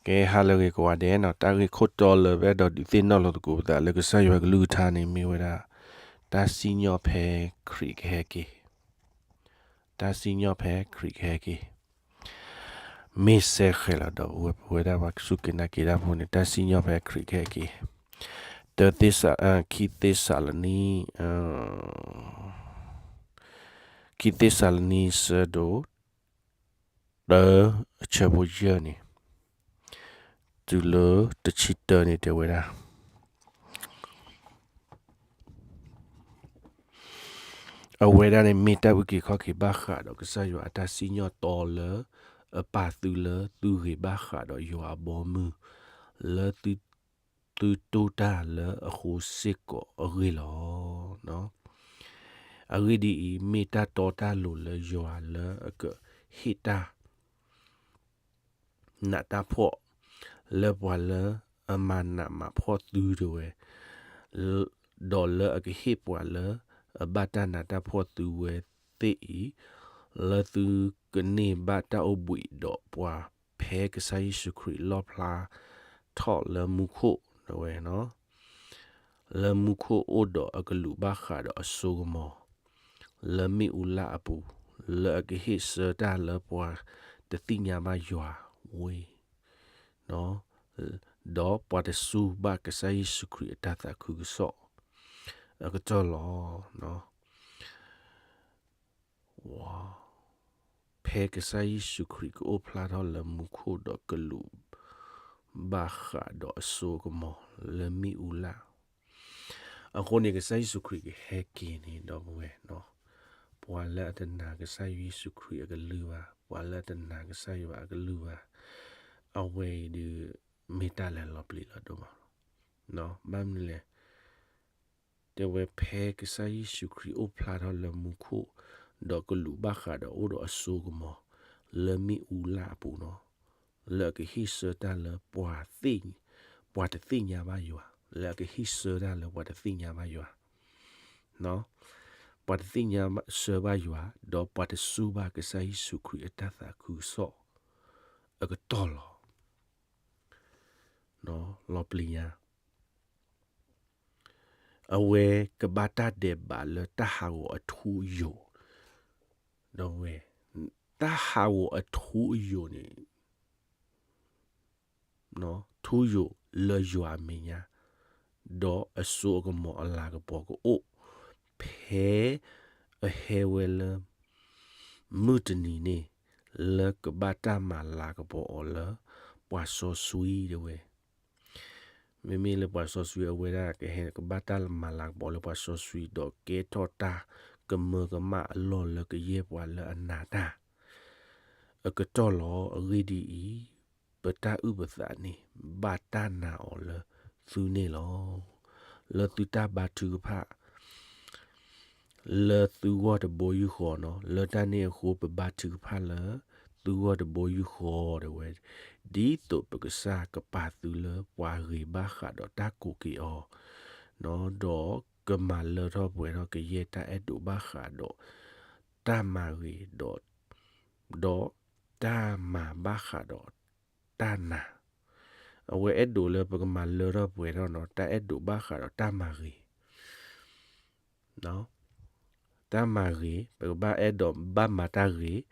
ကဲ ဟါလၢအဂ့ၤကိးဂၤဒဲးနီၤ, တၢ်ဂ့ၢ်ခိၣ်တီလၢပအဲၣ်ဒိးဒုးသ့ၣ်နီၣ်လိာ်သကိးပသးလၢကစၢ်ယွၤကလုၢ်ကထါန့ၣ် မ့ၢ်ဝဲဒၣ် တၢ်စံၣ်ညီၣ်ဖဲခရံာ်ကဟဲက့ၤ, တၢ်စံၣ်ညီၣ်ဖဲခရံာ်ကဟဲက့ၤ. မ့ၢ်စဲဃဲၤလီၤဒီး ပဝဲ ပဝဲဒၣ်ပှၤစူၢ်က့ၤနာ်က့ၤတၢ်ဖိန့ၣ် တၢ်စံၣ်ညီၣ်ဖဲခရံာ်ကဟဲက့ၤ. တၢသ့းစၤ, ခံသ့းစၤလနံ, ခံသ့းစၤလနံ ဆၢဒိၣ် တၢ အဆၢဖိယဲၢ်န့ၣ်, တုၤလၢတဆံတၢန့ၣ် တဲဝဲဒၣ် အဝဲဒၣ်န့ၣ်မ့ၢ်တၢ်အုၣ်က့ၤခီၣ်က့ၤဘၣ်ဃးဒီးကစၢ်ယွၤအတၢ်စံၣ်ညီၣ်တီလၢအပာ်သုလၢသုဂ့ၤဘၣ်ဃးဒီးယွၤအဘီအမုၢ် လၢသု သုတိၢ်တၢ်လၢအဃိစ့ၢ်ကီးအဂ့ၢ်လီၤ. အဂ့ၢ်ဒ်အံၤ, မ့ၢ်တၢ်တီတၢ်လိၤလၢယွၤလၢအကဟ့ၣ်တၢ် နးတၢ်ဖှီၣ် လၢပှၤလၢအမၤနးမၤဖှီၣ်သုတဝဲ, ဒီးလၢအကဟ့ၣ်ပှၤလၢအဘၣ်တၢ်နးတၢ်ဖှီၣ်သုဝဲသ့ၣ်အံၤ, လၢသုကန့ၢ်ဘၣ်တၢ်အိၣ်ဘှံးဒီးပှၤ ဖဲကစၢ်ယ့ၣ်ၡူးခရံာ်လီၣ်ဖျါထီၣ်လၢမူခိၣ်တဝဲနီၤ, လၢမူခိၣ်အိၣ်ဒီးအကလူးဘၣ်ဃးဒီးအစိကမီၤ လၢမ့ၣ်အူလၣ်အပူၤ, လၢအကဟ့ၣ်ဆၢတၢ်လၢပှၤတသ့ၣ်ညါဘၣ်ယွၤဝဲ, ဒီးပှၤတစူၢ်ဘၣ်ကစၢ်ယ့ၣ်ၡူးခရံာ်အတၢ်သးခုကစီၣ်အကတီၢ်လီၤ. ဖဲကစၢ်ယ့ၣ်ၡူးခရံာ်ကအိၣ်ဖျါထီၣ်လၢမူခိၣ်ဒီးကလူး ဘၣ်ဃးဒီးအစိကမီၤလၢမ့ၣ်အူလၣ်, အဃိန့ၣ် ကစၢ်ယ့ၣ်ၡူးခရံာ်ကဟဲက့ၤန့ၣ် ဒီပုၢ်ဝဲၢ်, ပှၤလၢအတနာ်ကစၢ်ယ့ၣ်ၡူးခရံာ်အကလုၢ်ဘၣ်, ပှၤလၢအတနာ်ကစၢ်ယွၤအကလုၢ်ဘၣ်, အဝဲအံၤဒုး မ့ၢ်တၢ်လၢလီၤပျံၤလီၤဒိၣ်မးလီၤ. ဘၣ်မနုၤလဲၣ်, တဲဝဲဖဲကစၢ်ယ့ၣ်ၡူးခရံာ်အိၣ်ဖျါထီၣ်လၢမူခိၣ်, ဒီးကလူးဘၣ်ဃးဒီးအိၣ်ဒီးအစိကမီၤ လၢမ့ၣ်အူလၣ်အပူၤနီၤ, လၢအကဟ့ၣ်ဆၢတၢ်လၢ ပှၤတသ့ၣ်ညါဘၣ်ယွၤ, လၢအကဟ့ၣ်ဆၢတၢ်လၢပှၤတသ့ၣ်ညါဘၣ်ယွၤ, ပှၤတသ့ၣ်ညါဆၢဘၣ်ယွၤ, ဒီးပှၤတစူၢ်ဘၣ်ကစၢ်ယ့ၣ်ၡူးခရံာ်အတၢ်သးခုကစီၣ်အကတီၢ်လီၤ. လီၤပျံၤညါ အဝဲကဘၣ်တၢ်ဒဲးဘးလၢတၢ်ဟးဂီၤအထူအယိာ်, ဒီပုၢ်ဝဲၢ်, တၢ်ဟးဂီၤအထူအယိာ်န့ၣ် ထူယိာ်လၢယွၤအမဲာ်ညါ, ဒီးအစိအကမီၤအလၤကပီၤကအိၣ်, ဖဲအဟဲဝဲလၢ မုၢ်တနံၤန့ၣ် လၢကဘၣ်တၢ်မၤလၤကပီၤအီၤလၢ ပှၤစီဆှံတဲဝဲ မ့မ့ၢ်လၢပှၤစီဆှံအဝဲဒၣ်ကဟဲကဘၣ်တၢ်မၤလၤကပီၤလၢပှၤစီဆှံ ဒီးကဲထီၣ်တၢ်ကမၢကမၣ်အလီၢ်လၢကယဲၢ်ပှၤလၢအနာ်တၢ် အကတီၢ်လီၤ. အဂ့ၢ်ဒ်အံၤ, ပတၢ်အုၣ်ပသးန့ၣ် ဘၣ်တၢ်နာ်အီၤလၢသုန့ၣ်လီၤ. လၢသုတၢ်ဘါထုကဖၣ် လၢသုဂီၢ်တဘိယူၢ်ဃီနီၤ, လၢတၢ်န့ၣ်အဃိ ပဘါထုကဖၣ်လၢ သုဂီၢ်တဘိယူၢ်ဃီတဲဝဲ, ဒ်သိးပကစၢ်ကပာ်သုလၢပှၤဂ့ၤဘၣ်ဃးဒီးတၢ်ကိးက့ၤအီၤ, ဒီးကမၤလၢထီၣ်ပှဲၤထီၣ်ကယဲၢ်တၢ်အဲၣ်ဒိးဘၣ်ဃးဒီးတၢ်မၤဂ့ၤ ဒီး ဒီးတၢ်မၤဘၣ်ဃးဒီးတၢ်နာ်, အဝဲအဲၣ်ဒိးလၢပကမၤလၢထီၣ်ပှဲၤထီၣ်နီၤ, တၢ်အဲၣ်ဒိးဘၣ်ဃးဒီးတၢ်မၤဂ့ၤ တၢ်မၤဂ့ၤ, ပကဘၣ်အဲၣ်ဒိးဘၣ်မၤတၢ်ဂ့ၤ,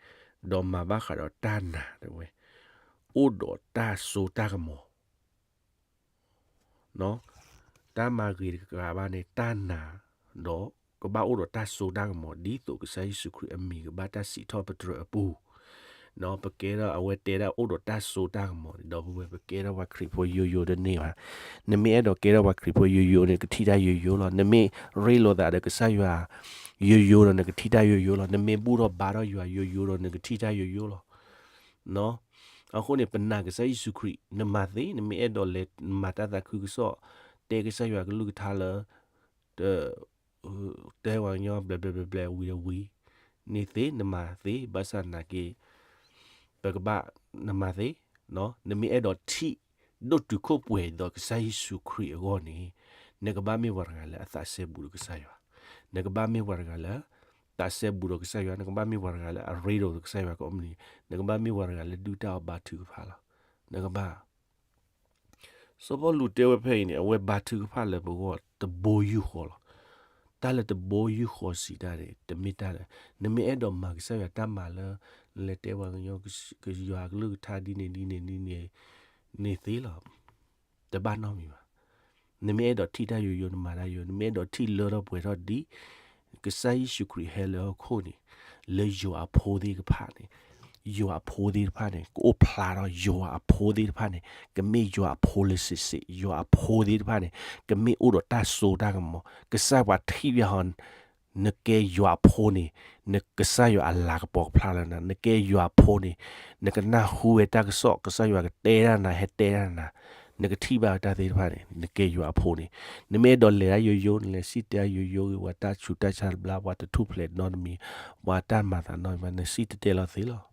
ဒီးမၤဘၣ်ဃးဒီးတၢ်နာ်တဲဝဲ, အိၣ်ဒီးတၢ်စိတၢ်ကမီၤ တၢ်မၤဂ့ၤတကးဘၣ်န့ၣ် တၢ်နာ်, ဒီးကဘၣ်အိၣ်ဒီးတၢ်စိတၢ်ကမီၤ ဒ်သိးကစၢ်ယ့ၣ်ၡူးခရံာ်အမံၤကဘၣ်တၢ်စံးထီၣ်ပတြၢၤအပူၤ, ပကဲထီၣ်အဝဲတဲဒၣ်အိၣ်ဒီးတၢ်စိတၢ်ကမီၤန့ၣ် ဒီပုၢ်ဝဲၢ် ပကဲထီၣ်ပှၤခရံာ်ဖိယိယိတန့ၢ်ဘၣ်. နမ့ၢ်အဲၣ်ဒိးကဲထီၣ်ပှၤခရံာ်ဖိယိယိန့ၣ် နကထံၣ်တၢ်ယိယိလီၤ. နမ့ၢ်ရ့လိာ်သးဒီးကစၢ်ယွၤယိယိဒီး နကထံၣ်တၢ်ယိယိလီၤ. နမ့ၢ်ဘူၣ်ထီၣ်ဘါထီၣ်ယွၤယိယိဒီး နကထံၣ်တၢ်ယိယိလီၤ. အဃိန့ၣ် ပနာ်ကစၢ်ယ့ၣ်ၡူးခရံာ် နမၤသ့, နမ့ၢ်အဲၣ်ဒိးလဲၤမၤတၢ်သးခုကစီၣ်, တဲကစၢ်ယွၤကလုၢ်ကထါလၢ တ တဲပှၤကညီဘျဲဘျဲဘျဲဘျဲဝံၤဒီးဝံၤန့ၣ်သ့, နမၤသ့, ဘၣ်ဆၣ်နာ်က့ ပကဘၣ် နမၤသ့, နမ့ၢ်အဲၣ်ဒိးထံၣ်ဒိၣ်တုာ်ခိၣ်ပှဲၤဒီးကစၢ်ယ့ၣ်ၡူးခရံာ်အဂီၢ်န့ၣ် နကဘၣ်မ့ၢ်ပှၤတဂၤလၢအသးစဲဘူးဒီးကစၢ်ယွၤ, နကဘၣ်မ့ၢ်ပှၤတဂၤလၢ သးစဲဘူးဒီးကစၢ်ယွၤ, နကဘၣ်မ့ၢ်ပှၤတဂၤလၢအရ့ဒိၣ်ဒီးကစၢ်ယွၤကိးမုၢ်နံၤ, နကဘၣ်မ့ၢ်ပှၤတဂၤလၢဒုၣ်တၢ်အီၣ်ဘါထုကဖၣ်လီၤ. နကဘၣ် စီၤပီလူးတဲဝဲဖဲအံၤန့ၣ် အဝဲဘါထုကဖၣ်လၢပဂီၢ်တဘိယူၢ်ဃီလီၤ. တၢ်လၢတဘိယူၢ်ဃီစံးတၢ်န့ၣ် တမ့ၢ်တၢ်လၢ နမ့ၢ်အဲၣ်ဒိးမၤကစၢ်ယွၤတၢ်မၤလၢ နလဲၤတဲပှၤကညီ ကယွၤအကလုၢ်ကထါဒ်န့ၣ်ဒ်န့ၣ်ဒ်န့ၣ် န့ၣ်သ့လီၤ. တဘၣ်နီတမံၤဘၣ်. နမ့ၢ်အဲၣ်ဒိးထံၣ်တၢ်ယိယိ နမၤတၢ်ယိယိ, နမ့ၢ်အဲၣ်ဒိးထံၣ်လၢထီၣ်ပှဲၤထီၣ်ဒ် ကစၢ်ယ့ၣ်ၡူးခရံာ်ဟဲလၢဟီၣ်ခိၣ်န့ၣ် လၢယွၤအဖိသ့ၣ်တဖၣ်န့ၣ်, ယွၤအဖိသ့ၣ်တဖၣ်န့ၣ် ကအိၣ်ဖျါထီၣ်, ယွၤအဖိသ့ၣ်တဖၣ်န့ၣ် ကမ့ၢ်ယွၤအဖိလၢစံးစ့း, ယွၤအဖိသ့ၣ်တဖၣ်န့ၣ် ကမ့ၢ်အိၣ်ဒီးတၢ်စိတၢ်ကမီၤ, ကစၢ်ပှၤထံၣ်ဘၣ်ဟီ နကဲယွၤအဖိန့ၣ် နကစၢ်ယွၤအလၤကပီၤကဖျါလၢနၤ, နကဲယွၤအဖိန့ၣ် နကနၢ်ဟူဝဲတၢ်ကစီၣ် ကစၢ်ယွၤကတဲဒၣ်နၤ ဟဲတဲဒၣ်နၤ, နကထံၣ်ဘၣ်တၢ်သ့ၣ်တဖၣ်န့ၣ် နကဲယွၤအဖိန့ၣ်, နမ့ၢ်အဲၣ်ဒိးလဲၤတၢ်ယိယိ နလဲၤစံၣ်တဲၤတၢ်ယိယိဂ့ၤ, ပှၤတၢ်ဆူးတၢ်ဆါတဘျါ ပှၤတထူၣ်ဖျဲးနီတမံၤ, ပှၤတၢ်မၤသးနီတမံၤ နစံၣ်တဲၤတဲလီၤသ့လီၤ.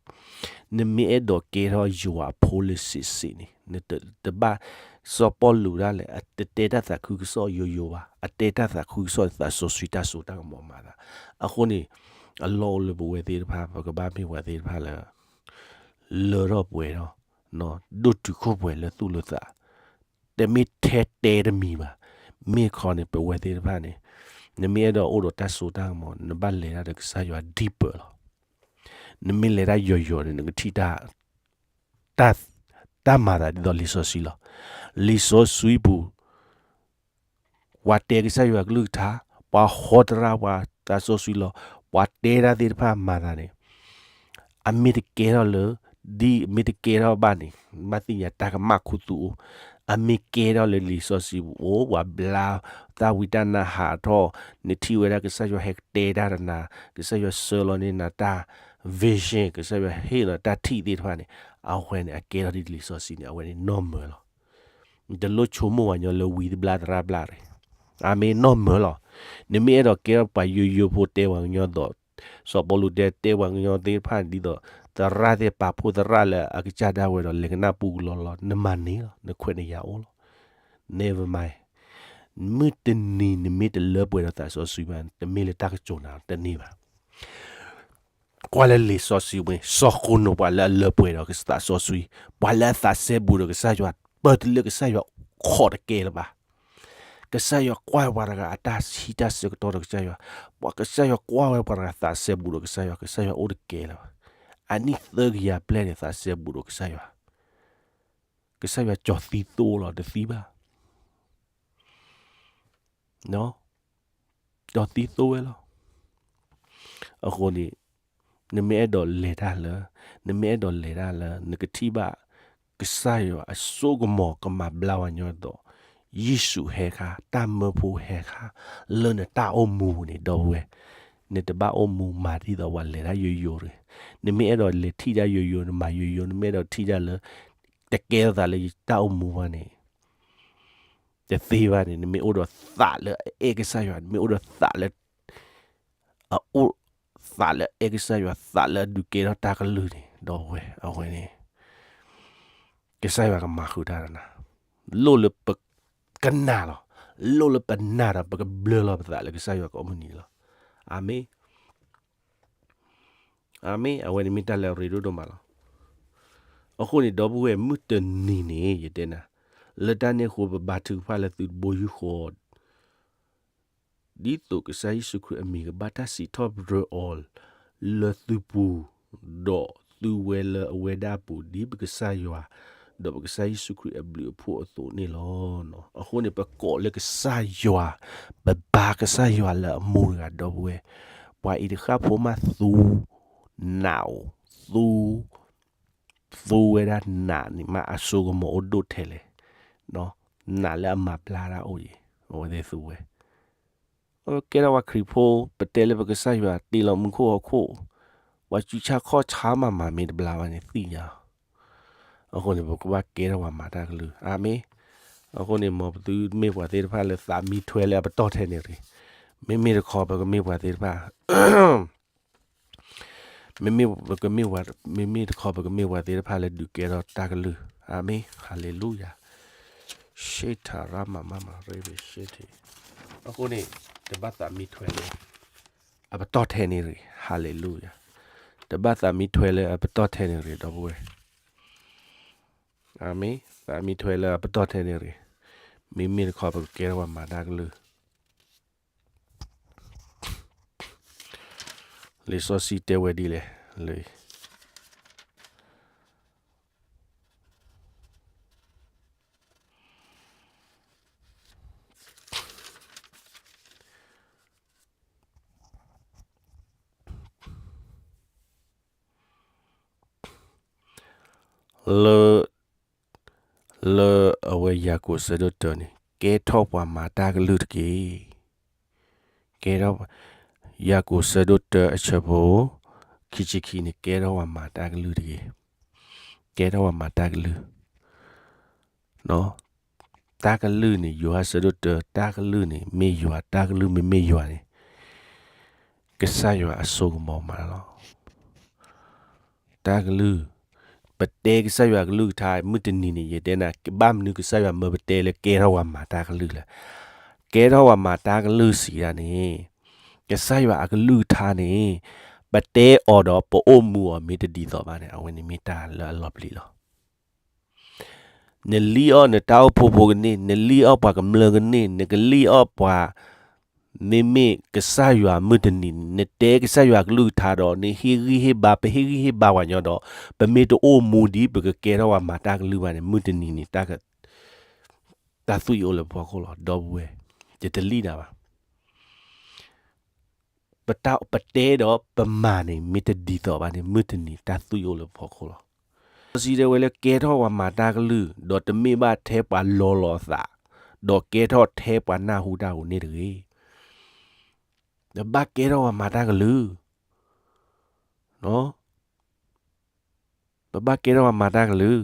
နမ့ၢ်အဲၣ်ဒိးကဲထီၣ်ယွၤအဖိလၢစံးစ့းန့ၣ် နတဘၣ် စီၤပီလူးဒၣ်လဲာ် အတတဲတၢ်သးခုကစီၣ်ယိယိဘၣ်, အတဲတၢ်သးခုကစီၣ်သးစီဆှံတၢ်စိတၢ်ကမီၤမၤသး, အဃိန့ၣ် အလီၢ်အိၣ်လၢပဝဲသ့ၣ်တဖၣ် ပကဘၣ်မ့ၢ်ပှၤသ့ၣ်တဖၣ်လၢ လၢထီၣ်ပှဲၤထီၣ်, ဒိၣ်တုာ်ခိၣ်ပှဲၤလၢသူၣ်လၢသး, တမ့ၢ်ထဲတဲတမံၤဘၣ်. မ့ၢ်ခီန့ၣ် ပဝဲသ့ၣ်တဖၣ်န့ၣ် နမ့ၢ်အဲၣ်ဒိးအိၣ်ဒီးတၢ်စိတၢ်ကမီၤ နဘၣ်လဲၤတၢ်ဒီးကစၢ်ယွၤ deeper လီၤ. နမ့ၢ်လဲၤတၢ်ယိယိန့ၣ် နကထံၣ်တၢ် တၢ်မၤသးဒ်သိးလံာ်စီဆှံလီၤ. လံာ်စီဆှံပူၤ ပှၤတဲကစၢ်ယွၤကလုၢ်ကထါ, ပှၤဟီတရၣ်ပှၤသးစီဆှံလီၤ, ပှၤတဲတၢ်သ့ၣ်တဖၣ်မၤသးန့ၣ် အမ့ၢ်တကဲထီၣ်လၢ ဒ်မ့ၢ်တကဲထီၣ်ဘၣ်န့ၣ် ဘၣ်သ့ၣ်ညါတၢ်ကမၣ်ခူသူၣ်အိၣ်, အမ့ၢ်ကဲထီၣ်လၢလံာ်စီဆှံပူၤအိၣ် ပှၤဘျါတၢ်ဝံတၢ်နါဟးထီၣ်, နထံၣ်ဝဲဒၣ်ကစၢ်ယွၤဟဲကတဲတၢ်ဒီးနၤ, ကစၢ်ယွၤဆှၢလီၤန့ၢ်နၤတၢ် vision, ကစၢ်ယွၤဟ့ၣ်လီၤတၢ်ထံၣ်သ့ၣ်တဖၣ်န့ၣ် အဝဲန့ၣ် အကဲထီၣ်ဒ်လံာ်စီဆှံန့ၣ် အဝဲန့ၣ်နီၢ်မၢလီၤ. နတလိၣ်ဆိကမိၣ်ပှၤကညီလၢဝံတဘျါသရၣ်ဘျါတဂ့ၤ. အမ့ၢ်နီၢ်မၢလီၤ. နမ့ၢ်အဲၣ်ဒိးကဲထီၣ်ပှၤယိယိဖိတဲပှၤကညီဒီး စီၤပီလူးတဲတဲပှၤကညီသ့ၣ်တဖၣ်ဒ်သိး သရၣ်သ့ၣ်ပာ်ဖှိၣ်သရၣ်လၢ အကစၢ်ဒၣ်ဝဲဒီး လဲၤကနၣ်ပူကလီလီၤ, နမၤန့ၢ်လီၤ, နခွဲးနယာ်အိၣ်လီၤ. Never mind. မုၢ်တနံၤနမ့ၢ်တလၢပှဲၤဒီးသးစီဆှံဘၣ် တမ့ၢ်လၢတၢ်ကတိၤနၤတန့ၢ်ဘၣ်. ကွၢ်လၢလံာ်စီဆှံဝဲ စီၤဃနိးပှၤလၢအလၢပှဲၤဒီးသးစီဆှံ, ပှၤလၢအသးစဲဘူးဒီးကစၢ်ယွၤ ပၢၢ်တလၢကစၢ်ယွၤခိးတကဲလၢၤဘၣ်. ကစၢ်ယွၤကွၢ်ဝဲပှၤတဂၤအတၢ်ဟံးတၢ်ဆၢကတီၢ်ဒီးကစၢ်ယွၤ, ပှၤကစၢ်ယွၤကွၢ်ဝဲပှၤတဂၤသးစဲဘူးဒီးကစၢ်ယွၤ, ကစၢ်ယွၤအိၣ်တကဲလၢၤဘၣ်. အနံၣ်သၢကယၤဘျဲၣ်န့ၣ် သးစဲဘူးဒီးကစၢ်ယွၤ, ကစၢ်ယွၤကၠီၤသံသိလီၤ တသံဘၣ်. ကၠီၤသံသိဝဲလီၤ. အဃိန့ၣ် နမ့ၢ်အဲၣ်ဒိးလဲၤတၢ်လၢ, နမ့ၢ်အဲၣ်ဒိးလဲၤတၢ်လၢ နကထံၣ်ဘၣ် ကစၢ်ယွၤအစိကမီၤကမၤဘျါဝဲညီဒီး, ယ့ၣ်ၡူးဟဲခါ, တၢ်မၢဖိဟဲခါ, လၢနတၢ်အိၣ်မူပူၤန့ၣ် ဒီပုၢ်ဝဲၢ်, နတဘၣ်အိၣ်မူမၤဒ်သိးပှၤလဲၤတၢ်ယိယိတဂ့ၤ. နမ့ၢ်အဲၣ်ဒိးလဲၤထံၣ်တၢ်ယိယိ, နမၤယိယိ, နမ့ၢ်အဲၣ်ဒိးထံၣ်တၢ်လၢ တကဲထီၣ်သးလၢယတၢ်အိၣ်မူဘၣ်န့ၣ် တသ့ဘၣ်န့ၣ် နမ့ၢ်အိၣ်ဒီးသးလၢအအဲၣ်ကစၢ်ယွၤ, နမ့ၢ်အိၣ်ဒီးသးလၢ အအိၣ်သးလၢအအဲၣ်ကစၢ်ယွၤ, သးလၢအဒုးကဲထီၣ်တၢ်ကလုၢ်န့ၣ် ဒီပုၢ်ဝဲၢ်, အဝဲန့ၣ် ကစၢ်ယွၤကမၤဃုာ်တၢ်ဒီးနၤ, လိၣ်လၢပကနၣ်လီၤ, လိၣ်လၢပနာ်ဒီး ပကဘျၢလီၤပသးလၢကစၢ်ယွၤကိးမုၢ်နံၤလီၤ. အၤမ့ၣ်. အၤမ့ၣ်, အဝဲန့ၣ်မ့ၢ်တၢ်လၢအရ့ဒိၣ်ဒိၣ်မးလီၤ. အဃိန့ၣ် ဒီပုၢ်ဝဲၢ် မုၢ်တနံၤန့ၣ် ယတဲနၤ, လၢတၢ်န့ၣ်အဃိ ပဘါထုကဖၣ်လၢသုတဘိယူၢ်ဃီ ဒ်သိးကစၢ်ယ့ၣ်ၡူးခရံာ်အမံၤကဘၣ်တၢ်စံးထီၣ်ပတြၢၤအီၤလၢသုပူၤ, ဒီးသုဝဲလၢအဝဲဒၣ်အပူၤ ဒ်ပကစၢ်ယွၤ ဒီးပကစၢ်ယ့ၣ်ၡူးခရံာ်အဘျုးအဖှိၣ်အသိးန့ၣ်လီၤ. အဃိန့ၣ် ပကိးလၢကစၢ်ယွၤ, ပဘါကစၢ်ယွၤလၢအမူတဂၤ ဒီပုၢ်ဝဲၢ်, ပှၤအံၤတဃၣ်ဖိမးသူ နာ်အိၣ်, သူ သူဝဲဒၣ်နာ်န့ၣ်မး အစိကမီၤအိၣ်ဒိၣ်ထဲလဲၣ်, နာ်လၢအမၤဘျါတၢ်အိၣ်အံၤ, အဝဲသ့ၣ်သူဝဲ ကဲထီၣ်ပှၤခရံာ်ဖိ, ပတဲလၢပကစၢ်ယွၤတ့လီၤမူခိၣ်ဟီၣ်ခိၣ်, ပှၤကူဆါခီၣ်ဆါမးမးမ့ၢ်တဘျါဘၣ်န့ၣ်သ့ၣ်ညါလီၤ. အဃိန့ၣ် ပကဘၣ်ကဲထီၣ်ပှၤမၤတၢ်ကလုၢ်, အၤမ့ၣ်. အဃိန့ၣ် မ်ပသုမ့ၢ်ပှၤသ့ၣ်တဖၣ်လၢသးမံထွဲလၢအပတီၢ်ထဲန့ၣ်တဂ့ၤ. မ့မ့ၢ်တခီ ပကမ့ၢ်ပှၤသ့ၣ်တဖၣ် မ့မ့ၢ်ပကမ့ၢ်ပှၤ, မ့မ့ၢ်တခီ ပကမ့ၢ်ပှၤသ့ၣ်တဖၣ်လၢဒုးကဲထီၣ်တၢ်ကလုၢ်, အၤမ့ၣ်, ဟၤလ့လူယၤ. ရှ့ထၣ်ရမၤမၤမၤရ့ဘ့ၣ်ရှ့ထ့ၣ်. အဃိန့ၣ် တဘၣ်သးမံထွဲလၢ အပတီၢ်ထဲန့ၣ်တဂ့ၤ. Hallelujah. တဘၣ်သးမံထွဲလၢအပတီၢ်ထဲန့ၣ်တဂ့ၤ ဒီပုၢ်ဝဲၢ်. အၤမ့ၣ်. သးမံထွဲလၢအပတီၢ်ထဲန့ၣ်တဂ့ၤ. မ့မ့ၢ်တခီ ပကကဲထီၣ်ပှၤမၤတၢ်ကလုၢ်. လံာ်စီဆှံတဲဝဲဒ်လဲၣ်, လၢ လၢ လၢအဝဲယၤကိာ်ဆၢဒိၣ်တၢန့ၣ် ကဲထီၣ်ပှၤမၤတၢ်ကလုၢ်တက့ၢ်. ကဲထီၣ်, ယၤကိာ်ဆၢဒိၣ်တၢအဆၢဖိ ခံဆံခံန့ၣ် ကဲထီၣ်ပှၤမၤတၢ်ကလုၢ်တဂ့ၤ. ကဲထီၣ်ပှၤမၤတၢ်ကလုၢ်. တၢ်ကလုၢ်န့ၣ် ယိၤဟၣ်ဆၢဒိၣ်တၢ တၢ်ကလုၢ်န့ၣ် မ့ၢ်ယွၤ, တၢ်ကလုၢ်မ့မ့ၢ်ယွၤန့ၣ် ကစၢ်ယွၤအစိကမီၤမးလီၤ. တၢ်ကလုၢ်, ပတဲကစၢ်ယွၤကလုၢ်ကထါ မုၢ်တနံၤန့ၣ် ယတဲနၤ ဘၣ်မနုၤကစၢ်ယွၤမၢပတဲလၢ ကဲထီၣ်ပှၤမၤတၢ်ကလုၢ်လဲၣ်. ကဲထီၣ်ပှၤမၤတၢ်ကလုၢ်စံးဒၣ်န့ၣ် ကစၢ်ယွၤအကလုၢ်ကထါန့ၣ် ပတဲအီၤဒီးပအိၣ်မူအီၤမ့ၢ်တဒ်သိးဘၣ်န့ၣ် အဝဲန့ၣ်မ့ၢ်တၢ်လၢအလီၤပျံၤလီၤ. နလံၣ်အီၣ်နတၢ်အိၣ်ဖှိၣ်ဖိကန့ၢ်, နလံၣ်အီၣ်ပှၤကမျၢၢ်ကန့ၢ်, နကလံၣ်အီၣ်ပှၤ, မ့မ့ၢ်ကစၢ်ယွၤမုၢ်တနံၤန့ၣ် နတဲကစၢ်ယွၤကလုၢ်ကထါဒီး နဟ့ၣ်ဂံၢ်ဟ့ၣ်ဘါ, ပဟ့ၣ်ဂံၢ်ဟ့ၣ်ဘါပှၤညီဒီး ပမ့ၢ်တအိၣ်မူဒ်ပကကဲထီၣ်ပှၤမၤတၢ်ကလုၢ်ဘၣ်န့ၣ် မုၢ်တနံၤန့ၣ် တၢ်သွံၣ်အိၣ်လၢပဖီခိၣ်လီၤ. ဒီပုၢ်ဝဲၢ်, ယတလံၣ်နၤဘၣ်. ပတဲဒီးပမၤန့ၣ် မ့ၢ်တဒ်သိးဘၣ်န့ၣ် မုၢ်တနံၤတၢ်သွံၣ်အိၣ်လၢပဖီခိၣ်လီၤ. စီဆှံတဲဝဲလၢ ကဲထီၣ်ပှၤမၤတၢ်ကလုၢ်, ဒီးတမ့ၢ်ဘၣ်ထဲပှၤလီၤလီၤအသး, ဒီးကဲထီၣ်ထဲပှၤနၢ်ဟူတၢ်ဧိၤန့ၣ်တဂ့ၤ. ပဘၣ်ကဲထီၣ်ပှၤမၤတၢ်ကလုၢ်. ပဘၣ်ကဲထီၣ်ပှၤမၤတၢ်ကလုၢ်,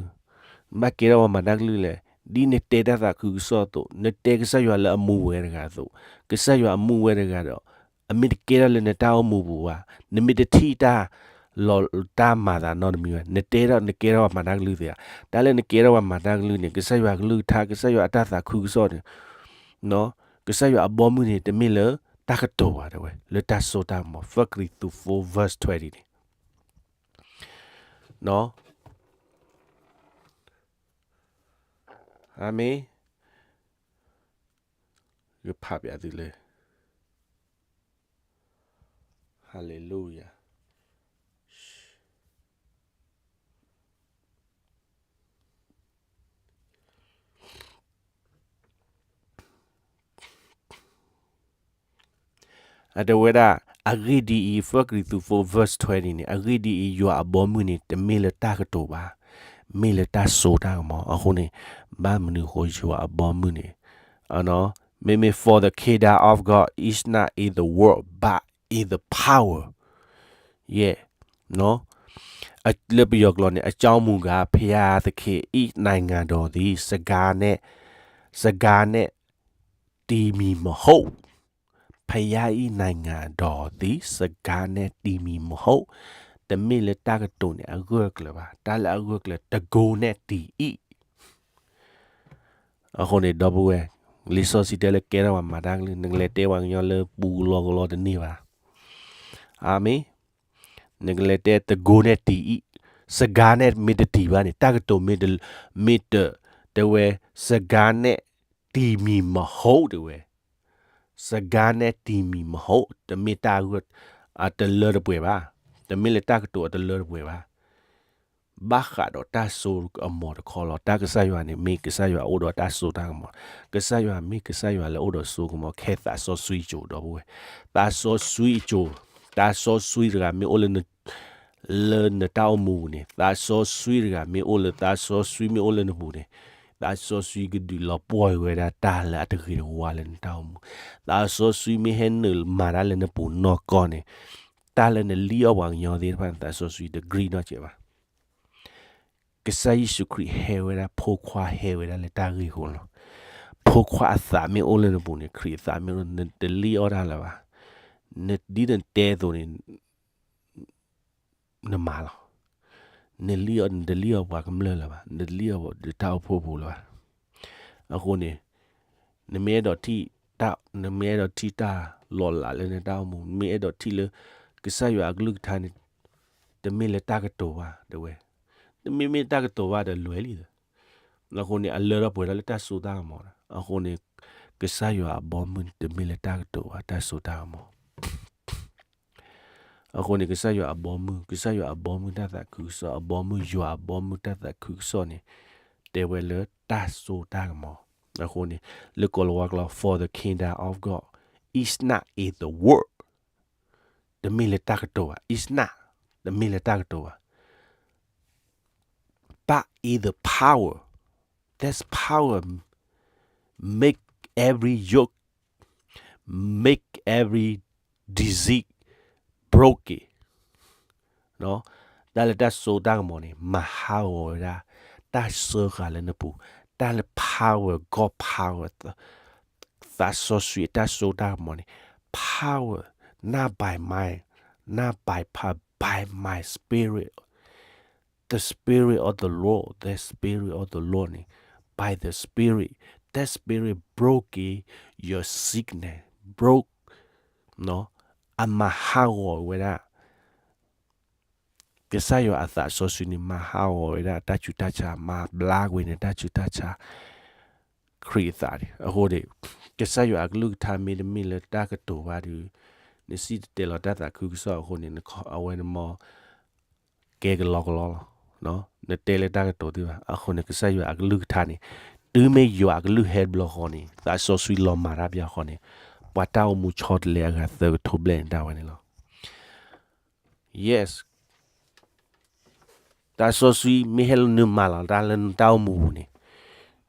ဘၣ်ကဲထီၣ်ပှၤမၤတၢ်ကလုၢ်လဲၣ်. ဒ်နတဲတၢ်သးခုကစီၣ်အသိး, နတဲကစၢ်ယွၤလၢအမူဝဲတဂၤအသိး, ကစၢ်ယွၤအမူဝဲတဂၤဒီး, အမ့ၢ်တကဲထီၣ်လၢနတၢ်အိၣ်မူပူၤဘၣ်, နမ့ၢ်တထံၣ်တၢ်လီၤတၢ်မၤသးနီတမံၤဘၣ်, နတဲထီၣ်နကဲထီၣ်ပှၤမၤတၢ်ကလုၢ်သ့ဧါ. တၢ်လၢနကဲထီၣ်ပှၤမၤတၢ်ကလုၢ်န့ၣ် ကစၢ်ယွၤကလုၢ်ကထါ, ကစၢ်ယွၤအတၢ်သးခုကစီၣ်န့ၣ်, ကစၢ်ယွၤအဘီမုၢ်န့ၣ် တမ့ၢ်လၢတၢ်ကတိၤဘၣ်တဲဝဲ, လၢတၢ်စိတၢ်ကမီၤ, ဖဲကရံၣ်သူး four verse twentyန့ၣ် အၤမ့ၣ်. ယဖးပျးသုလၢ Hallelujah. အတဲဝဲဒၣ်, အဂ့ၢ်ဒ်အံၤ, ဖဲကရံၣ်သူး four verse twentyန့ၣ်, အဂ့ၢ်ဒ်အံၤ, ယွၤအဘီမုၢ်န့ၣ် တမ့ၢ်လၢတၢ်ကတိၤဘၣ်, မ့ၢ်လၢတၢ်စိတၢ်ကမီၤ. အဃိန့ၣ်, ဘၣ်မနုၤအဃိယွၤအဘီမုၢ်န့ၣ်, မ့မ့ၢ် for the kingdom of God is not in the world, but in the power. Yeah. လၢပယီၤကျိာ်န့ၣ် အကြောင်းမူကား, ဘုရားသခင်၏ နိုင်ငံတော်သည် စကားနဲ့, စကားနဲ့ တည်မည်မဟုတ်. ဘုရား၏နိုင်ငံတော်သည် စကားနဲ့တည်မည်မဟုတ်. တမ့ၢ်လၢတၢ်ကတိၤန့ၣ် အဂၢၢ်အကျၢၤဘၣ်, တၢ်လၢအဂၢၢ်အကျၢၤ တန်ခိုးနဲ့တည်၏. အဃိန့ၣ် ဒီပုၢ်ဝဲၢ်, လံာ်စီဆှံတဲလၢကဲထီၣ်ပှၤမၤတၢ်ကလုၢ်, နကလဲၤတဲပှၤကညီလၢပူၤကလီကလီတန့ၢ်ဘၣ်. အၤမ့ၣ်. နကလဲၤတဲတန်ခိုးနဲ့တည်၏, စကားနဲ့မ့ၢ်တတည်ဘၣ်န့ၣ်, တၢ်ကတိၤမ့ၢ်တ, မ့ၢ်တ, တဲဝဲ, စကားနဲ့တည်မည်မဟုတ် တဲဝဲ. စကားနဲ့တည်မည်မဟုတ်, တမ့ၢ်တၢ်ဂၢၢ်အတလၢတပှဲၤဘၣ်, တမ့ၢ်လၢတၢ်ကတိၤအတလၢတပှဲၤဘၣ်. ဘၣ်ဃးဒီးတၢ်စိအမီၤတခီလီၤ. တၢ်ကစၢ်ယွၤန့ၣ် မ့ၢ်ကစၢ်ယွၤအိၣ်ဒီးတၢ်စိတၢ်ကမီၤ, ကစၢ်ယွၤမ့ၢ်ကစၢ်ယွၤလၢအိၣ်ဒီးစိကမီၤ, ခဲသးစီဆှံအစိၤ ဒီပုၢ်ဝဲၢ်, သးစီဆှံအစိၤ, သးစီဆှံတဂၤမ့ၢ်အိၣ်လၢ လၢနတၢ်အိၣ်မူပူၤန့ၣ်, သးစီဆှံတဂၤမ့ၢ်အိၣ်လၢ, သးစီဆှံမ့ၢ်အိၣ်လၢနပူၤန့ၣ်, သးစီဆှံကဒုးလီၤပှီၢ်ဝဲဒၣ်တၢ်လၢအတဂ့ၤတဝါလၢနတၢ်အိၣ်မူ, သးစီဆှံမ့ၢ်ဟဲနုာ်မၤတၢ်လၢနပူၤနီၢ်ကီၢ်န့ၣ်, တၢ်လၢနလံၣ်အီၣ်ပှၤကညီသ့ၣ်တဖၣ်န့ၣ် သးစီဆှံတကြၢးနီတစဲးဘၣ်. ကစၢ်ယ့ၣ်ၡူးခရံာ်ဟဲဝဲဒၣ်, ဖိခွါဟဲဝဲဒၣ်လၢတၢ်ဂ့ၢ်အဃိလီၤ. ဖိခွါအသးမ့ၢ်အိၣ်လၢနပူၤန့ၣ်, ခရံာ်အသးမ့ၢ်အိၣ်, နတလံၣ်အီၣ်တၢ်လၢၤဘၣ်. န, ဒ်နတဲအသိးန့ၣ် နမၤလီၤ. နလံၣ်အီၣ်, နတလံၣ်အီၣ်ပှၤကမျၢၢ်လၢၤဘၣ်, နတလံၣ်အီၣ်ဒီးတၢ်အိၣ်ဖှိၣ်ပူၤလၢၤဘၣ်. အဃိန့ၣ်, နမ့ၢ်အဲၣ်ဒိးထံၣ်တၢ်, နမ့ၢ်အဲၣ်ဒိးထံၣ်တၢ် လီၤလးလၢနတၢ်အိၣ်မူ, မ့ၢ်အဲၣ်ဒိးထံၣ်လၢ ကစၢ်ယွၤအကလုၢ်ကထါန့ၣ် တမ့ၢ်လၢတၢ်ကတိၤဘၣ် တဲဝဲ, တမ့ၢ်မ့ၢ်တၢ်ကတိၤဘၣ်ဒီးလွဲၤလံ. အဃိန့ၣ် အလၢထီၣ်ပှဲၤထီၣ်လၢတၢ်စိတၢ်ကမီၤ, အဃိန့ၣ် ကစၢ်ယွၤအဘီမုၢ်န့ၣ် တမ့ၢ်လၢတၢ်ကတိၤဘၣ် တၢ်စိတၢ်ကမီၤ. အဃိန့ၣ် ကစၢ်ယွၤအဘီမုၢ်, ကစၢ်ယွၤအဘီမုၢ်တၢ်သးခုကစီၣ်, အဘီမုၢ်ယွၤအဘီမုၢ်တၢ်သးခုကစီၣ်န့ၣ် တဲဝဲလၢတၢ်စိတၢ်ကမီၤ. အဃိန့ၣ် လၢကိၤလၤဝါကျိာ် for the kingdom of God is not in the world, တမ့ၢ်လၢတၢ်ကတိၤဘၣ်, is not, တမ့ၢ်လၢတၢ်ကတိၤဘၣ်, but in the power, that's power, make every yoke, make every disease broken. တၢ်လၢတၢ်စိတၢ်ကမီၤန့ၣ် မၤဟးဂီၤဝဲဒၣ် တၢ်စၢဃာ်လၢနပူၤ, တၢ်လၢ power, God power, သးစီဆှံအတၢ်စိတၢ်ကမီၤန့ၣ် power, not by might, not by power, by my spirit, the spirit of the Lord, the spirit of the Lord န့ၣ် by the spirit, that spirit broke your sickness, broke, အမၤဟးဂီၤဝဲဒၣ် ကစၢ်ယွၤအသးစီဆှံန့ၣ် မၤဟးဂီၤဝဲဒၣ်တၢ်ဆူးတၢ်ဆါ, မၤဘျါကွံာ်န့ၣ် တၢ်ဆူးတၢ်ဆါ ခရံာ်အသးန့ၣ်. အဃိန့ၣ် ကစၢ်ယွၤအကလုၢ်ကထါမ့တမ့ၢ်လၢတၢ်ကတိၤဘၣ်ဒီး နစံၣ်တဲၤတဲလီၤတၢ်သးခုကစီၣ်အဃိန့ၣ် အဝဲန့ၣ်မ့ၢ် ကဲကလီကလီလီၤ. နတဲလၢတၢ်ကတိၤသ့ဘၣ်. အဃိန့ၣ် ကစၢ်ယွၤအကလုၢ်ကထါန့ၣ် တုၤမ့ၢ်ယွၤအကလုၢ်ဟဲတဘျီဃီန့ၣ် သးစီဆှံလီၤမၤတၢ်ဘၣ်ဃီန့ၣ် ပှၤတၢ်အိၣ်မူဆီတလဲအဂၤသၢကထိဘျဲၣ်န့ၣ် ဒၣ်ဝဲန့ၣ်လီၤ. Yes, သးစီဆှံမ့ၢ်ဟဲလၢနုာ်မၤလီၤတၢ်လၢနတၢ်အိၣ်မူပူၤန့ၣ်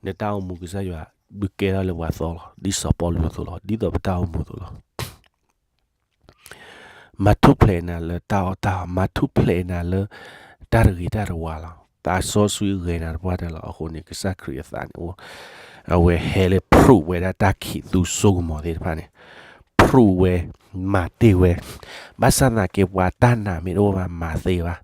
နတၢ်အိၣ်မူကစၢ်ယွၤ ဘုကဲထီၣ်လၢပှၤသီလီၤ. ဒ်စီၤပီလူးအသိးလီၤ. ဒ်သိးပတၢ်အိၣ်မူအသိးလီၤ. မၤထူၣ်ဖျဲးနၤလၢတၢ်အီၣ်တၢ်အီ, မၤထူၣ်ဖျဲးနၤလၢ တၢ်တဂ့ၤတၢ်တဝါလီၤ. သးစီဆှံဂဲၤနၤတပှၢ်တၢၢ်လီၤ. အဃိန့ၣ် ကစၢ်ခရံာ်အသးန့ၣ် အဝဲဟဲလၢ prove ဝဲဒၣ်တၢ်ခံးသူစိကမီၤသ့ၣ်တဖၣ်န့ၣ် prove ဝဲ, မၤတ့ၢ်ဝဲ, ဘၣ်ဆၣ်သနာ်က့ ပှၤတၢ်နာ်မ့ၢ်တအိၣ်ဘၣ် မၤသ့ဘၣ်.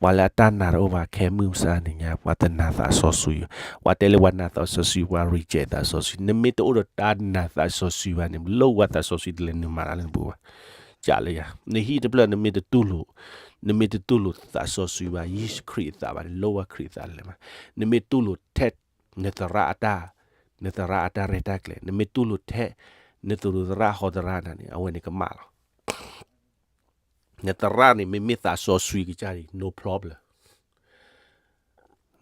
ပှၤလၢအတၢ်နာ်တအိၣ်ဘၣ် ခဲမုၢ်မဆါန့ၣ်ညါ ပှၤတနာ်သးစီဆှံ, ပှၤတဲလၢပှၤနာ်သးစီဆှံ ပှၤ reject သးစီဆှံ. နမ့ၢ်တအိၣ်ဒီးတၢ်နာ်သးစီဆှံဘၣ်န့ၣ် လိၣ်ဝဲသးစီဆှံတလဲၤနုာ်မၤတၢ်လၢနပူၤဘၣ်. ကးလၢယၤ နဟံၣ်တဖျၢၣ် နမ့ၢ်တတူၢ်လိာ်, နမ့ၢ်တတူၢ်လိာ်သးစီဆှံဘၣ် ယ့ၣ်ၡူးခရံာ်အသးဘၣ်န့ၣ် လိၣ်ဝဲခရံာ်အသးတလဲၤမး. နမ့ၢ်တူၢ်လိာ်ထဲ နသရၣ်အတၢ်, နသရၣ်အတၢ်ရဲၣ်တၢ်ကျဲၤ, နမ့ၢ်တူၢ်လိာ်ထဲ နသရၣ်ဟီသရၣ်နၤန့ၣ် အဝဲန့ၣ်ကမၣ်လီၤ. နသရၣ်န့ၣ် မ့မ့ၢ်သးစီဆှံကစၢ်န့ၣ် no problem.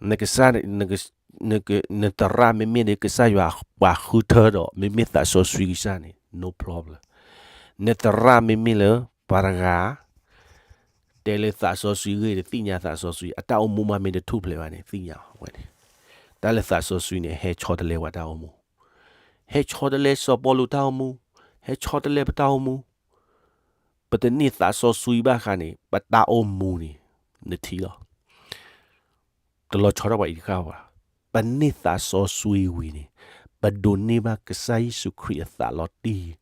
နကစၢ်, နသရၣ်မ့မ့ၢ်န့ၣ် ကစၢ်ယွၤပှၤဃုထၢဒီး မ့မ့ၢ်သးစီဆှံကစၢ်န့ၣ် no problem. နသရၣ်မ့မ့ၢ်လၢ ပှၤတဂၤ တဲလၢသးစီဆှံဂ့ၢ် တသ့ၣ်ညါသးစီဆှံ အတၢ်အိၣ်မူမးမ့ၢ်တထူၣ်ဖျဲးဘၣ်န့ၣ် သ့ၣ်ညါဝဲန့ၣ် တၢ်လၢသးစီဆှံန့ၣ် ဟဲဆီတလဲပှၤတၢ်အိၣ်မူ, ဟဲဆီတလဲစီၤပီလူးတၢ်အိၣ်မူ, ဟဲဆီတလဲပတၢ်အိၣ်မူ. ပတန့ၢ်သးစီဆှံဘၣ်ဃးန့ၣ် ပတၢ်အိၣ်မူန့ၣ် နထံၣ်လီၤ. တလီၤဆီထီၣ်ပှၤအံၤတဃၣ်ဘၣ်. ပန့ၢ်သးစီဆှံဝံၤန့ၣ် ပဒိးန့ၢ်ဘၣ်ကစၢ်ယ့ၣ်ၡူးခရံာ်အသးလီၤတံၢ်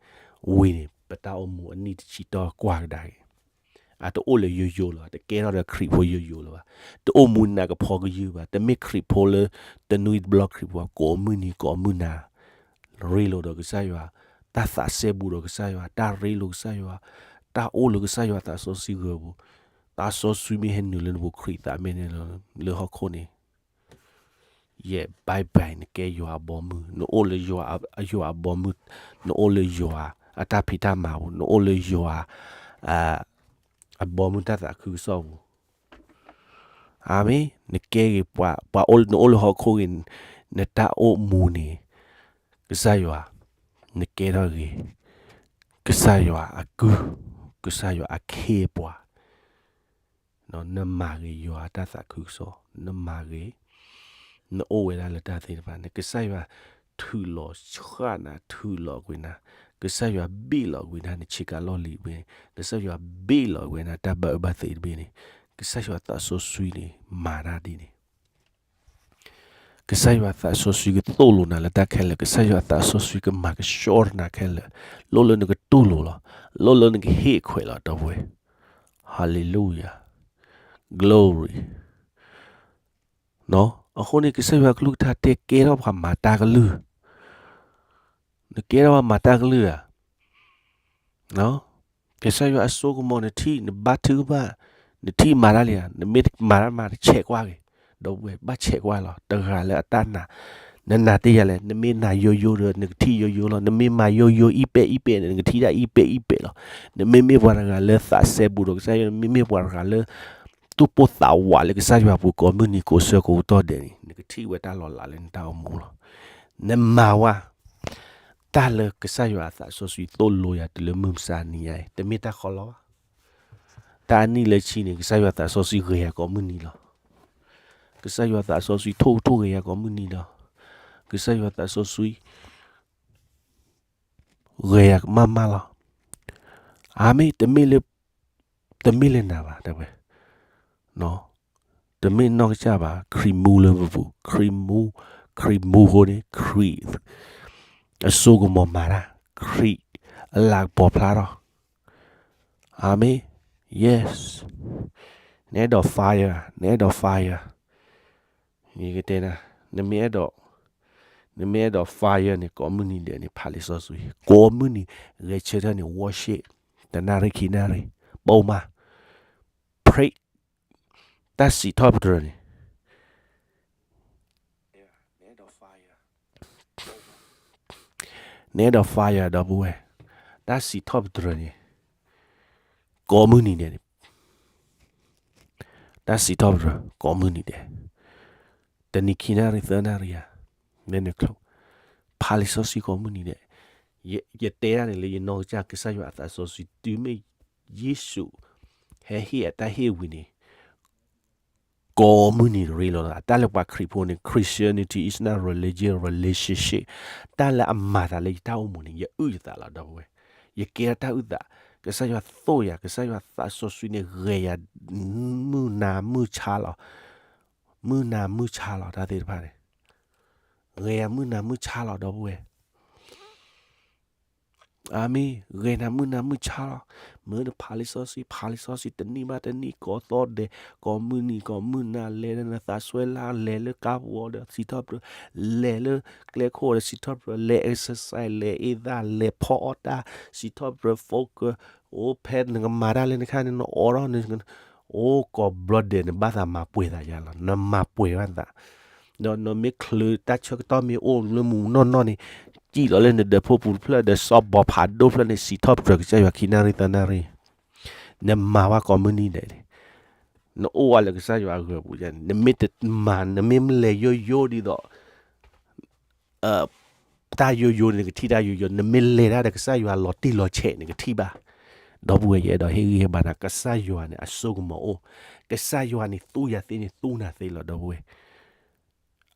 ဝံၤန့ၣ် ပတၢ်အိၣ်မူအနံၣ်တဆံတီၢ်ကွၢ်ကဒါက့ၤ အတအိၣ်လၢယိယိလၢၤဘၣ်, တကဲထီၣ်ဒီးခရံာ်ဖိယိယိလၢၤဘၣ်, တအိၣ်မူနးကဖီကယုၢ်ဘၣ်, တမ့ၢ်ခရံာ်ဖိလၢ တနွံတဘျီခရံာ်ဖိ ကိးမုၢ်နံၤကိးမုၢ်နၤ ရ့လိာ်ဒီးကစၢ်ယွၤ, တၢ်သးစဲဘူးဒီးကစၢ်ယွၤ, တၢ်ရ့လိာ်ကစၢ်ယွၤ, တၢ်အိၣ်လၢကစၢ်ယွၤသးစီဆှံဂၢၤပူၤ, သးစီဆှံမ့ၢ်ဟဲနုာ်လၢနပူၤ ခရံာ်သးမ့ၢ်န့ၣ်လၢဟီၣ်ခိၣ်န့ၣ် ယဲ bye bye နကဲယွၤအဘီမုၢ်, နအိၣ်လၢယွၤအဘီမုၢ်, နအိၣ်လၢယွၤအတၢ်ဖံးတၢ်မၤပူၤ, နအိၣ်လၢယွၤ အဘီမုၢ်တၢ်သးခုကစီၣ်ပူၤ. အၤမ့ၣ်, နကဲဂ့ၤပှၤ, ပှၤအိၣ်, နအိၣ်လၢဟီၣ်ခိၣ်ဂ့ၤ, နတၢ်အိၣ်မူန့ၣ် ကစၢ်ယွၤ, နကဲထီၣ်ဂ့ၤ, ကစၢ်ယွၤအကုၢ်, ကစၢ်ယွၤအခ့အပှၤ နမၤဂ့ၤယွၤအတၢ်သးခုကစီၣ်, နမၤဂ့ၤ, နအိၣ်ဝဲဒၣ်လၢတၢ်သ့ၣ်တဖၣ်န့ၣ် ကစၢ်ယွၤထုးလီၤဆှၣ်နၤ ထုးလီၤကွံာ်နၤ, ကစၢ်ယွၤဘ့ၣ်လီၤကွံာ်နၤ နဆ့ကၤလီၢ်လံၤတဘ့ၣ်န့ၣ်, ကစၢ်ယွၤဘ့ၣ်လီၤကွံာ်နၤ တၢ်ဘၣ်အၢဘၣ်သီတဘ့ၣ်န့ၣ်, ကစၢ်ယွၤသးစီဆှံန့ၣ် မၤတၢ်ဒ်န့ၣ် ကစၢ်ယွၤသးစီဆှံကသိၣ်လိနၤလၢတၢ်ခဲလၢာ်, ကစၢ်ယွၤသးစီဆှံကမၤကဆှီနၤခဲလၢာ်, လိၣ်လၢနကတူၢ်လိာ်လီၤ, လိၣ်လၢနကဟ့ၣ်ခွဲးလီၤ ဒီပုၢ်ဝဲၢ်, Hallelujah, glory. အဃိန့ၣ် ကစၢ်ယွၤကလုၢ်ကထါတဲ ကဲထီၣ်ပှၤမၤတၢ်ကလုၢ်, နကဲထီၣ်ပှၤမၤတၢ်ကလုၢ်ဧါ. ကစၢ်ယွၤအစိကမီၤနထံၣ် နဘါထုကဖၣ်, နထံၣ်မၤတၢ်လံဧါ, နမ့ၢ်မၤတၢ်မၤတဆဲးကွၢ်ဂ့ၤ, ဒီပုၢ်ဝဲၢ် ဘၣ်ဆဲးကွၢ်လီၤ. တဂၤလၢအတၢ်နာ်, နနာ်တ့ၢ်ယၤလဲၣ်, နမ့ၢ်နာ်ယိယိဒီး နကထံၣ်ယိယိလီၤ. နမ့ၢ်မၤယိယိအံၤပဲာ်အံၤပဲာ်န့ၣ် နကထံၣ်တၢ်အံၤပဲာ်အံၤပဲာ်လီၤ. နမ့မ့ၢ်ပှၤတဂၤလၢသးစဲဘူးဒီးကစၢ်ယွၤ, နမ့မ့ၢ်ပှၤတဂၤလၢ သူၣ်ပိၢ်သးဝးလၢကစၢ်ယွၤအပူၤကိးမုၢ်နံၤကိးဆၢကိးကတီၢ်ဒဲးန့ၣ် နကထံၣ်ဝဲတၢ်လီၤလးလၢနတၢ်အိၣ်မူလီၤ. နမၤဝဲ တၢ်လၢကစၢ်ယွၤအသးစီဆှံသိၣ်လိယၤတုၤလၢမုၢ်မဆါနံၤညါအံၤ တမ့ၢ်တၢ်ကီလီၤဘၣ်. တၢ်အနံၣ်လၢဆံန့ၣ် ကစၢ်ယွၤသးစီဆှံဂ့ၤယၤကိးမုၢ်နံၤလီၤ. ကစၢ်ယွၤသးစီဆှံထိၣ်ထိၣ်ဂ့ၤယၤကိးမုၢ်နံၤလီၤ. ကစၢ်ယွၤသးစီဆှံ ဂ့ၤယၤကမၣ်မၣ်လီၤ. အၤမ့ၣ်, တမ့ၢ်လၢ, တမ့ၢ်လၢနၤဘၣ်, တဝဲ, တမ့ၢ်နီၢ်ကစၢ်ဘၣ်, ခရံာ်မူလၢပပူၤ, ခရံာ်မူ, ခရံာ်မူအဃိန့ၣ် ခရံာ်အစိကမီၤမၤတၢ်, ခရံာ်အလၤကပီၤဖျါထီၣ်. အၤမ့ၣ်, yes. နအဲၣ်ဒိး fire, နအဲၣ်ဒိး fire. ယကတဲနၤ, နမ့ၢ်အဲၣ်ဒိး, နမ့ၢ်အဲၣ်ဒိး fire န့ၣ် ကိးမုၢ်နံၤဒဲးန့ၣ် ဖးလံာ်စီဆှံ, ကိးမုၢ်နံၤ ဂဲၤဆၢထၢၣ်န့ၣ် worship, တနၣ်ရံၣ်ခံနၣ်ရံၣ်, ပိာ်မး, pray, တၢ်စံးထီၣ်ပတြၢၤန့ၣ် နအဲၣ်ဒိး fire ဒီပုၢ်ဝဲၢ်, တၢ်စံးထီၣ်ပတြၢၤန့ၣ် ကိးမုၢ်နံၤဒဲးန့ၣ်, တၢ်စံးထီၣ်ပတြၢၤ ကိးမုၢ်နံၤဒဲး, တနံၤခံနၣ်ရံၣ်သၢနၣ်ရံၣ်ဧါ, လဲၤနုာ်ချိၣ်, ဖးလံာ်စီဆှံကိးမုၢ်နံၤဒဲး, ယတဲဒၣ်န့ၣ်လၢယနီၢ်ကစၢ်ကစၢ်ယွၤအသးစီဆှံ တုၤမ့ၢ်ယ့ၣ်ၡူး ဟဲဟ့ၣ်အတၢ်ဟ့ၣ်ဝံၤန့ၣ် ကိးမုၢ်နံၤတရ့လီၤ. တၢ်လၢပှၤခရံာ်ဖိန့ၣ် Christianity is not religion, relationship. တၢ်လၢအမၤသးလၢယတၢ်အိၣ်မူန့ၣ် ယအုၣ်ယသးလီၤ ဒီပုၢ်ဝဲၢ်, ယကဲထီၣ်တၢ်အုၣ်သး, ကစၢ်ယွၤသိၣ်ယၤ, ကစၢ်ယွၤသးစီဆှံန့ၣ် ဂဲၤယၤမုၢ်နၤမုၢ်ဆါလီၤ, မုၢ်နၤမုၢ်ဆါလီၤ တၢ်သ့ၣ်တဖၣ်န့ၣ်, ဂဲၤယၤမုၢ်နၤမုၢ်ဆါလီၤ ဒီပုၢ်ဝဲၢ် အၤမ့ၣ်, ဂဲၤနၤမုၢ်နၤမုၢ်ဆါလီၤ. မ့ၢ်နဖးလံာ်စီဆှံ, ဖးလံာ်စီဆှံ တနံၣ်ဘၣ်တနံၣ် ကိးသီဒဲး, ကိးမုၢ်နံၤ ကိးမုၢ်နၤ လဲၤလၢနသးစွဲလၢ်, လဲၤလၢကါပူၤအီၤဒီးစံးထီၣ်ပတြၢၤ, လဲၤလၢကျဲခိၣ်ဒီးစံးထီၣ်ပတြၢၤ, လဲၤ exercise, လဲၤအ့ၣ်သၣ်, လဲၤဖီအီၣ်တၢ်, စံးထီၣ်ပတြၢၤ focus, အိၣ်ဖဲနကမၤတၢ်လၢနခါန့ၣ် နအိးထီၣ်န့ၣ်, အိၣ်ကိးဘျီဒဲး နဘၣ်သးမၤပှဲၤသးယါလီၤ, နမၤပှဲၤဘၣ်သး ဒီးနမ့ၢ်ချုးတၢ်ဆၢကတီၢ်မ့ၢ်အိၣ်လၢမူးနီၢ်နီၢ်န့ၣ်, စံၣ်လီၤလၢနဒၢးဖိပူၤတဖျၢၣ်ဒီး စီၤဘီဖးဒိၣ်ဖျၢၣ်န့ၣ် စံးထီၣ်ပတြၢၤကစၢ်ယွၤခံနၣ်ရံၣ်သၢနၣ်ရံၣ်, နမၤဝဲကိးမုၢ်နံၤဒဲးန့ၣ်, နအိၣ်ဝဲလၢကစၢ်ယွၤအဂၢၤပူၤန့ၣ်, နမ့ၢ်တမၤ နမ့ၢ်လဲၤယိယိဒ်သိး တၢ်ယိယိန့ၣ် နကထံၣ်တၢ်ယိယိ, နမ့ၢ်လဲၤတၢ်ဒီးကစၢ်ယွၤလီၤတံၢ်လီၤဆဲး နကထံၣ်ဘၣ်. ဒီပုၢ်ဝဲၢ် ယအဲၣ်ဒိးဟ့ၣ်ဂံၢ်ဟ့ၣ်ဘါနၤ, ကစၢ်ယွၤန့ၣ် အစိကမီၤအိၣ်, ကစၢ်ယွၤန့ၣ် သူယၤသ့န့ၣ် သူနၤသ့လီၤ ဒီပုၢ်ဝဲၢ်.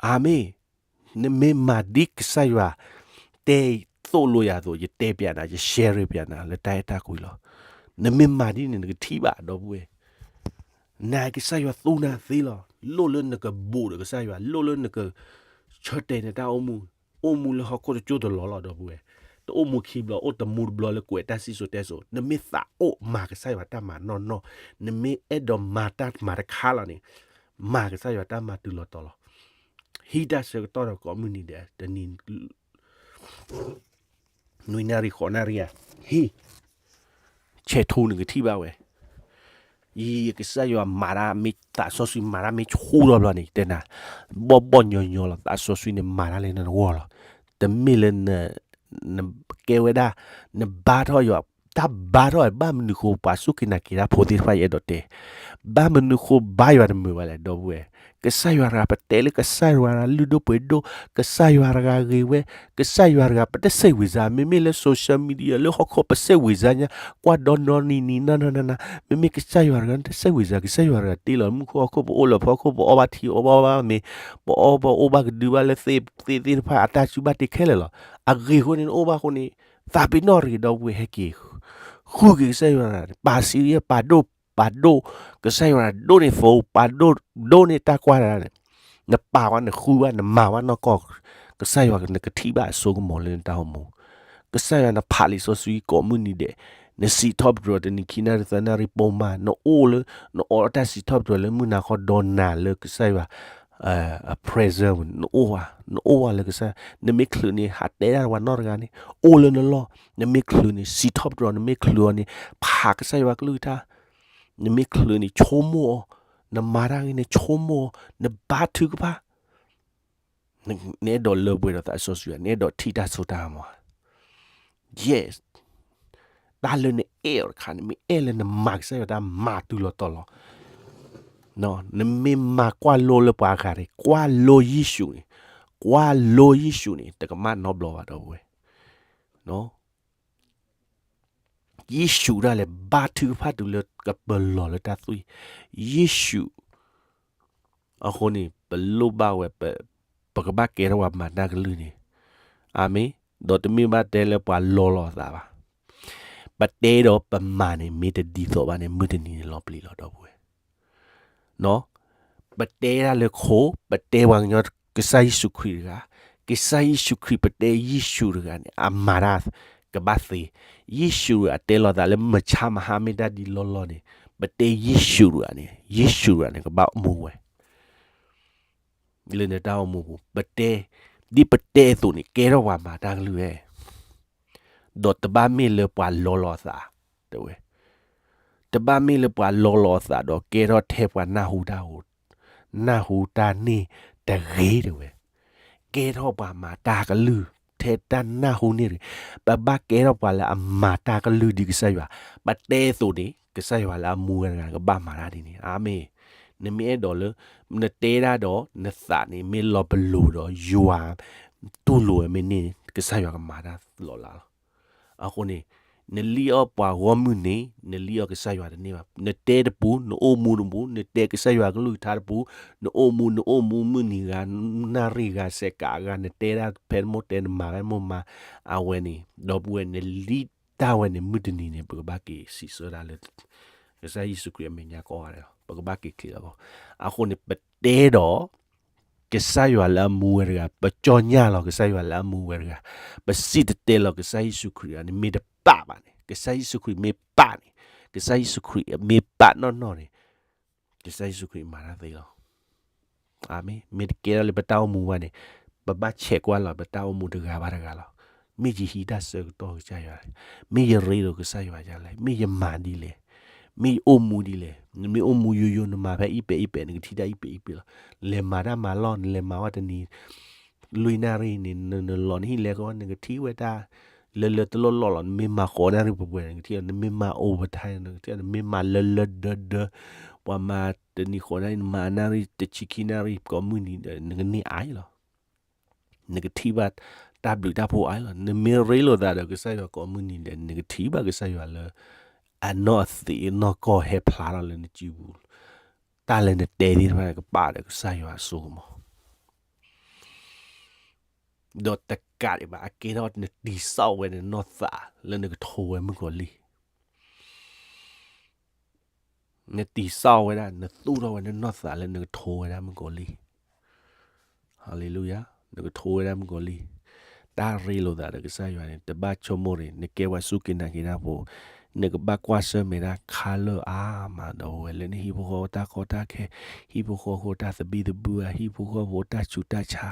အၤမ့ၣ်, နမ့ၢ်မၤဒ်ကစၢ်ယွၤ တဲသိၣ်လိယၤအသိး ယတဲပျးနၤ, ယ share ပျးနၤ လၢတၢ်အဲၣ်တၢ်ကွံလီၤ. နမ့ၢ်မၤဒ်န့ၣ် နကထံၣ်ဘၣ် ဒီပုၢ်ဝဲၢ်. နကစၢ်ယွၤသူနၤသ့လီၤ. လိၣ်လၢနကဘူးဒီးကစၢ်ယွၤ, လိၣ်လၢနက ဆၢတဲာ်နတၢ်အိၣ်မူ, အိၣ်မူလၢဟီၣ်ခိၣ်တစိၢ်တလီၢ်လီၤ ဒီပုၢ်ဝဲၢ်. တအိၣ်မူခံဘျီ, အိၣ်တမူတဘျီလၢကွဲးတၢ်စံၣ်စိၤတဲစိၤ, နမ့ၢ်သးအိၣ်မၤကစၢ်ယွၤတၢ်မၤနီၢ်နီၢ်, နမ့ၢ်အဲၣ်ဒိးမၤတၢ်မၤတခါလီၤန့ၣ်, မၤကစၢ်ယွၤတၢ်မၤတုၤလီၤတီၤလီၤ. ဟံးတၢ်ဆၢကတီၢ်ဒီးကိးမုၢ်နံၤဒဲး, တနံၤ နွံနၣ်ရံၣ်ဃိးနၣ်ရံၣ်ဧါ, ဟံး, ဆဲးထူနကထံၣ်ဘၣ်ဝဲ. ယကစၢ်ယွၤမၤတၢ်မ့ၢ်သးစီဆှံမၤတၢ်မ့ၢ်ဆူၣ်ထီၣ်ဘျီန့ၣ် ယတဲနၤ, ဘီၣ်ဘီၣ်ညီညီလီၤ, သးစီဆှံန့ၣ်မၤတၢ်လၢနဂီၢ်လီၤ. တမ့ၢ်လၢ နကဲဝဲဒၣ် နဘါထီၣ်ယွၤ, တၢ်ဘါထီၣ် ဘၣ်မနုၤဃိပှၤစူၢ်က့ၤနာ်က့ၤတၢ်ဖိသ့ၣ်တဖၣ် ယအဲၣ်ဒိးတဲ, ဘၣ်မနုၤဃိဘါယွၤတမုာ်ဘၣ်လဲၣ် ဒီပုၢ်ဝဲၢ်. ကစၢ်ယွၤတဂၤ ပတဲလၢကစၢ်ယွၤတဂၤလုၢ်ဒိၣ်ပှ့ၤဒိၣ်, ကစၢ်ယွၤတဂၤဂ့ၤဝဲ, ကစၢ်ယွၤတဂၤ ပတစိတ်ဝင်စား, မ့မ့ၢ်လၢ social media လၢဟီၣ်ခိၣ် ပစိတ်ဝင်စားညါ, ကွၢ်ဒီနီနံၤနံၤနီၤနီၤနီၤ, မ့မ့ၢ်ကစၢ်ယွၤတဂၤ တစိတ်ဝင်စား, ကစၢ်ယွၤတဂၤတ့လီၤမူခိၣ်ဟီၣ်ခိၣ်, ပအိၣ်လၢဖီခိၣ်, ပအီၣ်ဘၣ်ထံ အီၣ်ဘၣ်မ့ၤ, ပအီၣ်ဘၣ်အိၣ်ဘၣ်ကဒုဘၣ်လၢသ့ၣ်သ့ၣ်တဖၣ် အတၢ်စုဘၣ်တ့ခဲလၢာ်လီၤ. အဂ့ၢ်အဃိန့ၣ် နအိၣ်ဘၣ်အဃိန့ၣ်, သးပ့ၤနီၣ်တဂ့ၤ ဒီပုၢ်ဝဲၢ် ဟဲက့ၤ, ဃုက့ၤကစၢ်ယွၤတဂၤ, ပာ် serious, ပာ်ဒိၣ်, ပာ်ဒိၣ်, ကစၢ်ယွၤတဂၤ ဒိၣ်န့ၢ် phone, ပာ်ဒိၣ်, ဒိၣ်န့ၢ်တၢ်ကွၢ်တဂၤန့ၣ်, နပာ်ဝဲ နဃုဘၣ် နမၤဝဲနီၢ်ကီၢ်, ကစၢ်ယွၤနကထံၣ်ဘၣ်အစိကမီၤလၢနတၢ်အိၣ်မူ, ကစၢ်ယွၤနဖးလံာ်စီဆှံကိးမုၢ်နံၤဒဲး, နစံးထီၣ်ပတြၢၤတနံၤခံနၣ်ရံၣ်သၢနၣ်ရံၣ်ပိာ်မး, နအိၣ်လၢ နအိးထီၣ်တၢ်စံးထီၣ်ပတြၢၤလၢမုၢ်နၤဃီဒီးနၤလၢကစၢ်ယွၤ အ presence နအိၣ်ဧါ, နအိၣ်ဧါလၢကစၢ်, နမ့ၢ်ချုးန့ၣ် ဟးတဲဒၣ်ပှၤနီတဂၤန့ၣ် အိၣ်လၢနလီၢ်, နမ့ၢ်ချုးန့ၣ် စံးထီၣ်ပတြၢၤ, နမ့ၢ်ချုးအီၤန့ၣ် ဖးကစၢ်ယွၤကလုၢ်ကထါ, နမ့ၢ်ချုးန့ၣ် ဆိကမိၣ်အီၤ, နမၤတၢ်ဂ့ၤန့ၣ် ဆိကမိၣ်အီၤ, နဘါထုကဖၣ် နအဲၣ်ဒိးလၢပှဲၤဒီးသးစီဆှံဧါ, နအဲၣ်ဒိးထံၣ်တၢ်စိတၢ်ကမီၤဧါ. Yes, တၢ်လၢနအဲၣ်အီၤတခါန့ၣ် မ့ၢ်အဲၣ်လၢနမၤကစၢ်ယွၤတၢ်မၤတုၤလီၤတီၤလီၤ. နမ့ၢ်မၤကွၢ်လိလၢပှၤဂၤန့ၣ် ကွၢ်လိယ့ၣ်ၡူးန့ၣ်, ကွၢ်လိယ့ၣ်ၡူးန့ၣ် တကမၣ်နီတဘျီဘၣ် ဒီပုၢ်ဝဲၢ်. ယ့ၣ်ၡူးဒၣ်လဲာ် ဘါထုကဖၣ်တုၤလၢကပလီၢ်လၢတၢ်သွံၣ်, ယ့ၣ်ၡူး. အဃိန့ၣ် ပလိၣ်ဘၣ်ဝဲ ပကဘၣ်ကဲထီၣ်ပှၤမၤတၢ်ကလုၢ်န့ၣ်, အၤမ့ၣ်, ဒီးတမ့ၢ်ဘၣ်တဲလၢပှၤလီလီၤအသးဘၣ်. ပတဲဒီးပမၤန့ၣ် မ့ၢ်တဒ်သိးဘၣ်န့ၣ် မုၢ်တနံၤန့ၣ်လီၤပျံၤလီၤ ဒီပုၢ်ဝဲၢ်. ပတဲဒၣ်လၢခိ, ပတဲပှၤကညီကစၢ်ယ့ၣ်ၡူးခရံာ်တဂၤ, ကစၢ်ယ့ၣ်ၡူးခရံာ် ပတဲယ့ၣ်ၡူးတဂၤန့ၣ် အမၤတၢ်ကဘၣ်သ့, ယ့ၣ်ၡူးအတဲလိာ်သးလၢ မုၢ်ဆါမဟါမ့ၢ်တၢ်ဒ်လီၢ်လီၢ်န့ၣ်, ပတဲယ့ၣ်ၡူးတဂၤန့ၣ် ယ့ၣ်ၡူးတဂၤန့ၣ် ကဘၣ်အိၣ်မူဝဲ လၢနတၢ်အိၣ်မူပူၤ, ပတဲ, ဒ်ပတဲအသိးန့ၣ် ကဲထီၣ်ပှၤမၤတၢ်ကလုၢ်ဝဲ, ဒီးတဘၣ်မ့ၢ်လၢပှၤလီလီၤအသး, တဲဝဲ, တဘၣ်မ့ၢ်လၢပှၤလီလီၤအသးဒီးကဲထီၣ်ထဲပှၤနၢ်ဟူတၢ်, နၢ်ဟူတၢ်န့ၣ်တဂ့ၤ တဲဝဲ, ကဲထီၣ်ပှၤမၤတၢ်ကလုၢ် ထဲတၢ်နၢ်ဟူန့ၣ်တဂ့ၤ, ပဘၣ်ကဲထီၣ်ပှၤလၢအမၤတၢ်ကလုၢ်ဒ်ကစၢ်ယွၤ, ပတဲအသိးန့ၣ် ကစၢ်ယွၤလၢအမူဝဲတဂၤ ကဘၣ်မၤတၢ်ဒ်န့ၣ်, အၤမ့ၣ်. နမ့ၢ်အဲၣ်ဒိးလၢ နတဲဒၣ်ဒီးနသးန့ၣ် မ့ၢ်လီၤပလိာ်ဒီးယွၤတူၢ်လိာ်ဝဲမ့ၢ်န့ၣ် ကစၢ်ယွၤကမၤတၢ်လီၤလးလီၤ. အဃိန့ၣ် နလံၣ်အီၣ်ပှၤဂီၢ်မုၢ်န့ၣ် နလံၣ်အီၣ်ကစၢ်ယွၤတန့ၢ်ဘၣ်. နတဲတပူၤ နအိၣ်မူတပူၤ နတဲကစၢ်ယွၤကလုၢ်ကထါတပူၤ, နအိၣ်မူ နအိၣ်မူမုၢ်နံၤဂၤ နၣ်ရံၣ်ဂၤ စဲးကးဂၤ နတဲဒၣ်ဖဲတမိၢ်တဲ နမၤဖဲတမိၢ်မၤ, အဝဲန့ၣ် ဒီပုၢ်ဝဲၢ် နလံၣ်တၢ်ဝဲန့ၣ် မုၢ်တနံၤန့ၣ် ပကဘၣ်က့ၤစံးဆၢဒၣ်လၢ ကစၢ်ယ့ၣ်ၡူးခရံာ်အမဲာ်ညါကိးဂၤဒဲးလီၤ. ပကဘၣ်က့ၤချ့လီၤ. အဃိန့ၣ် ပတဲဒီး ကစၢ်ယွၤလၢအမူဝဲတဂၤ, ပကၠီညၣ်လီၤ ကစၢ်ယွၤလၢအမူဝဲတဂၤ, ပစံၣ်တဲၤတဲလီၤ ကစၢ်ယ့ၣ်ၡူးခရံာ်န့ၣ် မ့ၢ်တပာ်ဘၣ်န့ၣ်, ကစၢ်ယ့ၣ်ၡူးခရံာ်မ့ၢ်ပာ်န့ၣ်, ကစၢ်ယ့ၣ်ၡူးခရံာ်မ့ၢ်ပာ်နီၢ်နီၢ်န့ၣ်, ကစၢ်ယ့ၣ်ၡူးခရံာ်မၤတၢ်သ့လီၤ. အၤမ့ၣ်. မ့ၢ်တကဲထီၣ်လၢပတၢ်အိၣ်မူဘၣ်န့ၣ်, ပဘၣ်ဆဲးကွၢ်လီၤပတၢ်အိၣ်မူတဂၤဘၣ်တဂၤလီၤ. မ့ၢ်ယဟံးတၢ်ဆၢကတီၢ်ကစၢ်ယွၤလဲၣ်, မ့ၢ်ယရ့လိာ်ကစၢ်ယွၤဒ်လဲၣ်, မ့ၢ်ယမၤဒ်လဲၣ်, မ့ၢ်ယအိၣ်မူဒ်လဲၣ်. နမ့ၢ်အိၣ်မူယိယိ နမၤဖဲအံၣ်ပဲာ်အံၣ်ပဲာ် နကထံၣ်တၢ်အံၣ်ပဲာ်အံၣ်ပဲာ်လီၤ. လဲၤမၤတၢ်မၤလီၢ် နလဲၤမၤဝဲတနံၤ လွံၢ်နၣ်ရံၣ်န့ၣ် နလီၤနဟံၣ်လဲၤဃီ နကထံၣ်ဝဲတၢ် လၢလၢတလိၣ်လီၢ်လီၤ. နမ့ၢ်မၤဃိးနၣ်ရံၣ်ပှဲၤပှဲၤ နကထံၣ်, နမ့ၢ်မၤ overtime နကထံၣ်, နမ့ၢ်မၤလၢလၢဒၢဒၢ ပှၤမၤတနံၤဃိးနၣ်ရံၣ် နမၤနၣ်ရံၣ်တဆံခံနၣ်ရံၣ် ကိးမုၢ်နံၤဒီး နကန့ၢ်အါအံၤလီၤ. နကထံၣ်ဘၣ်တၢ်ဘျုးတၢ်ဖှိၣ်အါအံၤလီၤ. နမ့ၢ်ရ့လိာ်သးဒီးကစၢ်ယွၤကိးမုၢ်နံၤဒီး နကထံၣ်ဘၣ်ကစၢ်ယွၤလၢ အနီၢ်အသံးအနီၢ်ကီၢ်ဟဲဖျါထီၣ်လၢနစုပူၤ, တၢ်လၢနတဲသ့ၣ်တဖၣ်ကပာ်ဒီးကစၢ်ယွၤအစိကမီၤ ဒီးတကးဒံးဘၣ် အကဲထီၣ်နတံၤစၢ်ဝဲနနီၢ်သးလၢနကထိဝဲမုၣ်ကီၤလံၢ်, နတံၤစၢ်ဝဲဒၣ် နသူၣ်ထီၣ်ဝဲနနီၢ်သးလၢနကထိဝဲဒၣ်မုၣ်ကီၤလံၢ်. Hallelujah, နကထိဝဲဒၣ်မုၣ်ကီၤလံၢ်. တၢ်ရ့လိာ်သးဒီးကစၢ်ယွၤန့ၣ် တဘၣ်ဆိကမိၣ်ရ့ၣ်, နကဲပှၤစူၢ်က့ၤနာ်က့ၤတၢ်ဖိ, နကဘၣ်ကွၢ်ဆၢၣ်မဲာ်တၢ်ခါလၢအါမး ဒီပုၢ်ဝဲၢ်, လၢနဟံၣ်ဖိဃီဖိတၢ်ကီတၢ်ခဲ, ဟံၣ်ဖိဃီဖိတၢ်သဘံၣ်သဘုၣ်ဧါ, ဟံၣ်ဖိဃီဖိတၢ်ဆူးတၢ်ဆါ,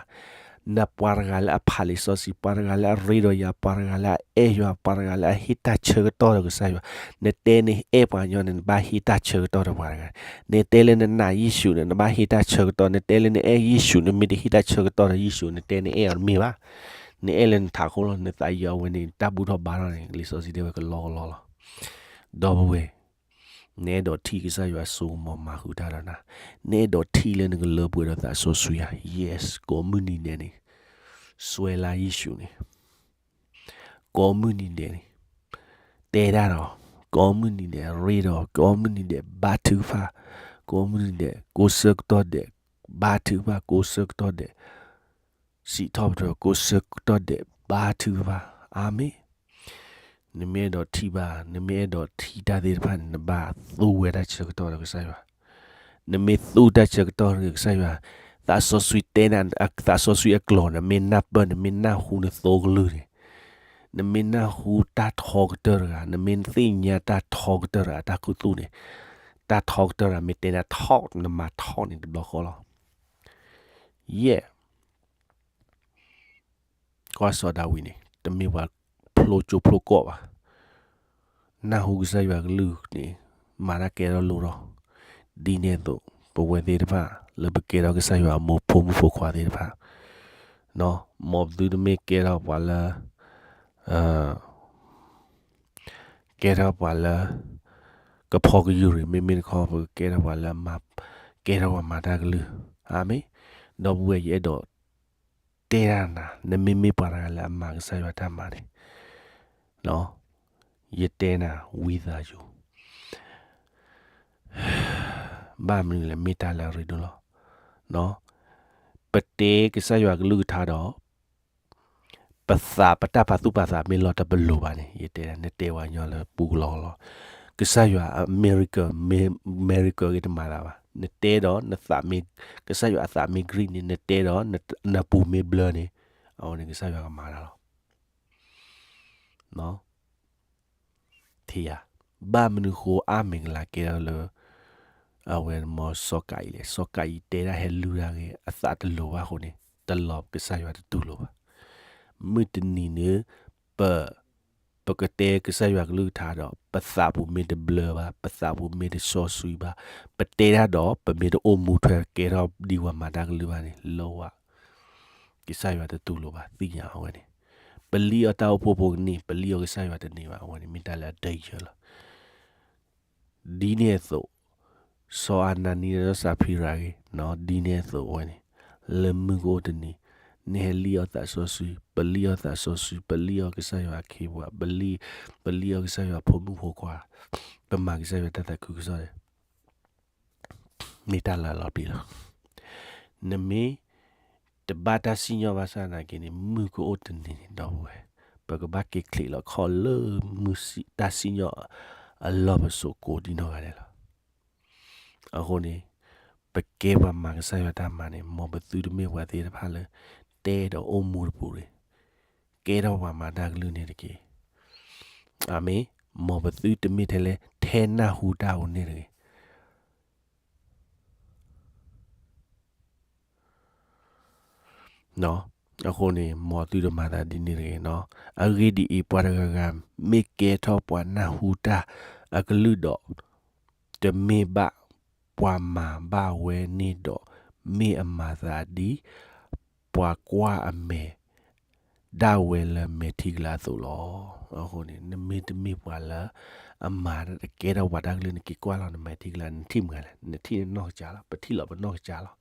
နပှၤတဂၤလၢအဖးလံာ်စီဆှံ, ပှၤတဂၤလၢအရ့ဒီးယွၤ, ပှၤတဂၤလၢအအဲၣ်ယွၤ, ပှၤတဂၤလၢအဟ့ၣ်တၢ်ဆၢကတီၢ်ဒီးကစၢ်ယွၤ, နတဲနအဲၣ်ပှၤကညီန့ၣ် နဘၣ်ဟ့ၣ်တၢ်ဆၢကတီၢ်ဒီးပှၤတဂၤ, နတဲလၢနနာ်ယ့ၣ်ၡူးန့ၣ် နဘၣ်ဟ့ၣ်တၢ်ဆၢကတီၢ်, နတဲလၢနအဲၣ်ယ့ၣ်ၡူး နမ့ၢ်တဟ့ၣ်တၢ်ဆၢကတီၢ်ဒီးယ့ၣ်ၡူး နတဲနအဲၣ်အီၤတမ့ၢ်ဘၣ်. နအဲၣ်လၢနထးခိၣ်လီၤ, နသးယံၤအဝဲန့ၣ် တၢ်ဘူၣ်ထီၣ်ဘါထီၣ်န့ၣ် လံာ်စီဆှံတဲဝဲကလီကလီလီၤ. ဒီပုၢ်ဝဲၢ်, နအဲၣ်ဒိးထံၣ်ကစၢ်ယွၤစိကမီၤမၤဃုာ်တၢ်ဒီးနၤ, နအဲၣ်ဒိးထံၣ်လၢနကလၢပှဲၤဒီးသးစီဆှံဧါ. Yes, ကိးမုၢ်နံၤဒဲးန့ၣ်, စွဲလၢယ့ၣ်ၡူးန့ၣ်, ကိးမုၢ်နံၤဒဲးန့ၣ်, တဲဒၣ်ဒီး, ကိးမုၢ်နံၤဒဲးရ့ဒီး, ကိးမုၢ်နံၤဒဲးဘါထုကဖၣ်, ကိးမုၢ်နံၤဒဲး ကိးဆၢကတီၢ်ဒဲး ဘါထုကဖၣ်, ကိးဆၢကတီၢ်ဒဲး စံးထီၣ်ပတြၢၤ, ကိးဆၢကတီၢ်ဒဲးဘါထုကဖၣ်. အၤမ့ၣ်. နမ့ၢ်အဲၣ်ဒိးထံၣ်ဘၣ်, နမ့ၢ်အဲၣ်ဒိးထံၣ်တၢ်သ့ၣ်တဖၣ်န့ၣ် နဘၣ်သူဝဲတၢ်ဆၢကတီၢ်ဒီးကစၢ်ယွၤ. နမ့ၢ်သူတၢ်ဆၢကတီၢ်ဒီးကစၢ်ယွၤ, သးစီဆှံတဲနၤ, သးစီဆှံအကျိာ်န့ၣ် မ့ၢ်နၢ်ပၢၢ်န့ၣ် မ့ၢ်နၢ်ဟူနသိကလုၢ်န့ၣ်, နမ့ၢ်နၢ်ဟူတၢ်ထီကတၢၢ်တဂၤ, နမ့ၢ်သ့ၣ်ညါတၢ်ထီကတၢၢ်တဂၤ တၢ်ခူသူၣ်န့ၣ်, တၢ်ထီကတၢၢ်တဂၤ မ့ၢ်တဲနၤထီၣ် နမၤထီၣ်န့ၣ်တဘျီဃီလီၤ. ယဲၢ် ကွၢ်စီၤဒၤဝံးန့ၣ် တမ့ၢ်ပှၤဖျိကၠိဖျိကီၢ်ဘၣ်. နၢ်ဟူကစၢ်ယွၤကလုၢ်န့ၣ် မၤတၢ်ကဲထီၣ်လိၣ်ထီၣ်, ဒ်န့ၣ်အသိး ပဝဲသ့ၣ်တဖၣ် လၢပကဲထီၣ်ကစၢ်ယွၤအမိၢ်ဖိမုၣ်ဖိခွါသ့ၣ်တဖၣ်, မ်ပသုတမ့ၢ်ကဲထီၣ်ပှၤလၢ ကဲထီၣ်ပှၤလၢ ကဖီကယူၤရံၤ မ့မ့ၢ်တခီ ပကကဲထီၣ်ပှၤလၢ ကဲထီၣ်ပှၤမၤတၢ်ကလုၢ်, အၤမ့ၣ်. ဒီပုၢ်ဝဲၢ် ယအဲၣ်ဒိးတဲတၢ်နၤ, နမ့မ့ၢ်ပှၤတဂၤလၢအမၤကစၢ်ယွၤတၢ်မၤန့ၣ်, ယတဲနၤဝံသးစူၤ, ဘၣ်မနုၤလဲၣ် မ့ၢ်တၢ်လၢအရ့ဒိၣ်လီၤ. ပတဲကစၢ်ယွၤကလုၢ်ကထါဒီး ပသး ပတၢ်ပာ်သူၣ်ပာ်သးမ့ၢ်လီၤတၢ်ပလိၤဘၣ်န့ၣ် ယတဲ နတဲဝဲညီလၢပူကလီကလီ, ကစၢ်ယွၤအ miracle, miracle ဂ့ၤတမၤသးဘၣ်. နတဲဒီးနသးမ့ၢ် ကစၢ်ယွၤအသးမ့ၢ်ဂံၢ်န့ၣ် နတဲဒီးနပူၤမ့ၢ်ဘျၢန့ၣ်, အဝဲန့ၣ်ကစၢ်ယွၤကမၤတၢ်လီၤ. ထံဧါ, ဘၣ်မနုၤဃိအါမ့ၢ်ကလၤကဲထီၣ်လၢ အဝဲမ့ၢ်စီၤကၤအံၤလဲၣ်. စီၤကၤအံၤတဲဒၣ်ဟဲလုၢ်ဒၣ်ဂ့ၤ အသးတလိၤဘၣ်အဃိန့ၣ် တလီၤကစၢ်ယွၤတတူၢ်လိာ်ဘၣ်. မုၢ်တနံၤန့ၣ် ပ ပကတဲကစၢ်ယွၤကလုၢ်ကထါဒီး ပသးပူၤမ့ၢ်တဘျၢဘၣ်, ပသးပူၤမ့ၢ်တစီဆှံဘၣ်, ပတဲတၢ်ဒီး ပမ့ၢ်တအိၣ်မူထွဲကဲထီၣ်ဒံးပှၤမၤတၢ်ကလုၢ်ဘၣ်န့ၣ် လီၤဝဲ ကစၢ်ယွၤတတူၢ်လိာ်ဘၣ် သ့ၣ်ညါအဝဲန့ၣ်, ပလံၣ်အီၣ်တၢ်အိၣ်ဖှိၣ်ဖိကန့ၢ်, ပလံၣ်အီၣ်ကစၢ်ယွၤတန့ၢ်ဘၣ်, အဝဲန့ၣ်မ့ၢ်တၢ်လၢအ danger လီၤ. ဒ်န့ၣ်အသိး စီၤအနနံဒီးစီၤစဖံရၤဂ့ၤ, ဒ်န့ၣ်အသိးအဝဲန့ၣ် လၢမုၢ်ကအိၣ်တနံၤ နဟဲလံၣ်အီၣ်သးစီဆှံ, ပလံၣ်အီၣ်သးစီဆှံ, ပလံၣ်အီၣ်ကစၢ်ယွၤအခ့အပှၤ, ပလံၣ်အီၣ်ကစၢ်ယွၤဖိမုၣ်ဖိခွါ, ပမၤကစၢ်ယွၤတၢ်သးခုကစီၣ်န့ၣ် မ့ၢ်တၢ်လၢအလီၤပျံၤလီၤ. နမ့ၢ်တဘၣ်တၢ်စံၣ်ညီၣ်ဘၣ်ဆၣ်သနာ်က့န့ၣ် မုၢ်ကအိၣ်တနံၤန့ၣ် ဒီပုၢ်ဝဲၢ်, ပကဘၣ်က့ၤချံးလီၤခီၣ်လၢမုၢ်တၢ်စံၣ်ညီၣ်အလီၢ်ပစိာ်ကိးဒံနီၢ်ဂၤဒဲးလီၤ. အဃိန့ၣ် ပကဲပှၤမၤကစၢ်ယွၤတၢ်မၤန့ၣ် မ်ပသုတမ့ၢ်ပှၤသ့ၣ်တဖၣ်လၢ တဲဒီးအိၣ်မူတပူၤန့ၣ် ကဲထီၣ်ပှၤမၤတၢ်ကလုၢ်န့ၣ်တက့ၢ်. အၤမ့ၣ်. မ်ပသုတမ့ၢ်ထဲလဲၣ် ထဲနၢ်ဟူတၢ်ဧိၤန့ၣ်တဂ့ၤ. အဃိန့ၣ် မ်သုတမၤသးဒ်န့ၣ်တဂ့ၤ. အဂ့ၢ်ဒ်အံၤ, ပှၤတဂၤဂၤ မ့ၢ်ကဲထီၣ်ပှၤနၢ်ဟူတၢ်အကလုၢ်ဒီး တမ့ၢ်ဘၣ်ပှၤမၤဘၣ်ဝဲန့ၣ်ဒီး, မ့ၢ်အမၤသးဒ် ပှၤကွၢ်အမဲာ် ဒၣ်ဝဲလၢမဲာ်ထံကလၤအသိးလီၤ. အဃိန့ၣ် နမ့ၢ်တမ့ၢ်ပှၤလၢအမၤကဲထီၣ်ပှၤတၢ်ကလုၢ် နက့ၤကွၢ်လီၤနမဲာ်ထံကလၤ နထံၣ်မုၢ်ဂၤလဲၣ်, နထံၣ်နနီၢ်ကစၢ်လီၤ, ပထံၣ်လီၤပနီၢ်ကစၢ်လီၤ.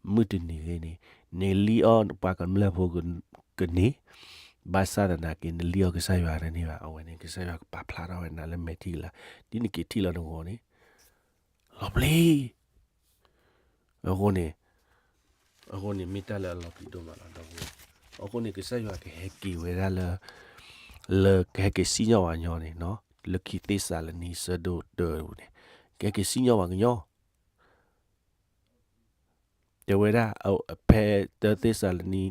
မုၢ်တနံၤဂ့ၤန့ၣ် နလံၣ်အီၣ်ပှၤကမျၢၢ်ဖိကန့ၢ်, ဘၣ်ဆၣ်သနာ်က့ နလံၣ်အီၣ်ကစၢ်ယွၤတန့ၢ်ဘၣ်. အဝဲန့ၣ် ကစၢ်ယွၤကပာ်ဖျါထီၣ်ဝဲနၤလၢမဲာ်ထံကလၤ, ဒ်နက့ၤထံၣ်လီၤနဂီၢ်န့ၣ် လီၤပျံၤ အဃိန့ၣ်, အဃိန့ၣ် မ့ၢ်တၢ်လၢအလီၤပျံၤဒိၣ်မးလီၤ ဒီပုၢ်ဝဲၢ်. အဃိန့ၣ် ကစၢ်ယွၤကဟဲက့ၤဝဲဒၣ်လၢ, လၢကဟဲက့ၤစံၣ်ညီၣ်ပှၤကညီန့ၣ်, လၢခံသ့းစၤလနံ ဆၢဒိၣ်တၢန့ၣ် ကဟဲက့ၤစံၣ်ညီၣ်ပှၤကညီ တဲဝဲဒၣ်, ဖဲတၢသ့းစၤလနံ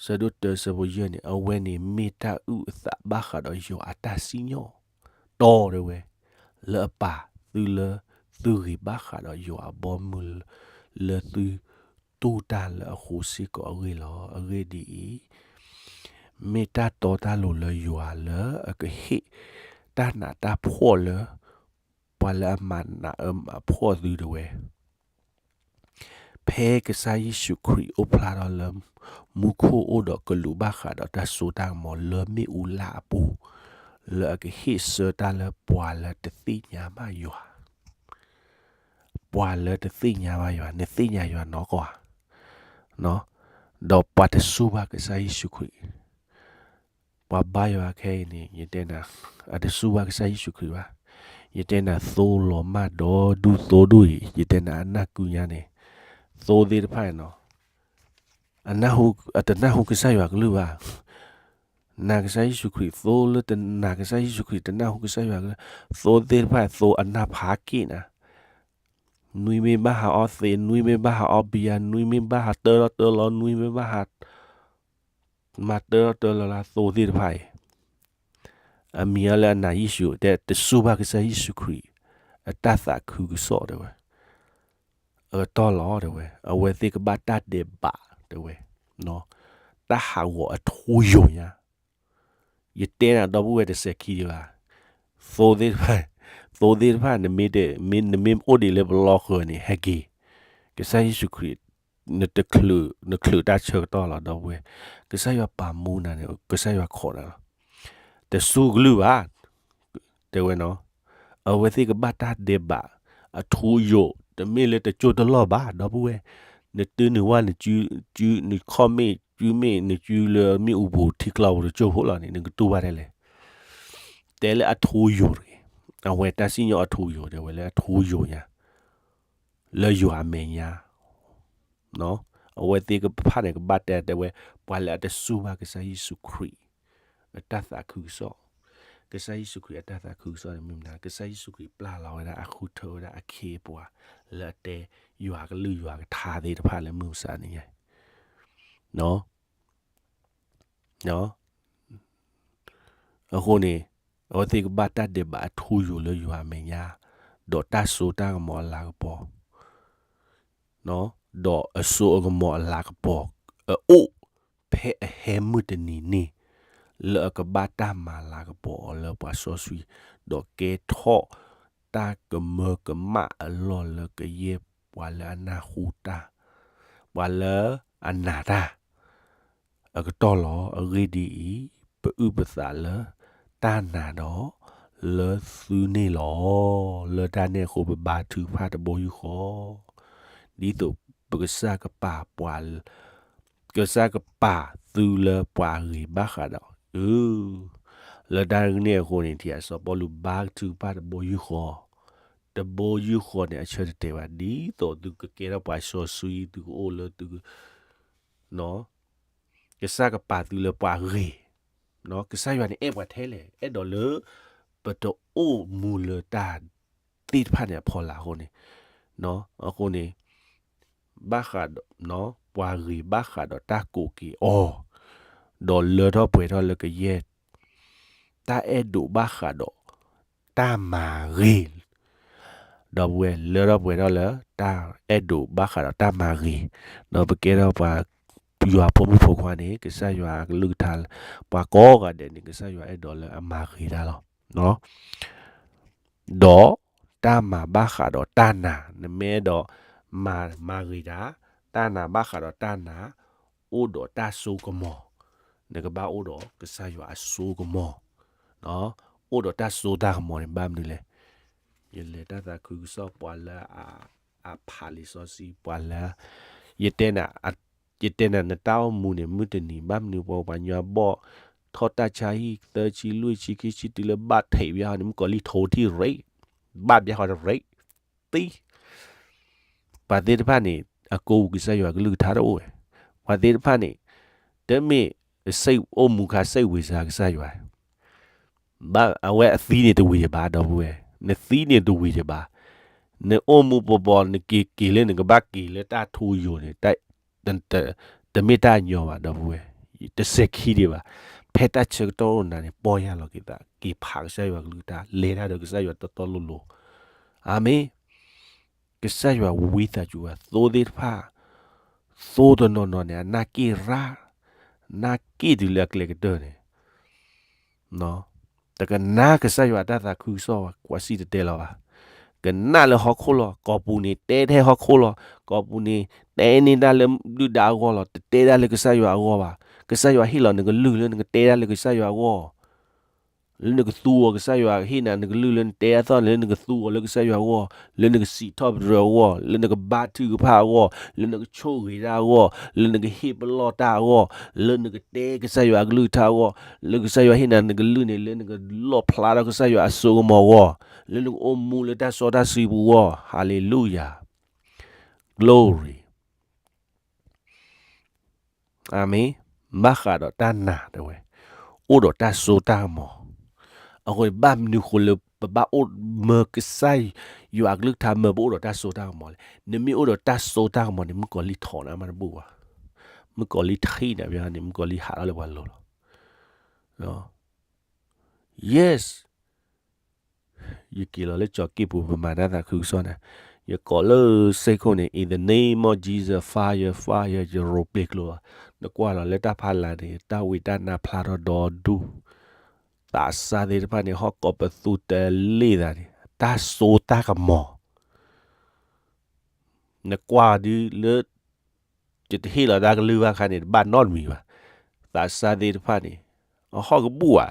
ဆၢဒိၣ်တၢ ဆၢဖိယဲၢ်န့ၣ်, အဝဲန့ၣ်မ့ၢ်တၢ်အုၣ်အသးဘၣ်ဃးဒီးယွၤအတၢ်စံၣ်ညီၣ်တီတဲဝဲ, လၢအပာ်သုလၢသုဂ့ၤဘၣ်ဃးဒီးယွၤအဘီအမုၢ်, လၢသုတူၢ်တၢ်လၢအဃိစ့ၢ်ကီးအဂ့ၢ်လီၤ. အဂ့ၢ်ဒ်အံၤ, မ့ၢ်တၢ်တီတၢ်လိၤလၢယွၤလၢအကဟ့ၣ်တၢ်နးတၢ်ဖှီၣ်လၢ ပှၤလၢအမၤနးအၢမၤဖှီၣ်သုတဲဝဲ ဖဲကစၢ်ယ့ၣ်ၡူးခရံာ်အိၣ်ဖျါထီၣ်လၢမူခိၣ် အိၣ်ဒီးကလူးဘၣ်ဃးဒီးတၢ်စိတၢ်ကမီၤလၢမ့ၣ်အူလၣ်အပူၤ, လၢအကဟ့ၣ်ဆၢတၢ်လၢပှၤလၢတသ့ၣ်ညါဘၣ်ယွၤ, ပှၤလၢတသ့ၣ်ညါဘၣ်ယွၤ, နသ့ၣ်ညါယွၤနီၢ်ကီၢ်ဧါ, ဒီးပှၤတစူၢ်ဘၣ်ကစၢ်ယ့ၣ်ၡူးခရံာ် ပှၤဘါယွၤခဲအံၤန့ၣ် ယတဲနၤ, အတစူၢ်ဘၣ်ကစၢ်ယ့ၣ်ၡူးခရံာ်ဘၣ်. ယတဲနၤ သိလီၤမၢ်ဒီဒူၣ်သိဒူၣ်အံၤ, ယတဲနၤအနၢ်ကုညါန့ၣ်, သိသ့ၣ်တဖၣ်န့ၣ်နီၤ, အတနၢ်ဟူကစၢ်ယွၤကလုၢ်ဘၣ်. နာ်ကစၢ်ယ့ၣ်ၡူးခရံာ်, သိလၢတနာ်ကစၢ်ယ့ၣ်ၡူးခရံာ် တနၢ်ဟူကစၢ်ယွၤကလုၢ်, သိသ့ၣ်တဖၣ် သိအနၢ်ဖးက့ၣ်နၤ, နွံမ့ၢ်ဘၣ်ဟးအီသံး, နွံမ့ၢ်ဘၣ်ဟးအီဘံယၤ, နွံမ့ၢ်ဘၣ်ဟးတၢလီၤတၢလီၤ, နွံမ့ၢ်ဘၣ်ဟး မၤတၢလီၤတၢလီၤလၢ သိသ့ၣ်တဖၣ်အံၤ, အမံၤအလၢအနာ်ယ့ၣ်ၡူး တဲတစူၢ်ဘၣ်ကစၢ်ယ့ၣ်ၡူးခရံာ် အတၢ်သးခုကစီၣ်တဲဝဲ, အကတီၢ်လီၤ တဲဝဲ, အဝဲသ့ၣ်ကဘၣ်တၢ်ဒဲးဘး တဲဝဲ, တၢ်ဟးဂီၤအထူအယိာ်ညါ, ယတဲနၤဒီပုၢ်ဝဲၢ်တစဲးခံဒံးဘၣ်, သိသ့ၣ်တဖၣ်, သိသ့ၣ်တဖၣ် နမ့ၢ်အိၣ်ဒံးလၢပလီၢ်ဃၢၤန့ၣ် ဟဲက့ၤ, ကစၢ်ယ့ၣ်ၡူးခရံာ် နချုးတၢ်ဆၢကတီၢ်လီၤ ဒီပုၢ်ဝဲၢ်, ကစၢ်ယွၤပာ်မူနၤန့ၣ် ကစၢ်ယွၤခိးနၤလီၤ, တစူၢ်ကလုၢ်ဘၣ် တဲဝဲနီၤ, အဝဲသ့ၣ်ကဘၣ်တၢ်ဒဲးဘး အထူအယိာ် တမ့ၢ်လၢတကၠိၢ်တလီၢ်ဘၣ် ဒီပုၢ်ဝဲၢ်, နတုၤနဝၣ် နခီၣ်မ့ၣ် ကုမ့ၣ် နကုလၢမ့ၣ်အူပူၤထံကျီပူၤတကၠိၢ်ဖိလီၤန့ၣ် နကတူၢ်ဘၣ်ထဲလဲၣ်, တဲလၢအထူအယိာ်တဂ့ၤ, အဝဲတၢ်စံၣ်ညီၣ်အထူအယိာ် တဲဝဲလၢအထူအယိာ်ညါ, လၢယွၤအမဲာ်ညါ အဝဲသ့ၣ်တဖၣ်န့ၣ် ကဘၣ်တဲတဲဝဲ ပှၤလၢအတစူၢ်ဘၣ်ကစၢ်ယ့ၣ်ၡူးခရံာ် အတၢ်သးခုကစီၣ်, ကစၢ်ယ့ၣ်ၡူးခရံာ်အတၢ်သးခုကစီၣ်န့ၣ်မ့ၢ်မနုၤ, ကစၢ်ယ့ၣ်ၡူးခရံာ်ပျၢ်လီၤဝဲဒၣ် အဃုထၢဝဲဒၣ်အခ့အပှၤ လၢအတဲ ယွၤကလုၢ်ယွၤကထါသ့ၣ်တဖၣ်လၢမုၢ်မဆါန့ၣ်ညါ အဃိန့ၣ် အဝဲသ့ၣ်ကဘၣ်တၢ်ဒဲးဘးအထူအယိာ်လၢယွၤအမဲာ်ညါ, ဒီးတၢ်စိတၢ်ကမီၤအလၤကပီၤ, ဒီးအစိအကမီၤအလၤကပီၤ အအိၣ်ဖဲအဟဲမုၢ်တနံၤန့ၣ်, လၢအကဘၣ်တၢ်မၤလၤကပီၤအီၤလၢပှၤစီဆှံ, ဒီးကဲထီၣ်တၢ်ကမၢကမၣ်အလီၢ်လၢကယဲၢ်ပှၤလၢအနၢ်ဟူတၢ်, ပှၤလၢအနာ်တၢ် အကတီၢ်လီၤ. အဂ့ၢ်ဒ်အံၤ, ပအုၣ်ပသးလၢတၢ်နာ်ဒီး လၢသုန့ၣ်လီၤ. လၢတၢ်န့ၣ်အဃိ ပဘါထုကဖၣ်တဘိယူၢ်ဃီ, ဒ်သိးပကစၢ်ကပာ်ပှၤ, ကစၢ်ကပာ်သုလၢပှၤအဂ့ၤဘၣ်ဃးဒီး, အ, လၢတၢ်န့ၣ်အဃိန့ၣ် ထံၣ်အစီၤပီလူးဘါထုကဖၣ်တဘိယူၢ်ဃီ, တဘိယူၢ်ဃီန့ၣ် အဆၢတတဲာ်ဘၣ် ဒ်သိးသုကကဲထီၣ်ပှၤစီဆှံ သုကအိၣ်လၢသု ကစၢ်ကပာ်သုလၢပှၤဂ့ၤ, ကစၢ်ယွၤန့ၣ်အဲၣ်ပှၤထဲလဲၣ်, အဲၣ်ဒိးလၢ ပတအိၣ်မူလၢတၢ်သ့ၣ်တဖၣ်န့ၣ်အဖီလာ်အဃိန့ၣ်, အဃိန့ၣ် ဘၣ်ဃးဒီး ပှၤဂ့ၤဘၣ်ဃးဒီးတၢ်ကိးက့ၤအီၤ, ဒီးလၢထီၣ်ပှဲၤထီၣ်လၢကယဲၢ် တၢ်အဲၣ်ဒိးဘၣ်ဃးဒီးတၢ်မၤဂ့ၤ, ဒီပုၢ်ဝဲၢ် လၢထီၣ်ပှဲၤထီၣ်လၢ တၢ်အဲၣ်ဒိးဘၣ်ဃးဒီးတၢ်မၤဂ့ၤ, ဒီးပကဲထီၣ်ပှၤ ယွၤဖိမုၣ်ဖိခွါန့ၣ် ကစၢ်ယွၤအကလုၢ်ကထါ, ပှၤကိးဂၤဒဲးန့ၣ် ကစၢ်ယွၤအဲၣ်ဒိးလၢအမၤဂ့ၤတၢ်လီၤ. ဒီးတၢ်မၤဘၣ်ဃးဒီးတၢ်နာ်, နမ့ၢ်အဲၣ်ဒိးမၤ, မၤဂ့ၤတၢ်, တၢ်နာ်ဘၣ်ဃးဒီးတၢ်နာ်, အိၣ်ဒီးတၢ်စိကမီၤ, နကဘၣ်အိၣ်ဒီးကစၢ်ယွၤအစိကမီၤ, အိၣ်ဒီးတၢ်စိတၢ်ကမီၤန့ၣ် ဘၣ်မနုၤလဲၣ်. ယလဲၤတၢ်သးခုကစီၣ်ပှၤလၢအ, အဖးလံာ်စီဆှံ ပှၤလၢ, ယတဲနၤ ယတဲနၤ နတၢ်အိၣ်မူန့ၣ် မုၢ်တနံၤ ဘၣ်မနုၤပှၤ ပှၤညီဘီၣ်ထီၣ်တၢ်ဆါဟံၣ် သၢဆံ လွံၢ်ဆံ ခံဆံ တုၤလၢဘၣ်ထဲးဘၣ်ဃီန့ၣ် မုၣ်ကီၤလံၢ်ထိထံၣ်ရ့း, ဘၣ်ဘၣ်ဃီတရ့း, သံ ပှၤသ့ၣ်တဖၣ်န့ၣ် အကိးပူၤကစၢ်ယွၤကလုၢ်ကထါတအိၣ်ဝဲ, ပှၤသ့ၣ်တဖၣ်န့ၣ် တမ့ၢ် စိတ်အိၣ်မူခါ စိတ်ဝင်စား ကစၢ်ယွၤ ဘၣ်အဝဲအသံန့ၣ်တဝံၤဒံးဘၣ် ဒီပုၢ်ဝဲၢ်, နသံန့ၣ်တဝံၤဒံးဘၣ်, နအိၣ်မူပီၤပီၤ နက့ၤက့ၤလၢနကဘၣ်က့ၤလၢတၢ်ထူယိာ်န့ၣ် တမ့ၢ်တၢ်ညီဘၣ် ဒီပုၢ်ဝဲၢ်, တစဲးခံဒံးဘၣ်, ဖဲတၢ်ဆၢကတီၢ်အိၣ်နၤန့ၣ် ပီၢ်ယၢ်လီၤက့ၤသး က့ၤဖးကစၢ်ယွၤကလုၢ်ကထါ လဲၤတၢ်ဒီးကစၢ်ယွၤတီတီလိၤလိၤ, အၤမ့ၣ် ကစၢ်ယွၤဝံသးစူၤဝဲ သိသ့ၣ်တဖၣ်, သိတနီၤနီၤန့ၣ် အနၢ်က့ၣ်ရၣ်, နၢ်က့ၣ်တုၤလၢအကျဲကတၢၢ်န့ၣ်, တကနၣ်ကစၢ်ယွၤအတၢ်သးခုကစီၣ်ဘၣ်, ကွၢ်စံၣ်တဲၤတဲလီၤဘၣ်, ကနၣ်လၢဟီၣ်ခိၣ်လီၤ, ကိးပူၤန့ၣ် တဲထဲဟီၣ်ခိၣ်လီၤ, ကိးပူၤန့ၣ် တဲန့ၢ်တၢ်လၢဒုၣ်ဒါအဂီၢ်လီၤ, တတဲတၢ်လၢကစၢ်ယွၤအဂီၢ်ဘၣ်, ကစၢ်ယွၤဟ့ၣ်လီၤနကလုၢ်လၢနကတဲတၢ်လၢကစၢ်ယွၤအဂီၢ် လၢနကသူအီၤ ကစၢ်ယွၤဟ့ၣ်နၤနကလုၢ်လၢနတဲအသီၣ်န့ၣ် လၢနကသူအီၤလၢကစၢ်ယွၤအဂီၢ်, လၢနကစံးထီၣ်ပတြၢၤအဂီၢ်, လၢနကဘါထုကဖၣ်အဂီၢ်, လၢနကဆိၣ်ဂ့ၤတၢ်အဂီၢ်, လၢနကဟ့ၣ်ပလီၢ်တၢ်အဂီၢ်, လၢနကတဲကစၢ်ယွၤအကလုၢ်ကထါအဂီၢ်, လၢကစၢ်ယွၤဟ့ၣ်နၤနကလုၢ်န့ၣ် လၢနကလီၣ်ဖျါထီၣ်ကစၢ်ယွၤအစိကမီၤအဂီၢ်, လၢနကအိၣ်မူလၢတၢ်စီတၢ်ဆှံပူၤအဂီၢ်, Hallelujah, Glory. အၤမ့ၣ်, ဘၣ်ဃးဒီးတၢ်နာ်တဲဝဲ, အိၣ်ဒီးတၢ်စိတၢ်ကမီၤ, အဃိန့ၣ်ဘၣ်မနုၤဃိလၢပဘၣ်အိၣ်မၢကစၢ်ယွၤအကလုၢ်ကထါ မၢပအိၣ်ဒီးတၢ်စိတၢ်ကမီၤလဲၣ်, နမ့ၢ်အိၣ်ဒီးတၢ်စိတၢ်ကမီၤန့ၣ် မုၣ်ကီၤလံၢ်ထိးနၤမးတဘူၣ်ဘၣ်, မုၣ်ကီၤလံၢ်ထံၣ်နၤဘၣ်န့ၣ် မုၣ်ကီၤလံၢ်ဟးထီၣ်လၢပှၤလိၤလီၤ, yes, ယက့ၤလီၤလၢကၠီၤက့ၣ်ပူၤ ပမၤတၢ်သးခုကစီၣ်န့ၣ်, ယကိးလၢစ့ၢ်ခိၣ်န့ၣ် In the name of Jesus, fire, fire, ယရိပ့ၤကျိၤလီၤ. နကွၢ်လီၤလၢတၢ်ဖးလၢ်န့ၣ် တၢ်ဝံတၢ်နါဖျါထီၣ်ဒီဒူၣ်, သးစၢ်သ့ၣ်တဖၣ်န့ၣ် ဟီၣ်ကိးပသူတလ့ၣ်သးန့ၣ် တၢ်စိတၢ်ကမီၤ နကွၢ်ဒုလၢ ယတဟ့ၣ်လီၤတၢ်ကလုၢ်ဘၣ်ခါန့ၣ် တဘၣ်နီတမံၤဘၣ်. သးစၢ်သ့ၣ်တဖၣ်န့ၣ် အဟီၣ်ကဘူၣ်ဧါ.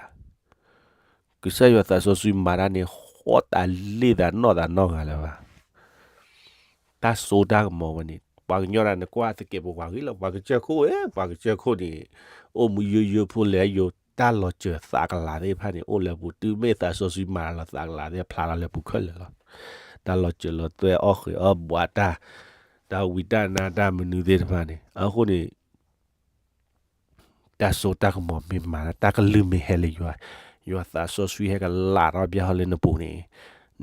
ကစၢ်ယွၤသးစီဆှံမၤတၢ်န့ၣ် ဃီတၢ်လ့ၣ်သးနီၢ်သးနီတဂၤလၢၤဘၣ်. တၢ်စိတၢ်ကမီၤဝဲန့ၣ် ပှၤကညီဒၣ်နကွၢ်သကဲးပဝးဂ့ၤလီၤ ပှၤကစၢၢ်ခိၣ်ဧၢ, ပှၤကစၢၢ်ခိၣ်န့ၣ် အိၣ်မူယိယိဖိလဲၣ်ယိ တၢ်လီၤစၢၤသးကလၤသ့ၣ်တဖၣ်န့ၣ် အိၣ်လၢပူၤ တုၤမ့ၢ်သးစီဆှံမၤလီၤသးကလၤသ့ၣ်ဖျါလီၤလၢပူၤခဲလၢာ်လီၤ. တၢ်လီၤစၢၤလီၤသွဲၣ်အီၣ်ဃဲၤအီၣ်ဘှးတၢ်, တၢ်ဝံတၢ်နါတၢ်မနုၤသ့ၣ်တဖၣ်န့ၣ် အဃိန့ၣ် တၢ်စိတၢ်ကမီၤမ့ၢ်မၤ တၢ်ကလုၢ်မ့ၢ်ဟဲလၢယွၤ, ယွၤသးစီဆှံဟဲကလးထီၣ်ဘၣ်ဟီၣ်လၢနပူၤန့ၣ်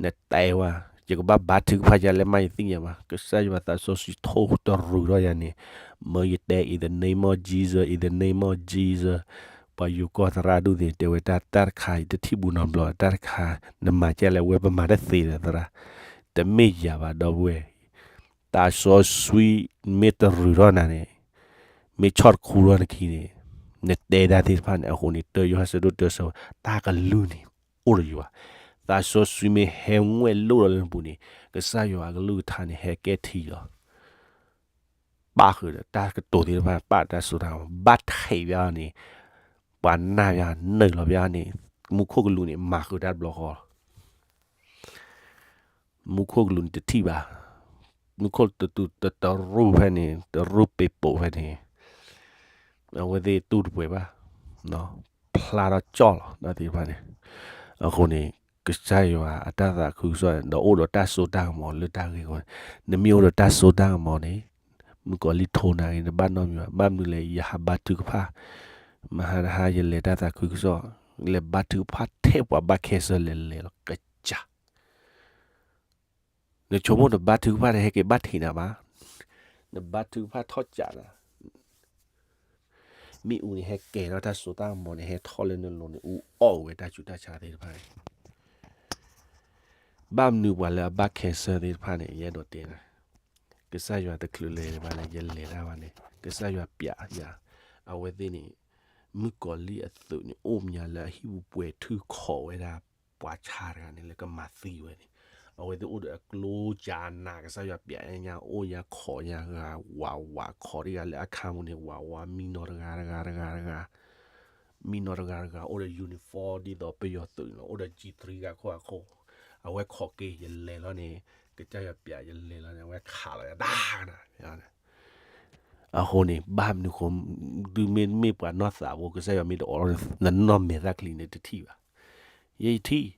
နတဲဝဲ, ယကဘၣ်ဘါထုကဖၣ်ယၤလဲၣ်မးယသ့ၣ်ညါဘၣ်. ကစၢ်ယွၤသးစီဆှံထိၣ်တရူးထီၣ်ယၤန့ၣ် မ့ၢ်ယတဲ in the name of Jesus, in the name of Jesus, ပှၤယူၤကီၢ်သရၣ်ဒူၣ်န့ၣ် တဲဝဲတၢ် တၢ်တခါအံၤတထံၣ်ဘူးနီတဘျီ တၢ်တခါ နမၤကဲလဲၣ်ဝဲ ပမၤတသ့ဒီးသရၣ်, တမ့ၢ်ယၤဘၣ်ဒီပုၢ်ဝဲၢ် သးစီဆှံမ့ၢ်တရူးထီၣ်နၤန့ၣ် မ့ၢ်ဆီၣ်တခူထီၣ်နခံန့ၣ် နတဲတၢ်သ့ၣ်တဖၣ်န့ၣ် အဃိန့ၣ် တၢယိၤဟၣ်ဆၢဒိၣ်တၢဆၢ တၢ်ကလုၢ်န့ၣ် အိၣ်ဒီးယွၤ, သးစီဆှံမ့ၢ်ဟဲငွဲၣ်လိၣ်ဒီးလၢနပူၤန့ၣ် ကစၢ်ယွၤအကလုၢ်ကထါန့ၣ် ဟဲကဲထီၣ်လီၤ. ပၣ်ဃုာ်ဒီးတၢ်ကတိၤသ့ၣ်တဖၣ် ပၣ်တၢ်စိတၢ်ကမီၤ ဘၣ်ထံးဘၣ်အီၤန့ၣ် ပှၤနာ်ဘၣ်နုာ်လီၤဘၣ်အီၤန့ၣ် မူခိၣ်ကလူးန့ၣ် မၤဃုာ်တၢ်တဘျီဃီ မူခိၣ်ကလူးန့ၣ်တထံၣ်ဘၣ်, မူခိၣ်တတူၢ်တတရူၢ်ဖဲန့ၣ် တရူၢ်ပ့ၤပိာ်ဖဲန့ၣ် အဝဲသ့ၣ်တူၢ်တပှဲၤဘၣ်, ဖျါထီၣ်ကၠီၣ်လီၤ တၢ်သ့ၣ်တဖၣ်န့ၣ်, အဃိန့ၣ် ကစၢ်ယွၤအတၢ်သးခုကစီၣ် ဒီးအိၣ်ဒီးတၢ်စိတၢ်ကမီၤလၢတၢ်ဂ့ၢ်အဂီၢ်န့ၣ်, နမ့ၢ်အိၣ်ဒီးတၢ်စိတၢ်ကမီၤန့ၣ် မုၣ်ကီၤလံၢ်ထိနၤဂ့ၤ နဘၣ်နီတမံၤဘၣ်, ဘၣ်မနုၤလဲၣ် ယဟးဘါထုကဖၣ်, မဟါတဟါယလဲၤတၢ်သးခုကစီၣ်, လဲၤဘါထုကဖၣ်ထဲပှၤဘၣ်ခဲစၢၣ်လဲၤလဲၤလီၤကစၢ် နဆိကမိၣ်နဘါထုကဖၣ်န့ၣ် ဟဲက့ၤဘၣ်ထံးနၤဘၣ်, နဘါထုကဖၣ်ထီၣ်ကးနၤ, မ့ၣ်အူန့ၣ် ဟဲကဲၤထီၣ်တၢ်စိတၢ်ကမီၤန့ၣ် ဟဲထီၣ်လၢနလိၤန့ၣ် အူအီၣ်ဝဲတၢ်ဆူးတၢ်ဆါသ့ၣ်တဖၣ်န့ၣ်, ဘၣ်မနုၤပှၤလၢအဘၣ်ခဲစၢၣ်သ့ၣ်တဖၣ်န့ၣ် ယအဲၣ်ဒိးတဲနၤ, ကစၢ်ယွၤတချုးလဲၤဘၣ်န့ၣ် ယလဲၤတၢ်ဘၣ်န့ၣ် ကစၢ်ယွၤပျးယၤ, အဝဲသ့ၣ်န့ၣ် မုၣ်ကီၤလံၢ်အသုးန့ၣ် အိၣ်မးလၢအဟံၣ်ပူၤပှဲၤထုခိးဝဲဒၣ် ပှၤဆါတဂၤန့ၣ် လၢကမၤသံဝဲန့ၣ်, အဝဲသ့ၣ်အိၣ်ဒီးအကျိၣ်ကၢနး ကစၢ်ယွၤပျးညါ အိၣ်ညါခိးညါဂၤ ဝးဝးခိးတဂၤလၢအခါပူၤန့ၣ် ဝးဝးမံနီၤတဂၤတဂၤတဂၤတဂၤ, မံနီၤတဂၤတဂၤ အိၣ်ဒီး uniform ဒ်သိးပယီၤသုးန့ၣ်လီၤ, အိၣ်ဒီး G three ဂၤခိၣ်ဂၤခိၣ်, အဝဲခိးက့ၤ ယလဲၤလီၤန့ၣ် ကစၢ်ယွၤပျးယလဲၤလီၤန့ၣ် အဝဲခးလီၤယၤတၢ်နၤ အဃိန့ၣ် ဘၣ်မနုၤဃိ ဒုးမ့ၢ်မ့ၢ်ပှၤနီၢ်သးဖိ ကစၢ်ယွၤမ့ၢ်တအိးထီၣ် နနီၢ်မဲာ်သၣ်ချံန့ၣ်တထံၣ်ဘၣ်. ယဲယထံၣ်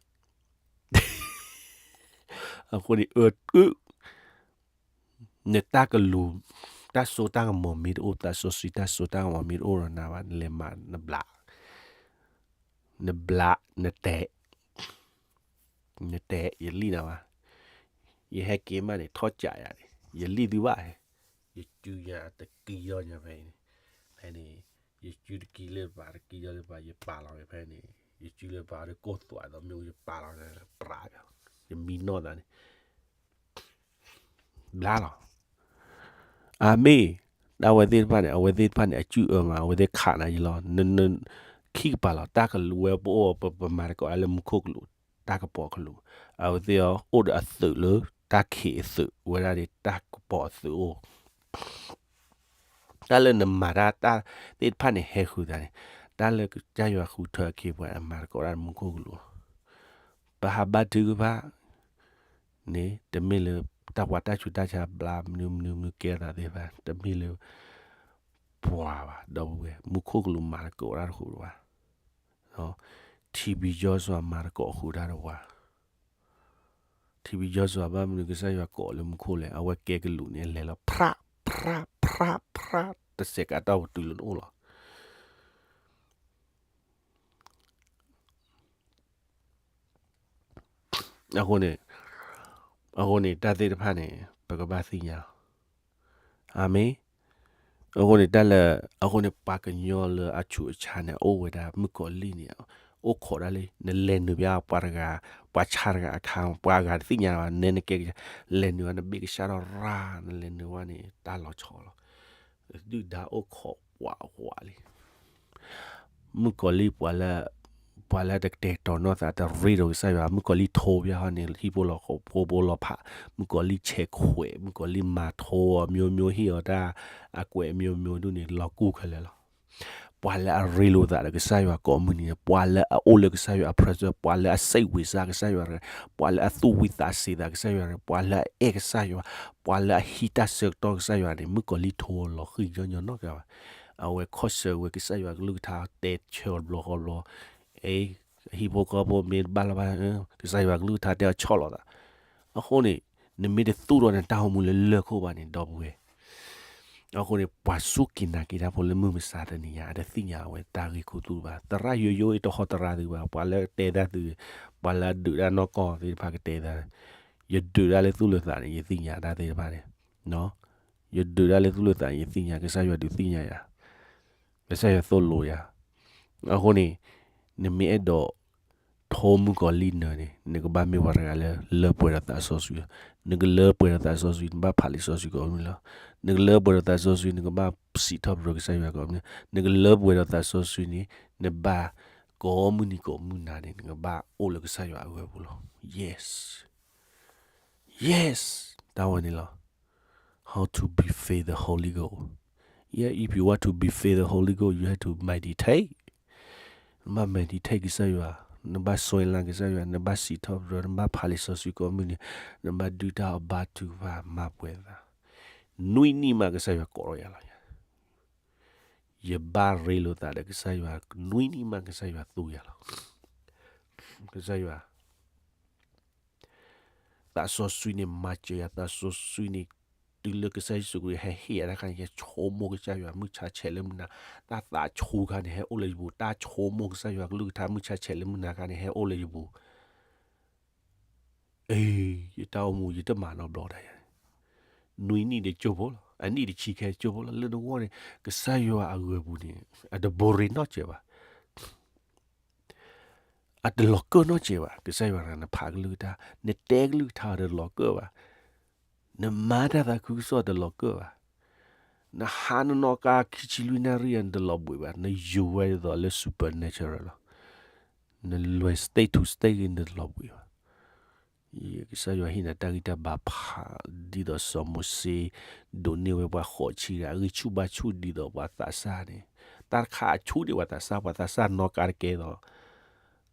အဃိန့ၣ် အၢ နတၢ်ကလူး တၢ်စိတၢ်ကမီၤမ့ၢ်တအိၣ် သးစီဆှံတၢ်စိတၢ်ကမီၤမ့ၢ်တအိၣ်ဒီးနၤဘၣ် နလဲၤမၤနဘျး နဘျး နတဲာ် နတဲာ် ယလံၣ်နၤဘၣ်. ယဟဲက့ၤမးန့ၣ် ထီၣ်ကးယၤန့ၣ် ယလံၣ်သုဘၣ်, ယစုညါတကံထီၣ်ညါဖဲအံၤန့ၣ်, ဖဲန့ၣ် ယစုတကံလၢပၤ တကံထီၣ်လၢပၤ ယပာ်လီၤဝဲဖဲန့ၣ်, ယစုလၢပၤဒီးကိၢ်သွးဒီးမ့ၣ်အူ ယပာ်လီၤဝဲ ပြး ယမံနီၢ်သးန့ၣ် ဘျါလီၤ. အမ့ၢ် တၢ်ဝဲသ့ၣ်တဖၣ်န့ၣ် အဝဲသ့ၣ်တဖၣ်န့ၣ် အစုအၢမး အဝဲသ့ၣ်ခးနၤယလီၤ. န န ခံကပၤလီၤ. တၢ်ကလူးဝဲပအိၣ် ပ ပမၤတကိးလၢမူခိၣ်ကလူး တၢ်ကပီၤကလူး, အဝဲသ့ၣ်အီၤ အိၣ်ဒီးအသုးလၢ တၢ်ခံးအသုး ဝဲဒၣ်န့ၣ် တၢ်ကပီၤအသုးအိၣ် တၢ်လၢနမၤတၢ် တၢ်သ့ၣ်တဖၣ်န့ၣ် ဟဲဃုာ်သးန့ၣ်, တၢ်လၢကစၢ်ယွၤဃုထၢအခ့အပှၤ အမၤသကိးတၢ်မူခိၣ်ကလူး, ပဟးဘါထုကဖၣ်န့ၣ် တမ့ၢ်လၢတၢ်ပှၤတၢ်ဆူးတၢ်ဆါဘျါ မနုၤမနုၤမနုၤကဲသးသ့ၣ်တဖၣ် တမ့ၢ်လၢ ပှၤဘၣ် ဒီပုၢ်ဝဲၢ်, မူခိၣ်ကလူးမၤသကိးတၢ်တဃုာ်တဝၤ, ထံဘံယီၤစွၤမၤသကိးဃုာ်တၢ်တဝၤ ထံဘံယီၤစွၤဘၣ်မနုၤ ကစၢ်ယွၤကိးလၢမူခိၣ်လဲၣ်, အဝဲကဲကလူးန့ၣ် အလဲၤလီၤ ဖြး ဖြး ဖြး ဖြး တစဲးကးတၢ်ပတူးလၢနအိၣ်လီၤ. အဃိန့ၣ် အဃိန့ၣ် တၢ်သ့ၣ်တဖၣ်န့ၣ် ပကဘၣ်သ့ၣ်ညါလီၤ. အၤမ့ၣ်. အဃိန့ၣ် တၢ်လၢ အဃိန့ၣ် ပှၤကညီလၢအဆူးအဆါန့ၣ် အိၣ်ဝဲဒၣ် မုၣ်ကီၤလံၢ်န့ၣ် အိၣ်ခိးဒၣ်လံ, နလဲၤနုာ်ဘၣ်ပှၤတဂၤ, ပှၤဆါတဂၤအခါ, ပှၤအဂၤတသ့ၣ်ညါဘၣ်, နဲနကဲ, လဲၤနုာ်ဝဲ နဘ့ၣ်ကစၢ်ထီၣ်ရၣ်, နလဲၤနုာ်ဝဲန့ၣ် တၢ်လီၤဆီလီၤ. ဒုၣ်ဒါအိၣ်ခိးဝးဝးလံ. မုၣ်ကီၤလံၢ်ပှၤလၢ, ပှၤလၢတကတဲာ်ကတီၤနီၢ်သး တရ့ဒီးကစၢ်ယွၤ, မုၣ်ကီၤလံၢ်ထိဘၣ်ဟီန့ၣ် ဟံၣ်ဖိဃီဖိလီၤဖး, မုၣ်ကီၤလံၢ်ဆဲးခွဲး, မုၣ်ကီၤလံၢ်မၤထိအီၤ မျိုးမျိုး ဟ့ၣ်အီၤတၢ်အကွဲး မျိုးမျိုး ဒ်န့ၣ် လီၤကူၣ်ခဲလၢာ်လီၤ. ပှၤလၢအရ့လိာ်သးဒီးကစၢ်ယွၤကိးမုၢ်နံၤန့ၣ်, ပှၤလၢအအိၣ်လၢကစၢ်ယွၤအ presence, ပှၤလၢအစံးဝံစါကစၢ်ယွၤ, ပှၤလၢအသူၣ်ဝံသးစဲသးကစၢ်ယွၤ, ပှၤလၢအအဲၣ်ကစၢ်ယွၤ, ပှၤလၢအဟံးတၢ်ဆၢကတီၢ်ကစၢ်ယွၤန့ၣ် မုၣ်ကီၤလံၢ်ထိလီၤဃံၤညီညီနီတဂၤဘၣ်. အဝဲခီၣ်ဆၢဝဲကစၢ်ယွၤကလုၢ်ကထါ တဲဆၢဘျီဃီဘျီ, အ့, ဟံၣ်ဖိဃီဖိမ့ၢ်တဘၣ်လီၤဘၣ်, ကစၢ်ယွၤကလုၢ်ကထါတဲအီၤဆီၣ်လီၤသး. အဃိန့ၣ် နမ့ၢ်တသူၣ်ထီၣ်နတၢ်အိၣ်မူလၢလၢၢ်ခိၣ်ဘၣ်န့ၣ် ဒီပုၢ်ဝဲၢ်, အဃိန့ၣ် ပှၤစူၢ်က့ၤနာ်က့ၤတၢ်ဖိလၢမုၢ်မဆါတနံၤညါ အတသ့ၣ်ညါဝဲတၢ်ဂ့ၢ်ခူသူၣ်ဘၣ်. သရၣ်ယိယိအံၤတဟီသရၣ်သုဘၣ်, ပှၤလၢတဲတၢ်သု, ပှၤလၢအဒုးတၢ်နီၢ်ကီၢ်သ့ၣ်တဖၣ်ကတဲတၢ်, ယဒုးတၢ်လၢသူၣ်လၢသးန့ၣ် ယသ့ၣ်ညါတၢ်သ့ၣ်တဖၣ်န့ၣ်, ယဒုးတၢ်လၢသူၣ်လၢသးန့ၣ် ယသ့ၣ်ညါ, ကစၢ်ယွၤဒုးသ့ၣ်ညါယၤ, ကစၢ်ယွၤသိၣ်လိယၤ. အဃိန့ၣ် နမ့ၢ်အဲၣ်ဒိး ထိမုၣ်ကီၤလံၢ်နၢၤန့ၣ် နကဘၣ်မ့ၢ်ပှၤတဂၤလၢ လၢပှဲၤဒီးသးစီဆှံလီၤ. နကလၢပှဲၤဒီးသးစီဆှံ နဘၣ်ဖးလံာ်စီဆှံကိးမုၢ်နံၤလီၤ. နကလၢပှဲၤဒီးသးစီဆှံ နကဘၣ်စံးထီၣ်ပတြၢၤကစၢ်ယွၤကိးမုၢ်နံၤ, နကလၢပှဲၤဒီးသးစီဆှံန့ၣ် နဘၣ် ကိးမုၢ်နံၤကိးမုၢ်နၤန့ၣ် နကဘၣ်အိၣ်လၢကစၢ်ယွၤအဂီၢ်ပူၤလီၤ. Yes, yes, တၢ်ဝဲန့ၣ်လီၤ. How to be filled the Holy Ghost. Yeah, if you want to be filled the Holy Ghost, you have to meditate. နဘၣ် meditate ကစၢ်ယွၤ, နဘၣ်စွဲလန်းကစၢ်ယွၤ, နဘၣ်စံးထီၣ်ပတြၢၤ, နဘၣ်ဖးလံာ်စီဆှံကိးမုၢ်နံၤ, နဘၣ်ဒုးတၢ်အီၣ်ဘါထုကဖၣ်မၤပှဲၤသး, နွံနံၣ်မးကစၢ်ယွၤကိးထီၣ်ယၤလီၤ. ယဘၣ်ရ့လိာ်သးဒီးကစၢ်ယွၤ နွံနံၣ်မး ကစၢ်ယွၤသူယၤလီၤ. ကစၢ်ယွၤ သးစီဆှံန့ၣ် မၤစၢၤယၤ, သးစီဆှံန့ၣ် တုၤလၢကစၢ်ယ့ၣ်ၡူးခရံာ်ဟဲဟ့ၣ်ယၤတၢ်ခါန့ၣ် ယဆိကမိၣ်ကစၢ်ယွၤမုၢ်ဆါဆဲးလၢမုၢ်နၤ, တၢ်သးဆူခါန့ၣ် ဟဲအိၣ်လၢယပူၤ, တၢ်ဆိကမိၣ်ကစၢ်ယွၤကလုၢ်ကထါမုၢ်ဆါဆဲးလၢမုၢ်နၤခါန့ၣ် ဟဲအိၣ်လၢယပူၤ အ့, ယတၢ်အိၣ်မူ ယတမၤနီတဘျီဒၣ်ယၤ, နွံနံၣ်တကၠိဖိလီၤ, အနံၣ်တဆံခဲကၠိဖိလီၤ, လၢနဂီၢ်န့ၣ် ကစၢ်ယွၤအဂီၢ်ပူၤန့ၣ် အတဘိရ့နီတစဲးဘၣ်, အတလီၤကၢၢ်နီတစဲးဘၣ်, ကစၢ်ယွၤ နဖးကလုၢ်ကထါ, နတဲကလုၢ်ကထါ အတလီၤကၢၢ်ဘၣ်, နမၤတၢ်သးခုကစီၣ် တလီၤကၢၢ်ဘၣ်, နဟါနနီၢ်ကါခံဆံလွံၢ်နၣ်ရံၣ် နတလီၤဘှံးဘၣ်, နယူၤဝဲဒ်သိးလၢ supernatural လီၤ, နလဲၤ state to state ဂ့ၤ နတလီၤဘှံးဘၣ်. ကစၢ်ယွၤဟ့ၣ်နၤတၢ်ဂံၢ်တၢ်ဘါဖး ဒ်သိးစီၤမိၤၡ့ ဒိးန့ၢ်ဝဲပှၤဃိးဆံဒီး အဂံၢ်ဆူၣ်ဘါဆူၣ်ဒ်သိးပှၤသးစၢ်န့ၣ်, တၢ်တခါအဆူၣ်ဒံးပှၤသးစၢ်, ပှၤသးစၢ်နီၢ်ကါတကဲသိး,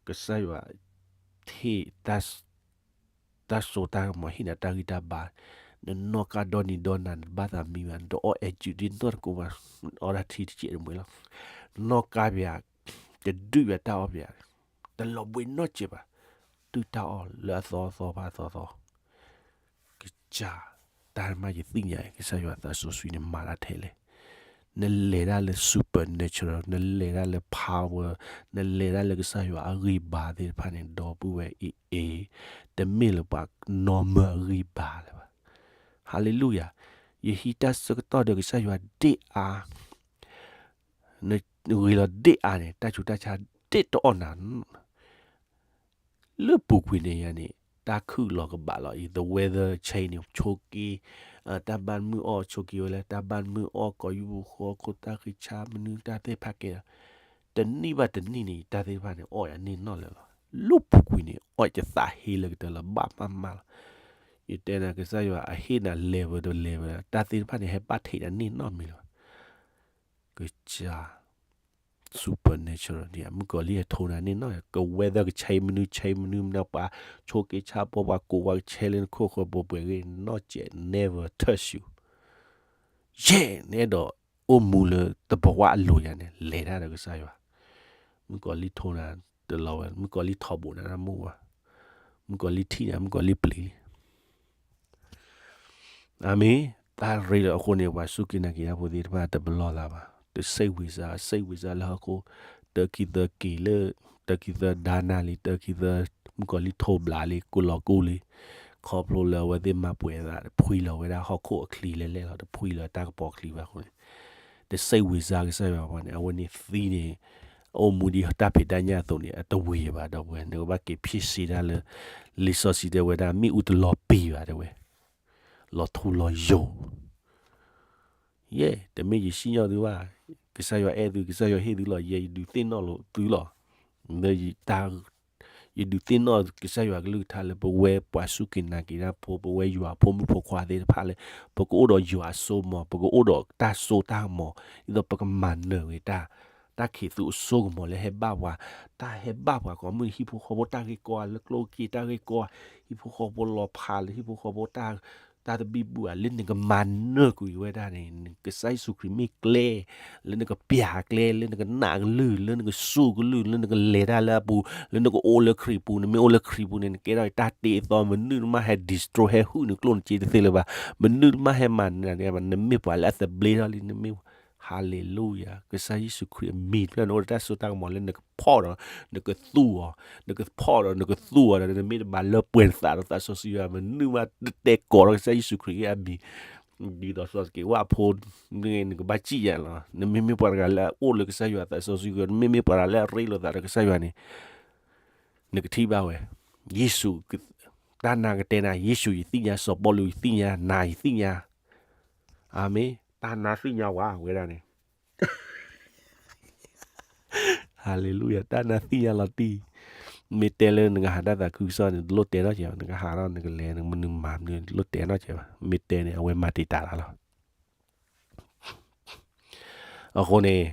ကစၢ်ယွၤ ဟ့ၣ် တၢ်စိတၢ်ကမီၤ ဟ့ၣ်နၤတၢ်ဂံၢ်တၢ်ဘါ, နနီၢ်ကါဒီနံၤဒီနၤ နတဘၣ်သးမံဘၣ်, နတအီၣ်အဲးကၠူးဒ်နီၢ်တကိးဘၣ်, အီၣ်တၢ်ထံတစဲးတမှဲၤလီၤ, နီၢ်ကါပျး တဒုးယၤတၢ်အီၣ်ပျး, တလီၤဘှံးနီတစဲးဘၣ်, တုၢ်တၢ်အီၣ်လၢအသီသီဖးသီသီ, ကစၢ် တၢ်မၤယသ့ၣ်ညါ ကစၢ်ယွၤသးစီဆှံန့ၣ် မၤတၢ်ထဲလဲၣ်, နလဲၤတၢ်လၢ supernatural, နလဲၤတၢ်လၢ power, နလဲၤတၢ်လၢကစၢ်ယွၤအဂံၢ်ဘါသ့ၣ်တဖၣ်န့ၣ် ဒီပုၢ်ဝဲၢ်အံၤအံၤ, တမ့ၢ်လၢပှၤ normal အဂံၢ်ဘါလၢၤဘၣ်. Hallelujah. ယဟံးတၢ်ဆၢကတီၢ်ဒီးကစၢ်ယွၤဒ့ၣ်အါ, နဂ့ၤလီၤဒ့ၣ်အါန့ၣ် တၢ်ဆူးတၢ်ဆါဒ့ၣ်တအီၣ်နၤ လၢပူၤကွံာ်န့ၣ်ယၤန့ၣ် တၢ်ခုၣ်လီၤကဘၣ်လီၤအံၤ, the weather change န့ၣ် ဆိက့ၤ, တၢ်ဘၣ်မုၢ်အီၣ်ဆိက့ၤဝဲလၢ တၢ်ဘၣ်မုၢ်အီၣ် ကိးယူပူၤဃီခိၣ် တၢ်ဃံဆါမနုၤ တၢ်သ့ၣ်တဖၣ်ကဲ, တနံၣ်ဘၣ်တနံၣ်န့ၣ် တၢ်သ့ၣ်တဖၣ်န့ၣ် အီၣ်ယၤန့ၢ်နီၣ်လၢၤလီၤ. လၢပူၤကွံာ်န့ၣ် အီၣ်ယသးဟ့လၢကတၢၢ်လီၤ ဘၣ်မးမးလီၤ. ယတဲနၤ ကစၢ်ယွၤအဟ့ၣ်နၤ level တ level လၢ တၢ်သ့ၣ်တဖၣ်န့ၣ် ဟဲဘၣ်ထံးနၤန့ၢ်နီၣ်မံၤလၢၤဘၣ်. ကစၢ် supernatural ဒ်အမုၣ်ကီၤလံၢ်ဟဲထိနၤန့ၣ်နီၤ, က weather က change မနုၤ change မနုၤမနုၤ ပှၤဆိက့ၤဆါဘီ ပှၤကိးပှၤကဆဲးလၢ နခိၣ်ဃၢၤပှဲၤပှဲၤဂ့ၤ နီၢ်စဲး never touch you. ယဲၢ် နအဲၣ်ဒိးအိၣ်မူလၢသဘဝအလိၤယၤန့ၣ် လဲၤတၢ်ဒီးကစၢ်ယွၤ. မုၣ်ကီၤလံၢ်ထိနၤတလီၤဝဲ, မုၣ်ကီၤလံၢ်ထီဘိးနၤတၢ်မူဘၣ်, မုၣ်ကီၤလံၢ်ထံၣ်နၤ မုၣ်ကီၤလံၢ်ပျံၤလံ. အၤမ့ၣ်. တၢ်ရ့လီၤအဃိန့ၣ် ပှၤစူၢ်က့ၤနာ်က့ၤတၢ်ဖိသ့ၣ်တဖၣ်တပလီၢ်လၢၤဘၣ်, တစိတ်ဝင်စား, စိတ်ဝင်စားလၢဟီၣ်ခိၣ်, တၢ်ခံသၢက့ၤလၢ, တၢ်ခံသၢဒါနၤလံ, တၢ်ခံသၢ မုၣ်ကီၤလံၢ်ထိဘျးလံ, ကူၣ်လီၤကူၣ်လံ, ခီဖျိလၢအဝဲသ့ၣ်မၤပှဲၤအသး တဖှံလီၤဝဲဒၣ်ဟီၣ်ခိၣ်အချံလဲၣ်လဲၣ်လီၤ, တဖှံလီၤတၢ်ကပီၤချံဘၣ်အဃိန့ၣ်, တစိတ်ဝင်စားကစၢ်ယွၤဘၣ်န့ၣ် အဝဲန့ၣ်သံန့ၣ်, အိၣ်မူဒ်တၢ်ဖံးတၢ်ညၣ်အသိးန့ၣ် အတဝံၤဘၣ် ဒီပုၢ်ဝဲၢ်, နကဘၣ်က့ၤဖံးစ့တၢ်လၢ လံာ်စီဆှံတဲဝဲဒၣ် မ့ၣ်အူတလီၤပံာ်ဘၣ် တဲဝဲ, လီၤထူလီၤယိာ် ယဲၢ်, တမ့ၢ်ယစံၣ်ညီၣ်သုဘၣ်, ကစၢ်ယွၤအဲၣ်သု, ကစၢ်ယွၤဟ့ၣ်သုလီၤ, ယဲယဒုးသ့ၣ်နီၣ်လိာ်သုလီၤ. လၢယတၢ်, ယဒုးသ့ၣ်နီၣ်ကစၢ်ယွၤကလုၢ်ကထါလၢပဝဲပှၤစူၢ်က့ၤနာ်က့ၤတၢ်ဖိ, ပဝဲယွၤဖိမုၣ်ဖိခွါသ့ၣ်တဖၣ်လၢ ပကအိၣ်ဒီးယွၤအစိကမီၤ, ပကအိၣ်ဒီးတၢ်စိတၢ်ကမီၤ, ဒ်သိးပကမၤနၢၤဝဲတၢ်, တၢ်ခံးသူအစိကမီၤလၢဟဲဘၣ်ပှၤ, တၢ်ဟဲဘၣ်ပှၤကိးမုၢ်နံၤ ဟံၣ်ဖိဃီဖိတၢ်ဂ့ၢ်ကီဧါ, လၢကျိၣ်က့တၢ်ဂ့ၢ်ကီဧါ, ဟံၣ်ဖိဃီဖိလီၤဖးလၢဟံၣ်ဖိဃီဖိတၢ် တၢ်သဘံၣ်ဘုၣ်ဧါ, လၢနကမၤနၢၤကွံာ်ဝဲဒၣ်န့ၣ် ကစၢ်ယ့ၣ်ၡူးခရံာ်မ့ၢ်ကျဲ, လၢနကပျၢ်ကျဲ, လၢနကနၣ်ကလုၢ်, လၢနကစူၢ်ကလုၢ်, လၢနကလဲၤတၢ်လၢအပူၤ, လၢနကအိၣ်လၢခရံာ်ပူၤ, နမ့ၢ်အိၣ်လၢခရံာ်ပူၤန့ၣ် နကဲထီၣ်တၢ်တ့အသီ, မနုၤတမံၤဟဲ destroy ဟဲဟုၣ်နကျိၣ်နစ့တသ့လၢၤဘၣ်, မနုၤတမံၤဟဲမၤနၢၤနၤဘၣ်, နမ့ၢ်ပှၤလၢအသဘျ့ထီၣ်လံ, နမ့ၢ်, ဟါလ့လူယၤ, ကစၢ်ယ့ၣ်ၡူးခရံာ်အမံၤတဖျၢၣ် နအိၣ်ဒီးတၢ်စိတၢ်ကမီၤလၢနကဖီၣ်ဒီး နကသူၣ်အီၤ, နကဖီၣ်ဒီး နကသူၣ်အီၤဒီး နမ့ၢ်တဘၣ်လၢပှဲၤနသးဒီးသးစီဆှံယွၤ, မနုၤမးတတဲကိးထီၣ်ကစၢ်ယ့ၣ်ၡူးခရံာ်အမံၤ, ဒ်သိးစီၤစက့းဝၣ်ဖိန့ၣ် နကဘၣ်စံၣ်ယၤလီၤ. နမ့မ့ၢ်ပှၤတဂၤလၢအအိၣ်လၢကစၢ်ယွၤသးစီဆှံ, နမ့မ့ၢ်ပှၤတဂၤလၢအရ့လိာ်သးဒီးကစၢ်ယွၤန့ၣ်, နကထံၣ်ဘၣ်ဝဲ, ယ့ၣ်ၡူး, တၢ်နၤကတဲနၤ, ယ့ၣ်ၡူးယသ့ၣ်ညါ, စီၤပီလူးယသ့ၣ်ညါ, နၤယသ့ၣ်ညါ, အၤမ့ၣ်, တၢ်နၤသ့ၣ်ညါဝဲ ဝဲဒၣ်န့ၣ် ဟါလ့လူယၤ, တၢ်နၤသ့ၣ်ညါလီၤတံၢ်, မ့ၢ်တဲလၢနကဟးတၢ်သးခုကစီၣ်န့ၣ် တလိၣ်တဲနီတစဲးဘၣ်, နကဟးထီၣ်နကလဲၤ နကမနုၤမၤမနုၤ တလိၣ်တဲနီတစဲးဘၣ်, မ့ၢ်တဲန့ၣ် အဝဲမၤတံာ်တာ်လၢလီၤ. အဃိန့ၣ်,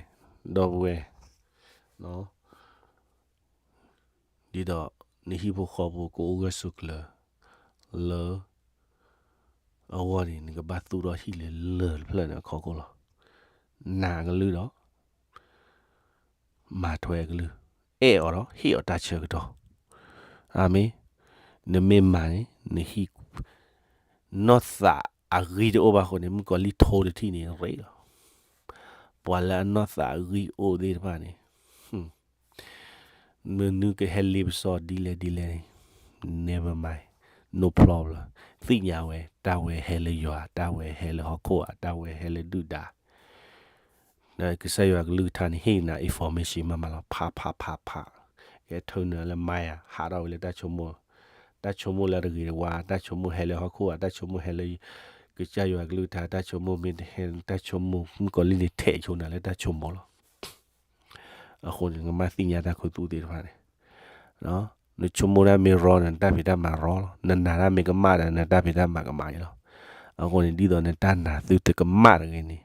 ဒီပုၢ်ဝဲၢ်, ဒ်သိး နဟံၣ်ဖိဃီဖိကအိၣ်ဂၢၢ်ဆိးကျၢၤ လၢ အဂီၢ်န့ၣ် နကဘၣ်သူၣ်ထီၣ်ဟံၣ်လၢလၢၢ်တဖျၢၣ်န့ၣ်အခီခိၣ်လီၤ. နာ်ကလုၢ်ဒီး မၤထွဲအကလုၢ်, အဲၣ်အီၤဒီးဟ့ၣ်အီၤတၢ်ဆၢကတီၢ်. အၤမ့ၣ်, နမ့ၢ်မၤန့ၣ် နဟံၣ် နီၢ်သးအဂံၢ်တအိၣ်ဘၣ်အဃိန့ၣ် မုၣ်ကီၤလံၢ်ထိတထံၣ်န့ၣ်ရ့လီၤ. ပှၤလၢအနီၢ်သးအဂံၢ်အိၣ်သ့ၣ်တဖၣ်န့ၣ် မနုၤကဟဲလ့ပစီဒ်လဲၣ်ဒ်လဲၣ်န့ၣ် never mind, no problem. သ့ၣ်ညါဝဲ တၢ်ဝဲဟဲလၢယွၤ, တၢ်ဝဲဟဲလၢဟီၣ်ခိၣ်ဧါ, တၢ်ဝဲဟဲလၢဒုၣ်ဒါ, ကစၢ်ယွၤကလုၢ်ကထါန့ၣ် ဟ့ၣ်နၤ information မးမးလီၤ, ဖးဖးဖးဖး, ကဲထၢနုာ်လၢ mind ဧါ, ဟးထီၣ်ဝဲလၢတၢ်ဆိကမိၣ်, တၢ်ဆိကမိၣ်လၢတဂ့ၤတဝါ, တၢ်ဆိကမိၣ်ဟဲလၢဟီၣ်ခိၣ်ဧါ, တၢ်ဆိကမိၣ်ဟဲလၢ ကစၢ်ယွၤကလုၢ်ကထါ, တၢ်ဆိကမိၣ်မ့ၢ်တဟဲ, တၢ်ဆိကမိၣ် မုၣ်ကီၤလံၢ်န့ၣ် ထဲးဆိနၤလၢတၢ်ဆိကမိၣ်လီၤ. အဃိန့ၣ် နကမၤသ့ၣ်ညါတၢ်ခူသူၣ်သ့ၣ်တဖၣ်န့ၣ်, နဆိကမိၣ်တၢ်မ့ၢ်ရီန့ၣ် နတၢ်ဖံးတၢ်မၤရီလီၤ, နနာ်တၢ်မ့ၢ်ကမၣ်ဒီး နတၢ်ဖံးတၢ်မၤကမၣ်အံၤလီၤ. အဃိန့ၣ် ဒ်သိးနတၢ်နာ်သုတကမၣ်တဂ့ၤန့ၣ်,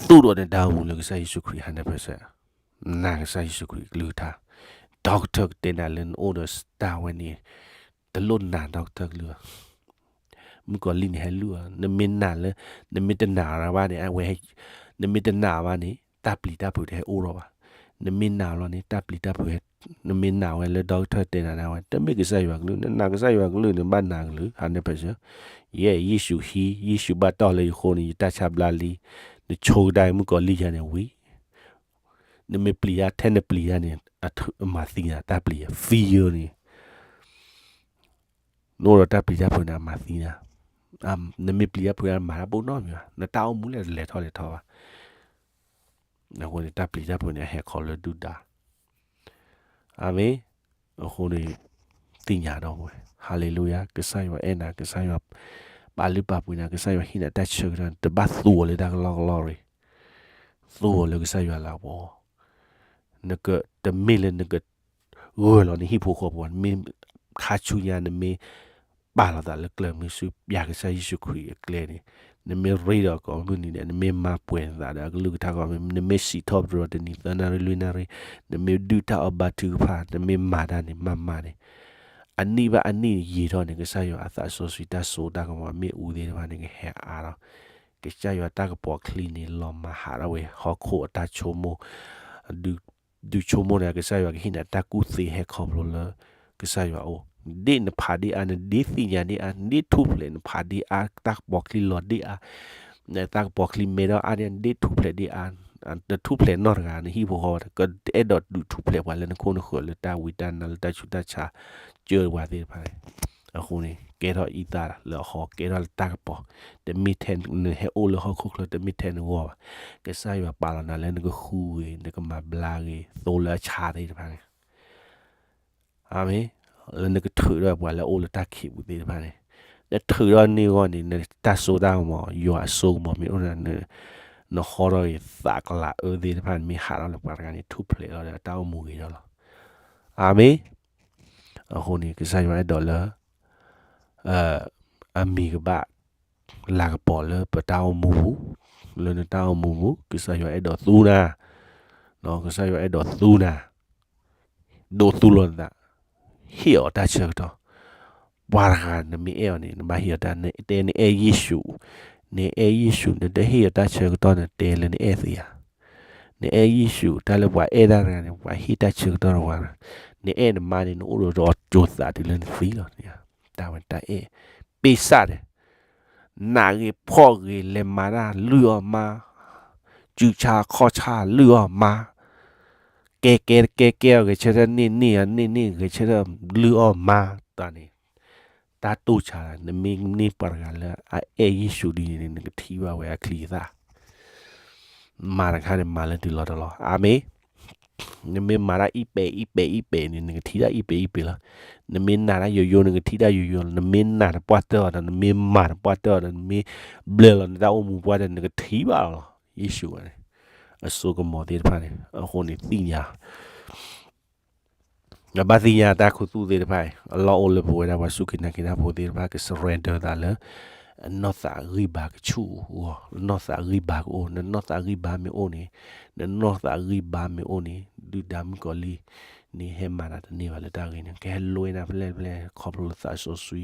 သူၣ်ထီၣ်နတၢ်အိၣ်မူလၢကစၢ်ယ့ၣ်ၡူးခရံာ် hundred percent, နာ်ကစၢ်ယ့ၣ်ၡူးခရံာ်ကလုၢ်ကထါ, doctor ကတဲနၤလၢနအိၣ်ဒီးတၢ်ဝဲန့ၣ်, တလိၣ်နာ် doctor ကလုၢ်ဘၣ်. မုၣ်ကီၤလံၢ်န့ၣ်ဟဲလုၢ်အီၤ, နမ့ၢ်နာ်လၢ, နမ့ၢ်တနာ်ဘၣ်န့ၣ်, အဝဲ, နမ့ၢ်တနာ်ဘၣ်န့ၣ် တၢ်ပျံၤတၢ်ဖုးတဟဲအိၣ်ထီၣ်ဘၣ်. နမ့ၢ်နာ်လီၤန့ၣ် တၢ်ပျံၤတၢ်ဖုးဟဲ, နမ့ၢ်နာ်ဝဲလၢ doctor တဲနၤဒၣ်ဝဲ တမ့ၢ်ကစၢ်ယွၤကလုၢ်, နနာ်ကစၢ်ယွၤကလုၢ်န့ၣ် ဘၣ်နာ်ကလုၢ် hundred percent. ယဲၢ် ယ့ၣ်ၡူးဟံး, ယ့ၣ်ၡူးဘၣ်တီၢ်လၢယဃိန့ၣ် ယတၢ်ဆါဘျါလံ, နဆိကဒါမုၣ်ကီၤလံၢ်ယၤန့ၣ်ဝံၤ, နမ့ၢ်ပျံၤယၤ ထဲနပျံၤယၤန့ၣ်, အမၤသံနၤ တၢ်ပျံၤယၤ fear န့ၣ် နအိၣ်ဒီးတၢ်ပျံၤတၢ်ဖုးန့ၣ် အမၤသံနၤ, နမ့ၢ်ပျံၤတၢ်ဖုးန့ၣ်မၤတၢ်ပိၢ်နီတမံၤဘၣ်, နတၢ်အိၣ်မူလဲၣ်လဲၤထီၣ်လဲၤထီဘၣ်. အဃိန့ၣ် တၢ်ပျံၤတၢ်ဖုးန့ၣ် အဟဲခီလၢဒုၣ်ဒါ. အၤမ့ၣ်. အဃိန့ၣ် သ့ၣ်ညါဒီးဝဲ, ဟါလ့လူယၤ, ကစၢ်ယွၤအဲၣ်နၤ, ကစၢ်ယွၤပာ်လုၢ်ပာ်ပှ့ၤနၤ, ကစၢ်ယွၤဟ့ၣ်နၤတၢ်ဆၢကတီၢ်, တဘၣ်သူအီၤလၢတၢ်ကလီကလီရ့ၣ်, သူအီၤလၢကစၢ်ယွၤလၤကပီၤ. နကတမ့ၢ်လၢနက ဂၢၢ်လီၤနဟံၣ်ဖိဃီဖိ, နမ့ၢ်ခါဆူညါ နမ့ၢ်ပာ်လီၤသးလၢကျဲမုၢ်ဆူ ပျၢ်ကစၢ်ယ့ၣ်ၡူးခရံာ်အကျဲန့ၣ်, နမ့ၢ်ရ့ဒီးကိးမုၢ်နံၤဒဲး, နမ့ၢ်မၤပှဲၤနသးဒီးအကလုၢ်ကထါကိးမုၢ်နံၤ, နမ့ၢ်စံးထီၣ်ပတြၢၤတနံၤသၢနၣ်ရံၣ်လွံၢ်နၣ်ရံၣ်, နမ့ၢ်ဒုၣ်တၢ်အီၣ်ဘါထုကဖၣ်, နမ့ၢ်မၤတၢ်န့ၣ် မၤမၤန့ၣ်, အနံၣ်ဘၣ်အနံၣ်ယံာ်ထီၣ်န့ၣ် ကစၢ်ယွၤအသးစီဆှံတၢ်စိတၢ်ကမီၤမ့ၣ်အူသ့ၣ်တဖၣ်န့ၣ် ကဟဲအါထီၣ်, ကစၢ်ယွၤတၢ်ကပီၤချံန့ၣ် လီၤမၤဟးထီၣ်ဝဲဟီၣ်ခိၣ်အတၢ်ဆိကမိၣ်, ဒုး ဒုးဆိကမိၣ်န့ၣ် ကစၢ်ယွၤကဟ့ၣ်နၤတၢ်ကူၣ်သ့ဟဲခီဖျိလၢ ကစၢ်ယွၤအအိၣ်, ဒ်နဖးဒ့အါ, နဒ်သ့ၣ်ညါဒ့အါ, နဒ်ထူၣ်ဖျဲးနဖးဒ့အါ, တၢ်ကပီၤချံလီၤဒ့အါ, တၢ်ကပီၤချံမဲထီၣ်အါဒ့အါ, နဒ်ထူၣ်ဖျဲးဒ့အါ, နထူၣ်ဖျဲးနီၢ်တဂၤ နဟံၣ်ဖိဃီဖိ ကအဲၣ်ဒိးဒုးထူၣ်ဖျဲးပှၤလၢနခိၣ်နဃၢၤလၢတၢ်ဝံတၢ်နါလၢတၢ်ဆူးတၢ်ဆါ ကၢပှၤသ့ၣ်တဖၣ်န့ၣ်, အဃိန့ၣ် ကဲထီၣ်အံသၣ်လၢအဃီ, ကဲထီၣ်လၢတၢ်ကပီၤ, တမ့ၢ်ထဲနဟဲအိၣ်လၢဟီၣ်ခိၣ်ချၢ တမ့ၢ်ထဲနဂီၢ်ဘၣ်. ကစၢ်ယွၤပာ်လီၤနၤလၢနကဃုဂ့ၤ နကမၤဘျါဂ့ၤ သိလၢအဆါသ့ၣ်တဖၣ်န့ၣ် အၤမ့ၣ်, လၢနကထုးထီၣ်ပှၤလၢအအိၣ်လၢတၢ်ခံးပူၤသ့ၣ်တဖၣ်န့ၣ်, နထုးထီၣ်န့ၢ်အဂီၢ်န့ၣ် နတၢ်စိတၢ်ကမီၤ ယွၤအစိကမီၤမ့ၢ်အိၣ်နၤ, နဟီထီၣ်ဂ့ၤသးကလၤအၢသ့ၣ်တဖၣ်န့ၣ် မ့ၢ်ဟးထီၣ်လၢပှၤတဂၤန့ၣ် ထူၣ်ဖျဲးလီၤဒီးတၢ်အိၣ်မူဂ့ၤထီၣ်လီၤ. အၤမ့ၣ်. အဃိန့ၣ် ကစၢ်ယွၤအဲၣ်ဒိးလၢ အမံၤကဘၣ် လၤကပီၤလၢပတၢ်အိၣ်မူပူၤ, လၢနတၢ်အိၣ်မူပူၤ ကစၢ်ယွၤအဲၣ်ဒိးသူနၤ, ကစၢ်ယွၤအဲၣ်ဒိးသူနၤ, ဒိးသူလီၤနသး, ဟ့ၣ်အီၤတၢ်ဆၢကတီၢ်, ပှၤတဂၤနမ့ၢ်အဲၣ်အီၤန့ၣ် နဘၣ်ဟ့ၣ်အီၤတၢ်, တဲနအဲၣ်ယ့ၣ်ၡူး, နအဲၣ်ယ့ၣ်ၡူး နတဟ့ၣ်အီၤတၢ်ဆၢကတီၢ်န့ၣ် တဲလၢနအဲၣ်သ့ဧါ. နအဲၣ်ယ့ၣ်ၡူး တၢ်လၢပှၤအဲၣ်တၢ်တဂၤန့ၣ် ပှၤဟ့ၣ်တၢ်ဆၢကတီၢ်တဝၤ, နအဲၣ်နမါန့ၣ် နအိၣ်ဒီးအီၤကၠိသးတုၤလၢနသံလီၤ, တၢ်ဝဲတၢ်အဲၣ်, ပ့ၢ်စၢ်ဒီး နးဂ့ၤဖှီၣ်ဂ့ၤ လဲၤမၤတၢ်လုၢ်အီၣ်မါ, စုဆါခီၣ်ဆါလုၢ်အီၣ်မါ, ကဲကဲတကဲကဲအီၤ ဂဲၤဆၢထၢၣ်န့ၢ်န့ၢ်အီၤ န့ၢ်န့ၢ်ဂဲၤဆၢထၢၣ်လုၢ်အီၣ်မါ, တၢ်န့ၣ် တၢ်တိၢ်ဆါ, နမ့ၢ်န့ၢ်ပှၤတဂၤလၢအအဲၣ်ယ့ၣ်ၡူးဒ်န့ၣ် နကထံၣ်ဘၣ်ဝဲအချံအသၣ် မၤတခါန့ၣ် မၤလၢတုၤလီၤတလီၤ, အၤမ့ၣ်. နမ့ၢ်မၤတၢ်အံၣ်ပဲာ်အံၣ်ပဲာ်အံၣ်ပဲာ်န့ၣ် နကထံၣ်တၢ်အံၣ်ပဲာ်အံၣ်ပဲာ်လီၤ. နမ့ၢ်နာ်တၢ်ယိယိ နကထံၣ်တၢ်ယိယိလီၤ. နမ့ၢ်နာ်တပှၢ်တၢၢ်အီၤဒီး နမ့ၢ်မၤတပှၢ်တၢၢ်အီၤဒီး နမ့ၢ်ဘျၢလီၤနတၢ်အိၣ်မူပှၢ်တၢၢ် နကထံၣ်ဘၣ်လီၤ. ယ့ၣ်ၡူးန့ၣ် အစိကမီၤသ့ၣ်တဖၣ်န့ၣ် အဃိန့ၣ်သ့ၣ်ညါ နဘၣ်သ့ၣ်ညါတၢ်ခူသူၣ်သ့ၣ်တဖၣ်အံၤ အလီၢ်အိၣ်လၢပဝဲဒၣ်ပှၤစူၢ်က့ၤနာ်က့ၤတၢ်ဖိသ့ၣ်တဖၣ် က surrender သးလၢ အနီၢ်သးဂံၢ်ဘါကဆူၣ်အဂီၢ်, နီၢ်သးဂံၢ်ဘါကအိၣ်, နနီၢ်သးဂံၢ်ဘါမ့ၢ်အိၣ်န့ၣ်, နနီၢ်သးဂံၢ်ဘါမ့ၢ်အိၣ်န့ၣ် ဒုၣ်ဒါမုၣ်ကီၤလံၢ်န့ၣ် ဟဲမၤနၤတန့ၢ်ဘၣ်လၢတၢ်ဂ့ၢ်န့ၣ် ကဟဲလိနၤဖဲလဲၣ်ဖဲလဲၣ် ခီဖျိလၢသးစီ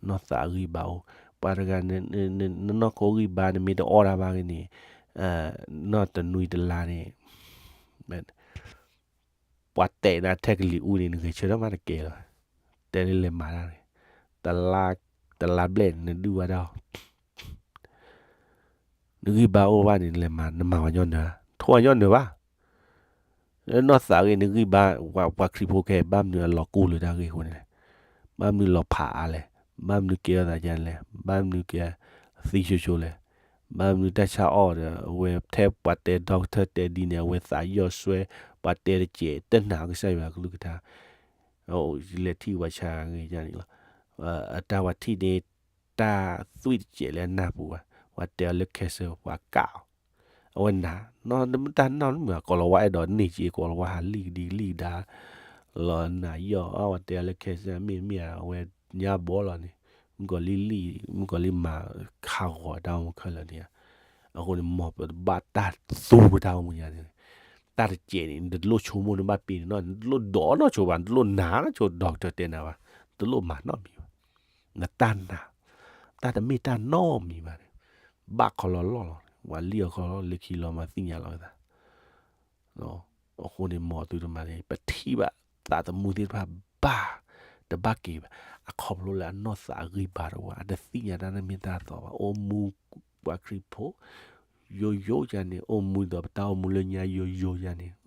ဆှံ နီၢ်သးဂံၢ်ဘါအိၣ်, ပှၤတဂၤ နနီၢ်ခိဂံၢ်ဘါ နမ့ၢ်တအီၣ်တၢ်ဘၣ်ဂ့ၤန့ၣ် နီၢ်တနွံတလါန့ၣ် ပှၤတဲနၤထဲကလံၤအူန့ၣ် နဂဲၤဆၢထၢၣ်မးတကဲလၢၤဘၣ်, တဲလၢလဲၤမၤတၢ်န့ၣ်, တလါဘျဲၣ်န့ၣ် နဒုၣ်ဝဲဒၣ်အီၤ, နဂံၢ်ဘါအိၣ်ဘၣ်န့ၣ် နလဲၤမၤ နမၤဝဲညီနုၢ်ဧါ, ထိၣ်ဝဲညီနုၢ်ဘၣ်. လၢနီၢ်သးဂ့ၤ နဂံၢ်ဘါ ပှၤခရံာ်ဖိခဲ ဘၣ်မနုၤအလီၤကိၢ်လၢတၢ်ဂ့ၢ်အဃိန့ၣ်လဲၣ်, ဘၣ်မနုၤလီၤဖးအါလဲၣ်, ဘၣ်မနုၤကဲထီၣ်သးဒ်လဲၣ်, ဘၣ်မနုၤကဲသံဆိဆိလဲၣ်, ဘၣ်မနုၤတၢ်ဆါအီၣ်ဒီး အဝဲထဲပှၤတဲ doctor တဲဒ်န့ၣ် အဝဲသးယီၢ်စွဲ, ပှၤတဲတစဲး တနာ်ကစၢ်ယွၤအကလုၢ်ကထါ, လဲၤထံၣ်ပှၤဆါဂ့ၤန့ၣ်လီၤ, အတၢ်ပှၤထံၣ်န့ၣ် တၢ်သွံၣ်တစဲးလၢအနၢ်ပူၤဘၣ်, ပှၤတဲအီၤလၢ cancer ပှၤကၣ်အီၤ, အဝဲနာ်, တၢ်နီၢ်မုာ် ကိးလီၤဝါအဲၣ်ဒိးန့ၢ်က့ ကိးလီၤဝါဟးလံၣ်ကဒံကလံၣ်ကဒါ, လီၤနာ်ယီၢ် အဝဲတဲအီၤလၢ cancer မ့ၢ်မ့ၢ် အဝဲညါဘီလီၤန့ၣ်, မုၣ်ကီၤလံၢ်လံၣ်, မုၣ်ကီၤလံၢ်မၤဟးဂီၤတၢ်အိၣ်မူခဲလၢာ်န့ၣ်ဧါ, အဃိန့ၣ် မ်ပတဘၣ်တၢ်သူပတၢ်အိၣ်မူညါန့ၣ်, တၢ်တစဲးန့ၣ် နတလိၣ်ဆိကမိၣ် နဘၣ်ပ့ၤန့ၣ်နီၢ် နတလိၣ်ဒိးနီၢ်ဆိဘၣ်, နတလိၣ်နာ်နီၢ်ဆိ doctor တဲနၤဘၣ်, တလိၣ်မၤနီတမံၤဘၣ်, နတၢ်နာ်, တၢ်တမ့ၢ်တၢ်နီတမံၤဘၣ်န့ၣ်, ဘၣ်ခီလီၤလီၢ်လီၤ, ပှၤလံၣ်အီၤခီလီၤ လၢခံလီၤမၤသ့ၣ်ညါလီၤဝဲသး အဃိန့ၣ် မ်သုတမၤန့ၣ် ပထံၣ်ဘၣ်သးသမူသ့ၣ်တဖၣ်ဘၣ်, တဘၣ်က့ၤဘၣ်, အခီဖျိလၢအနီၢ်သးဂံၢ်ဘါတဝၤ အတသ့ၣ်ညါတၢ်တမ့ၢ်တၢ်တီဘၣ်, အိၣ်မူပှၤခရံာ်ဖိ ယိယိယါန့ၣ်, အိၣ်မူဒီးပတၢ်အိၣ်မူလၢညါယိယိယါန့ၣ်,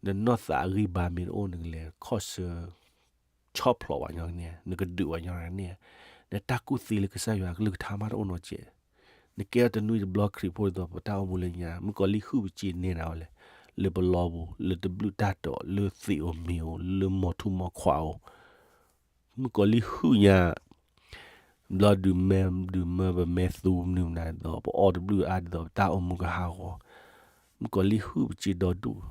နနီၢ်သးဂံၢ်ဘါမ့ၢ်တအိၣ် နကလဲၤခီၣ်ဆၢ ဆီၣ်ဖျိးဝဲညီန့ၣ်, နကဒုးဝဲညီန့ၣ်, နတၢ်ကူၣ်သ့လၢကစၢ်ယွၤအကလုၢ်ကထါမးတအိၣ်နီတစဲး, နကဲထီၣ်တနွံတဘျီခရံာ်ဖိဒ်သိး ပတၢ်အိၣ်မူလၢညါ, မုၣ်ကီၤလံၢ်ဟုၣ်ပစ့န့ၢ်နၤဝဲလဲၣ်, လၢပလီပူၤ, လၢတဘျုးတၢ်တီၤ, လၢသ့ၣ်ဧိၤမ့ၢ်ဧိၤ, လၢမိၢ်ထူမိၢ်ခွါဧိၤ, မုၣ်ကီၤလံၢ်ဟုၣ်ညါ, ဘျီဒုးမဲဒုးမၢပမဲသူမနုၤမနၤဒ်သိး ပအီၣ်တဘျုးအါဒ်သိး ပတၢ်အိၣ်မူကဟးဂီၤ, မုၣ်ကီၤလံၢ်ဟုၣ်ပစ့ဒီဒူၣ်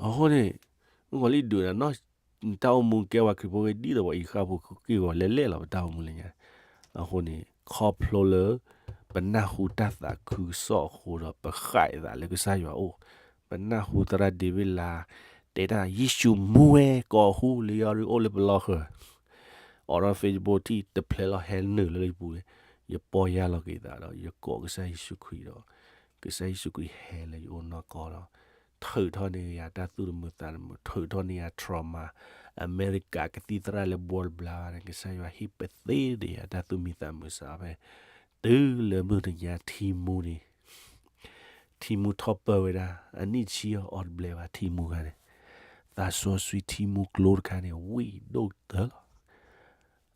အဃိန့ၣ် မုၣ်ကီၤလံၢ်ဒုးနၤနီၢ်, နတၢ်အိၣ်မူကဲပှၤခရံာ်ဖိဂ့ၤ ဒ်သိးပှၤအံၤဃၣ်ဖိက့ၢ်ဂီၤလဲၣ်လဲၣ်လီၤ ပတၢ်အိၣ်မူလၢညါ, အဃိန့ၣ် ခီဖျိလၢ ပနၢ်ဟူတၢ်သးခုကစီၣ်အဃိဒီး ပဃၣ်အသးလၢကစၢ်ယွၤအအိၣ်, ပနၢ်ဟူသရၣ်ဒ့ဝ့ၢ်လါ တဲတၢ် ယ့ၣ်ၡူးမူဝဲ ကိးဟူလံ ယီၤရံအိၣ်လၢပလီၢ်ဃၢၤ, အိးထီၣ် Facebook ထံၣ်တဖျဲးလီၤ ဟဲနုာ်လၢယပူၤ, ယပီၢ်ယၢ်လီၤက့ၤသးဒီး ယကိးကစၢ်ယ့ၣ်ၡူးခရံာ်ဒီး ကစၢ်ယ့ၣ်ၡူးခရံာ်ဟဲလၢယအိၣ်နီၢ်ကီၢ်ဒီး ထုးထီၣ်န့ၢ်ယၤတၢ်သူၣ်တမုာ်သးတမုာ်, ထုးထီၣ်န့ၢ်ယၤ trauma, အမဲရကၤကသံၣ်သရၣ်လၢဘှီတဘျါဘၣ်န့ၣ် ကစၢ်ယွၤဟ့ၣ်ပသ့ဒံးယၤတၢ်သူၣ်မံသးမုာ်စးဖဲ, တုၤလၢမုၢ်တနံၤညါထံမူန့ၣ် ထံမူထီၣ်ပၢၢ်ဝဲဒၣ် အနံၣ်တဆံအီၤ အီၤတဘျဲဘၣ် ထံမူခါန့ၣ်, သးစီဆှံထံမူကျိတခါန့ၣ် ဝံၣ်ဒိၣ်ကတၢၢ်လီၤ.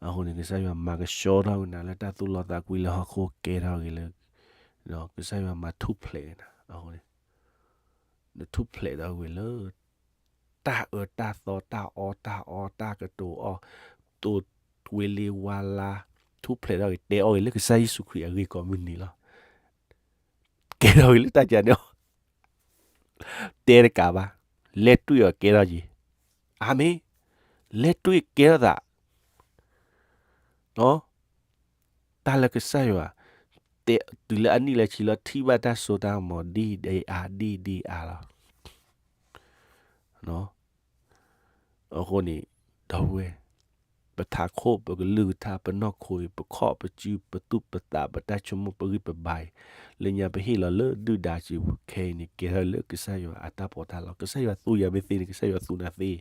အဃိန့ၣ် ကစၢ်ယွၤမၤကဆှီထီၣ်က့ၤနၤလၢတၢ်သူၣ်လီသးကွံလၢဟီၣ်ခိၣ်ကဲထီၣ်က့ၤလၢ, ကစၢ်ယွၤမၤထူၣ်ဖျဲးက့ၤနၤ, အဃိန့ၣ် နထူၣ်ဖျဲးထီၣ်က့ၤလၢ တၢ်အၢတၢ်သီတၢ်အီတၢ်အီတၢ်ကတိၤအီၣ်, တိၢ်ဝ့လ့ဝါလါ, ထူၣ်ဖျဲးထီၣ်က့ၤတဲအီၣ်က့ၤလၢကစၢ်ယ့ၣ်ၡူးခရံာ်အဂ့ၢ်ကိးမုၢ်နံၤလီၤ. ကဲထီၣ်က့ၤလၢတၢ်ကန့ၣ်အီၤ, တဲတကးဘၣ်, လဲၤတွံၢ်အီၤကဲထီၣ်က့ၤ, အၤမ့ၣ်, လဲၤတွံၢ်ကဲထီၣ်သး တၢ်လၢကစၢ်ယွၤ တဲတုၤလၢအနံၣ်လၢဆံလီၤ ထံၣ်ဘၣ်တၢ်စိတၢ်ကမီၤဒ်ဒ်အါဒ်ဒ်အါလီၤ. အဃိန့ၣ် ဒီပုၢ်ဝဲၢ်, ပထးခိၣ်ပကလုၢ်ကထါပနီၢ်ခိအံၤ ပခီၣ်ပစုပသူၣ်ပသးပတၢ်ဆိကမိၣ်ပဂံၢ်ပဘါအံၤ လၢညါပဟ့ၣ်လီၤလၢဒုၣ်ဒါစုခဲအံၤန့ၣ် ကဲထီၣ်လၢကစၢ်ယွၤအတၢ်ပီးတၢ်လီ ကစၢ်ယွၤသူယၤမ့ၢ်သ့န့ၣ် ကစၢ်ယွၤသူနၤသ့,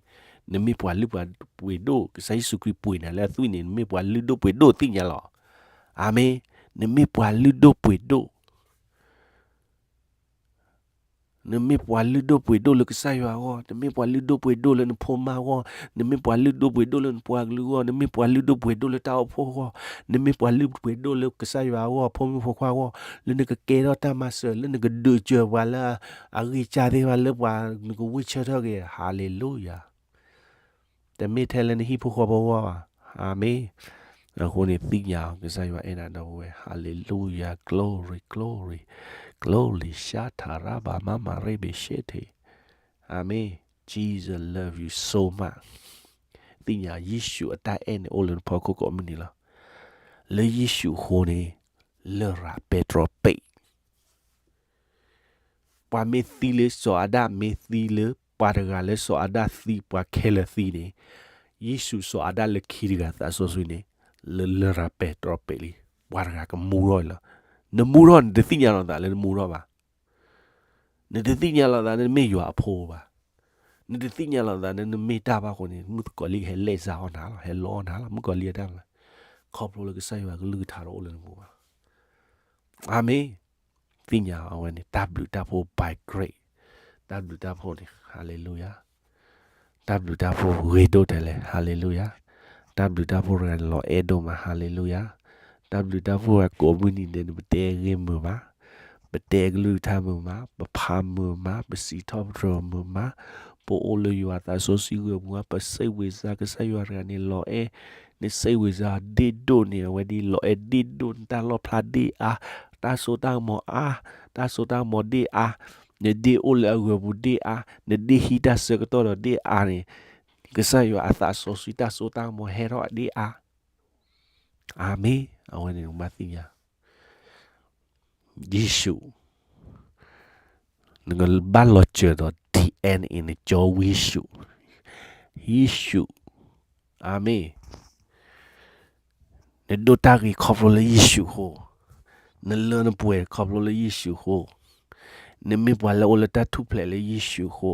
နမ့ၢ်ပှၤလုၢ်ပှၤပှ့ၤဒိၣ် ကစၢ်ယ့ၣ်ၡူးခရံာ်ပှ့ၤနၤလၢအသွံၣ်န့ၣ် နမ့ၢ်ပှၤလုၢ်ဒိၣ်ပှ့ၤဒိၣ်သ့ၣ်ညါလီၤ. အၤမ့ၣ်, နမ့ၢ်ပှၤလုၢ်ဒိၣ်ပှ့ၤဒိၣ် နမ့ၢ်ပှၤလုၢ်ဒိၣ်ပှ့ၤဒိၣ်လၢကစၢ်ယွၤအဂီၢ်, နမ့ၢ်ပှၤလုၢ်ဒိၣ်ပှ့ၤဒိၣ်လၢနဖိမါအဂီၢ်, နမ့ၢ်ပှၤလုၢ်ဒိၣ်ပှ့ၤဒိၣ်လၢနပှၤကလုာ်အဂီၢ်, နမ့ၢ်ပှၤလုၢ်ဒိၣ်ပှ့ၤဒိၣ်လၢတၢ်အိၣ်ဖှိၣ်အဂီၢ်, နမ့ၢ်ပှၤလုၢ်ဒိၣ်ပှ့ၤဒိၣ်လၢကစၢ်ယွၤအဂီၢ်, ဖိမုၣ်ဖိခွါအဂီၢ်, လၢနကကဲထီၣ်တၢ်မၤစၢၤ, လၢနကဒုးစၢၤပှၤလၢအဂံၢ်စၢ်သ့ၣ်တဖၣ်လၢပှၤနကဝံၢ်ဆၢထၢၣ်က့ၤ, ဟၤလ့လူယၤ တမ့ၢ်ထဲလၢနဟံၣ်ဖိဃီဖိအဂီၢ်ဘၣ်. အၤမ့ၣ်. အဃိန့ၣ်သ့ၣ်ညါအီၤ ကစၢ်ယွၤအဲၣ်နၤဒီပုၢ်ဝဲၢ်, ဟၤလ့လူယၤ, glory, glory, glory, ရှါထၤရၤဘၤမၤမၤရ့ဘ့ၣ်ရှ့ထ့ၣ်, အၤမ့ၣ်, Jesus love you so much. သ့ၣ်ညါယ့ၣ်ၡူးအတၢ်အဲၣ်န့ၣ်အိၣ်လၢနဖီခိၣ်ကိးမုၢ်နံၤလီၤ. လၢယ့ၣ်ၡူးအဃိန့ၣ် လရာ်ပဲတြီပဲာ် ပှၤမ့ၢ်သံလၢစီၤအၤဒၣ် မ့ၢ်သံလၢပှၤတဂၤလၢစီၤအၤဒၣ်သံ ပှၤခဲလၢာ်သံန့ၣ်, ယ့ၣ်ၡူးစီၤအၤဒၣ်လၢခံတဂၤသးစီဆှံန့ၣ်, လၢလရာ်ပဲတြီပဲာ်လံ, ပှၤတဂၤကမူထီၣ်လီၤ. နမူထီၣ် နတသ့ၣ်ညါလီၤသးလၢနမူထီၣ်ဘၣ်. နတသ့ၣ်ညါလီၤသးလၢနမ့ၢ်ယွၤအဖိဘၣ်. နတသ့ၣ်ညါလီၤသးလၢနမ့ၢ်တၢ်ဘၣ်အဃိန့ၣ် မုၣ်ကီၤလံၢ်ဟဲလဲၤစါအီၣ်နၤလီၤ, ဟဲလီအီၣ်နၤလီၤ, မုၣ်ကီၤလံၢ်အတၢ်လီၤ. ခီဖျိလၢကစၢ်ယွၤကလုၢ်ကထါတအိၣ်လၢနပူၤဘၣ်. အၤမ့ၣ်. သ့ၣ်ညါအဝဲန့ၣ် တၢ်ဘျုးတၢ်ဖှိၣ် by grace, တၢ်ဘျုးတၢ်ဖှိၣ်န့ၣ် ဟၤလ့လူယၤ, တၢ်ဘျုးတၢ်ဖှိၣ်ဂ့ၤဒိၣ်ထဲလဲၣ်, ဟၤလ့လူယၤ, တၢ်ဘျုးတၢ်ဖှိၣ်တဂၤန့ၣ် လီၤအဲၣ်ဒိၣ်မး, ဟၤလ့လူယၤ, တၢ်ဘျုးတၢ်ဖှိၣ်တဂၤကိးမုၢ်နံၤဒဲးန့ၣ် ပတဲဂ့ၢ်မုာ်ဘၣ်, ပတဲကလုၢ်ကထါမုာ်မး, ပဖးမုာ်မး, ပစံးထီၣ်ပတြၢၤမုာ်မး, ပအိၣ်လၢယွၤသးစီဆှံဂီၢ်မုၢ်မး, ပစံးဝ့ၤစါကစၢ်ယွၤတဂၤန့ၣ် လီၤအဲၣ်, နစံးဝ့ၤစါဒ့ၣ်ဒိၣ်န့ၣ် အဝဲဒ်လီၤအဲၣ်ဒ့ၣ်ဒိၣ်, နတၢ်လီၣ်ဖျါဒ့ၣ်အါ, တၢ်စိတၢ်ကမီၤအါ, တၢ်စိတၢ်ကမီၤဒ့ၣ်အါ, နဒ့ၣ်အိၣ်လၢအဂီၢ်ပူၤဒ့ၣ်အါ, နဒ့ၣ်ဟံးတၢ်ဆၢကတီၢ်ဒီးဒ့ၣ်အါန့ၣ်, ကစၢ်ယွၤအသးစီဆှံတၢ်စိတၢ်ကမီၤဟဲထီၣ်ဒ့ၣ်အါ. အၤမ့ၣ်. အဝဲန့ၣ်ဘၣ်သ့ၣ်ညါ ယ့ၣ်ၡူး, နကဘၣ်လီၤစၢၤဒီး DNA နကၠီဝ့ၢ်ၡူး, ယ့ၣ်ၡူး, အၤမ့ၣ်. နဒိးတၢ်ဂ့ၤခီဖျိလၢယ့ၣ်ၡူးအဃိ, နလၢနပှဲၤခီဖျိလၢယ့ၣ်ၡူးအဃိ, နမ့ၢ်ပှၤလၢအိၣ်လၢတၢ်ထူၣ်ဖျဲးလၢယ့ၣ်ၡူးအဃိ,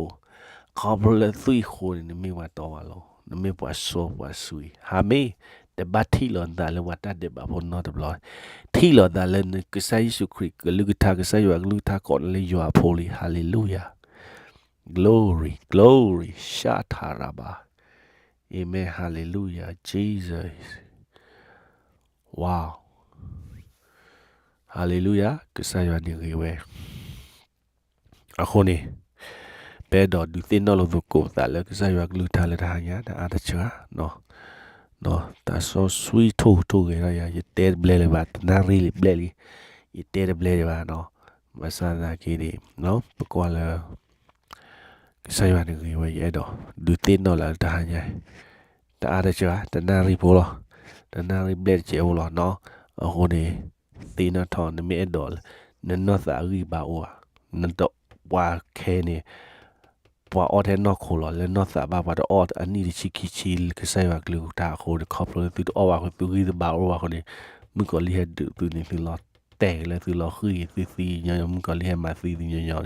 ခီဖျိလၢသွံၣ်အဃိန့ၣ် နမ့ၢ်ပှၤတီပှၤလိၤ, နမ့ၢ်ပှၤစီပှၤဆှံ, အၤမ့ၣ်. တဘၣ်ထံၣ်လီၤနသးလၢပှၤတၢ်ဒဲးဘးဖိနီတဘျီ, ထံၣ်လီၤသးလၢနကစၢ်ယ့ၣ်ၡူးခရံာ်ကလုၢ်ကထါ ကစၢ်ယွၤကလုၢ်ကထါကိးနၤလၢယွၤအဖိလံ, ဟၤလ့လူယၤ, glory, glory, ရှါထၤရၤဘၤ, amen, hallelujah, Jesus, wow, hallelujah, ကစၢ်ယွၤန့ၣ်ဂ့ၤဝဲ. အဃိန့ၣ် ပအဲၣ်ဒိးဒုးသ့ၣ်နီၣ်လိာ်သကိး ပသးလၢကစၢ်ယွၤကလုၢ်ကထါလၢတဟါညါ တအါတစှၤ, သးစီဆှံထိၣ်ဟူးထိၣ်ဂဲၤထီၣ်ယၤ, ယတဲတဘျဲလၢၤဘၣ်, တနၣ်ရံၣ်လံဘျဲၣ်လံ, ယတဲတဘျဲလၢၤဘၣ်, ဘၣ်ဆၣ်သနာ်က့န့ၣ် ပကွၢ်လၢ ကစၢ်ယွၤန့ၣ်ဂ့ၤဝဲ, ယအဲၣ်ဒိးဒုးသ့ၣ်နီၣ်လၢတဟါညါ, တအါတစှၤ တနၣ်ရံၣ်ဖိလီၤ, တနၣ်ရံၣ်ဘျဲၣ်တစဲးဖိလီၤနီၤ. အဃိန့ၣ် သ့ၣ်နီၣ်ထီၣ် နမ့ၢ်အဲၣ်ဒိး နနီၢ်သးအဂံၢ်ဘါအိၣ်ဧါ, နတပှၤခဲအံၤန့ၣ် ပှၤအီၣ်ထဲနီၢ်ခိလီၤ, လၢနီၢ်သးဘၣ်ပှၤတအီၣ်အနံၣ်တဆံခံဆံ ကစၢ်ယွၤကလုၢ်ကထါအဃိန့ၣ် ခီဖျိလၢသုတအီၣ်ဘၣ်အဃိ သုဂံၢ်တဘါအိၣ်ဘၣ်အဃိန့ၣ် မုၣ်ကီၤလံၢ်ဟဲဒုးသုန့ၣ် သုလီၤတဲာ်က့ၤလၢသုလီၤဃံၢ်က့ၤသုသံ ညီညီ မုၣ်ကီၤလံၢ်ဟဲမၤသံသုညီညီန့ၣ်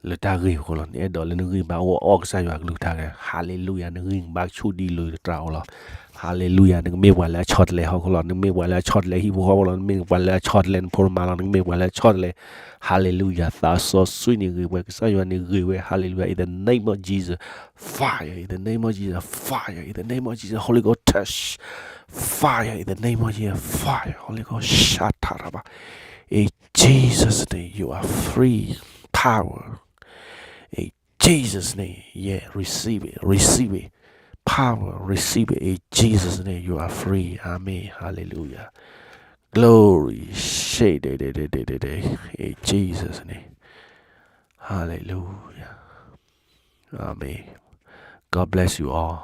လၢတၢ်ဂ့ၢ်အဃိလီၤ. နအဲၣ်ဒိးလၢနဂံၢ်ဘါအိၣ်အီၣ်ကစၢ်ယွၤကလုၢ်ကထါက့ၤ, ဟၤလ့လူယၤ, နဂံၢ်ဘါကဆူၣ်ဒ်လၢတြၤအိၣ်လီၤ. Hallelujah, နကမ့ၢ်ပှၤလၢအဆီတလဲဟီၣ်ခိၣ်လီၤ, နကမ့ၢ်ပှၤလၢအဆီတလဲဟံၣ်ဖိဃီဖိလီၤ, နမ့ၢ်ပှၤလၢအဆီတလဲနဖိနမါလီၤ, နကမ့ၢ်ပှၤလၢအဆီတလဲ, Hallelujah, သးစီဆှံန့ၣ်ဂ့ၤဝဲ, ကစၢ်ယွၤန့ၣ်ဂ့ၤဝဲ, Hallelujah, in the name of Jesus, fire, in the name of Jesus, fire, in the name of Jesus, Holy Ghost touch, fire, in the name of Jesus, fire, Holy Ghost, ရှထရဘၣ်, in Jesus' name, you are free, power, in Jesus' name, yeah, receive it, receive it, power, receive it, in Jesus' name, you are free, amen, hallelujah, glory, shake, in Jesus' name, hallelujah, amen, God bless you all.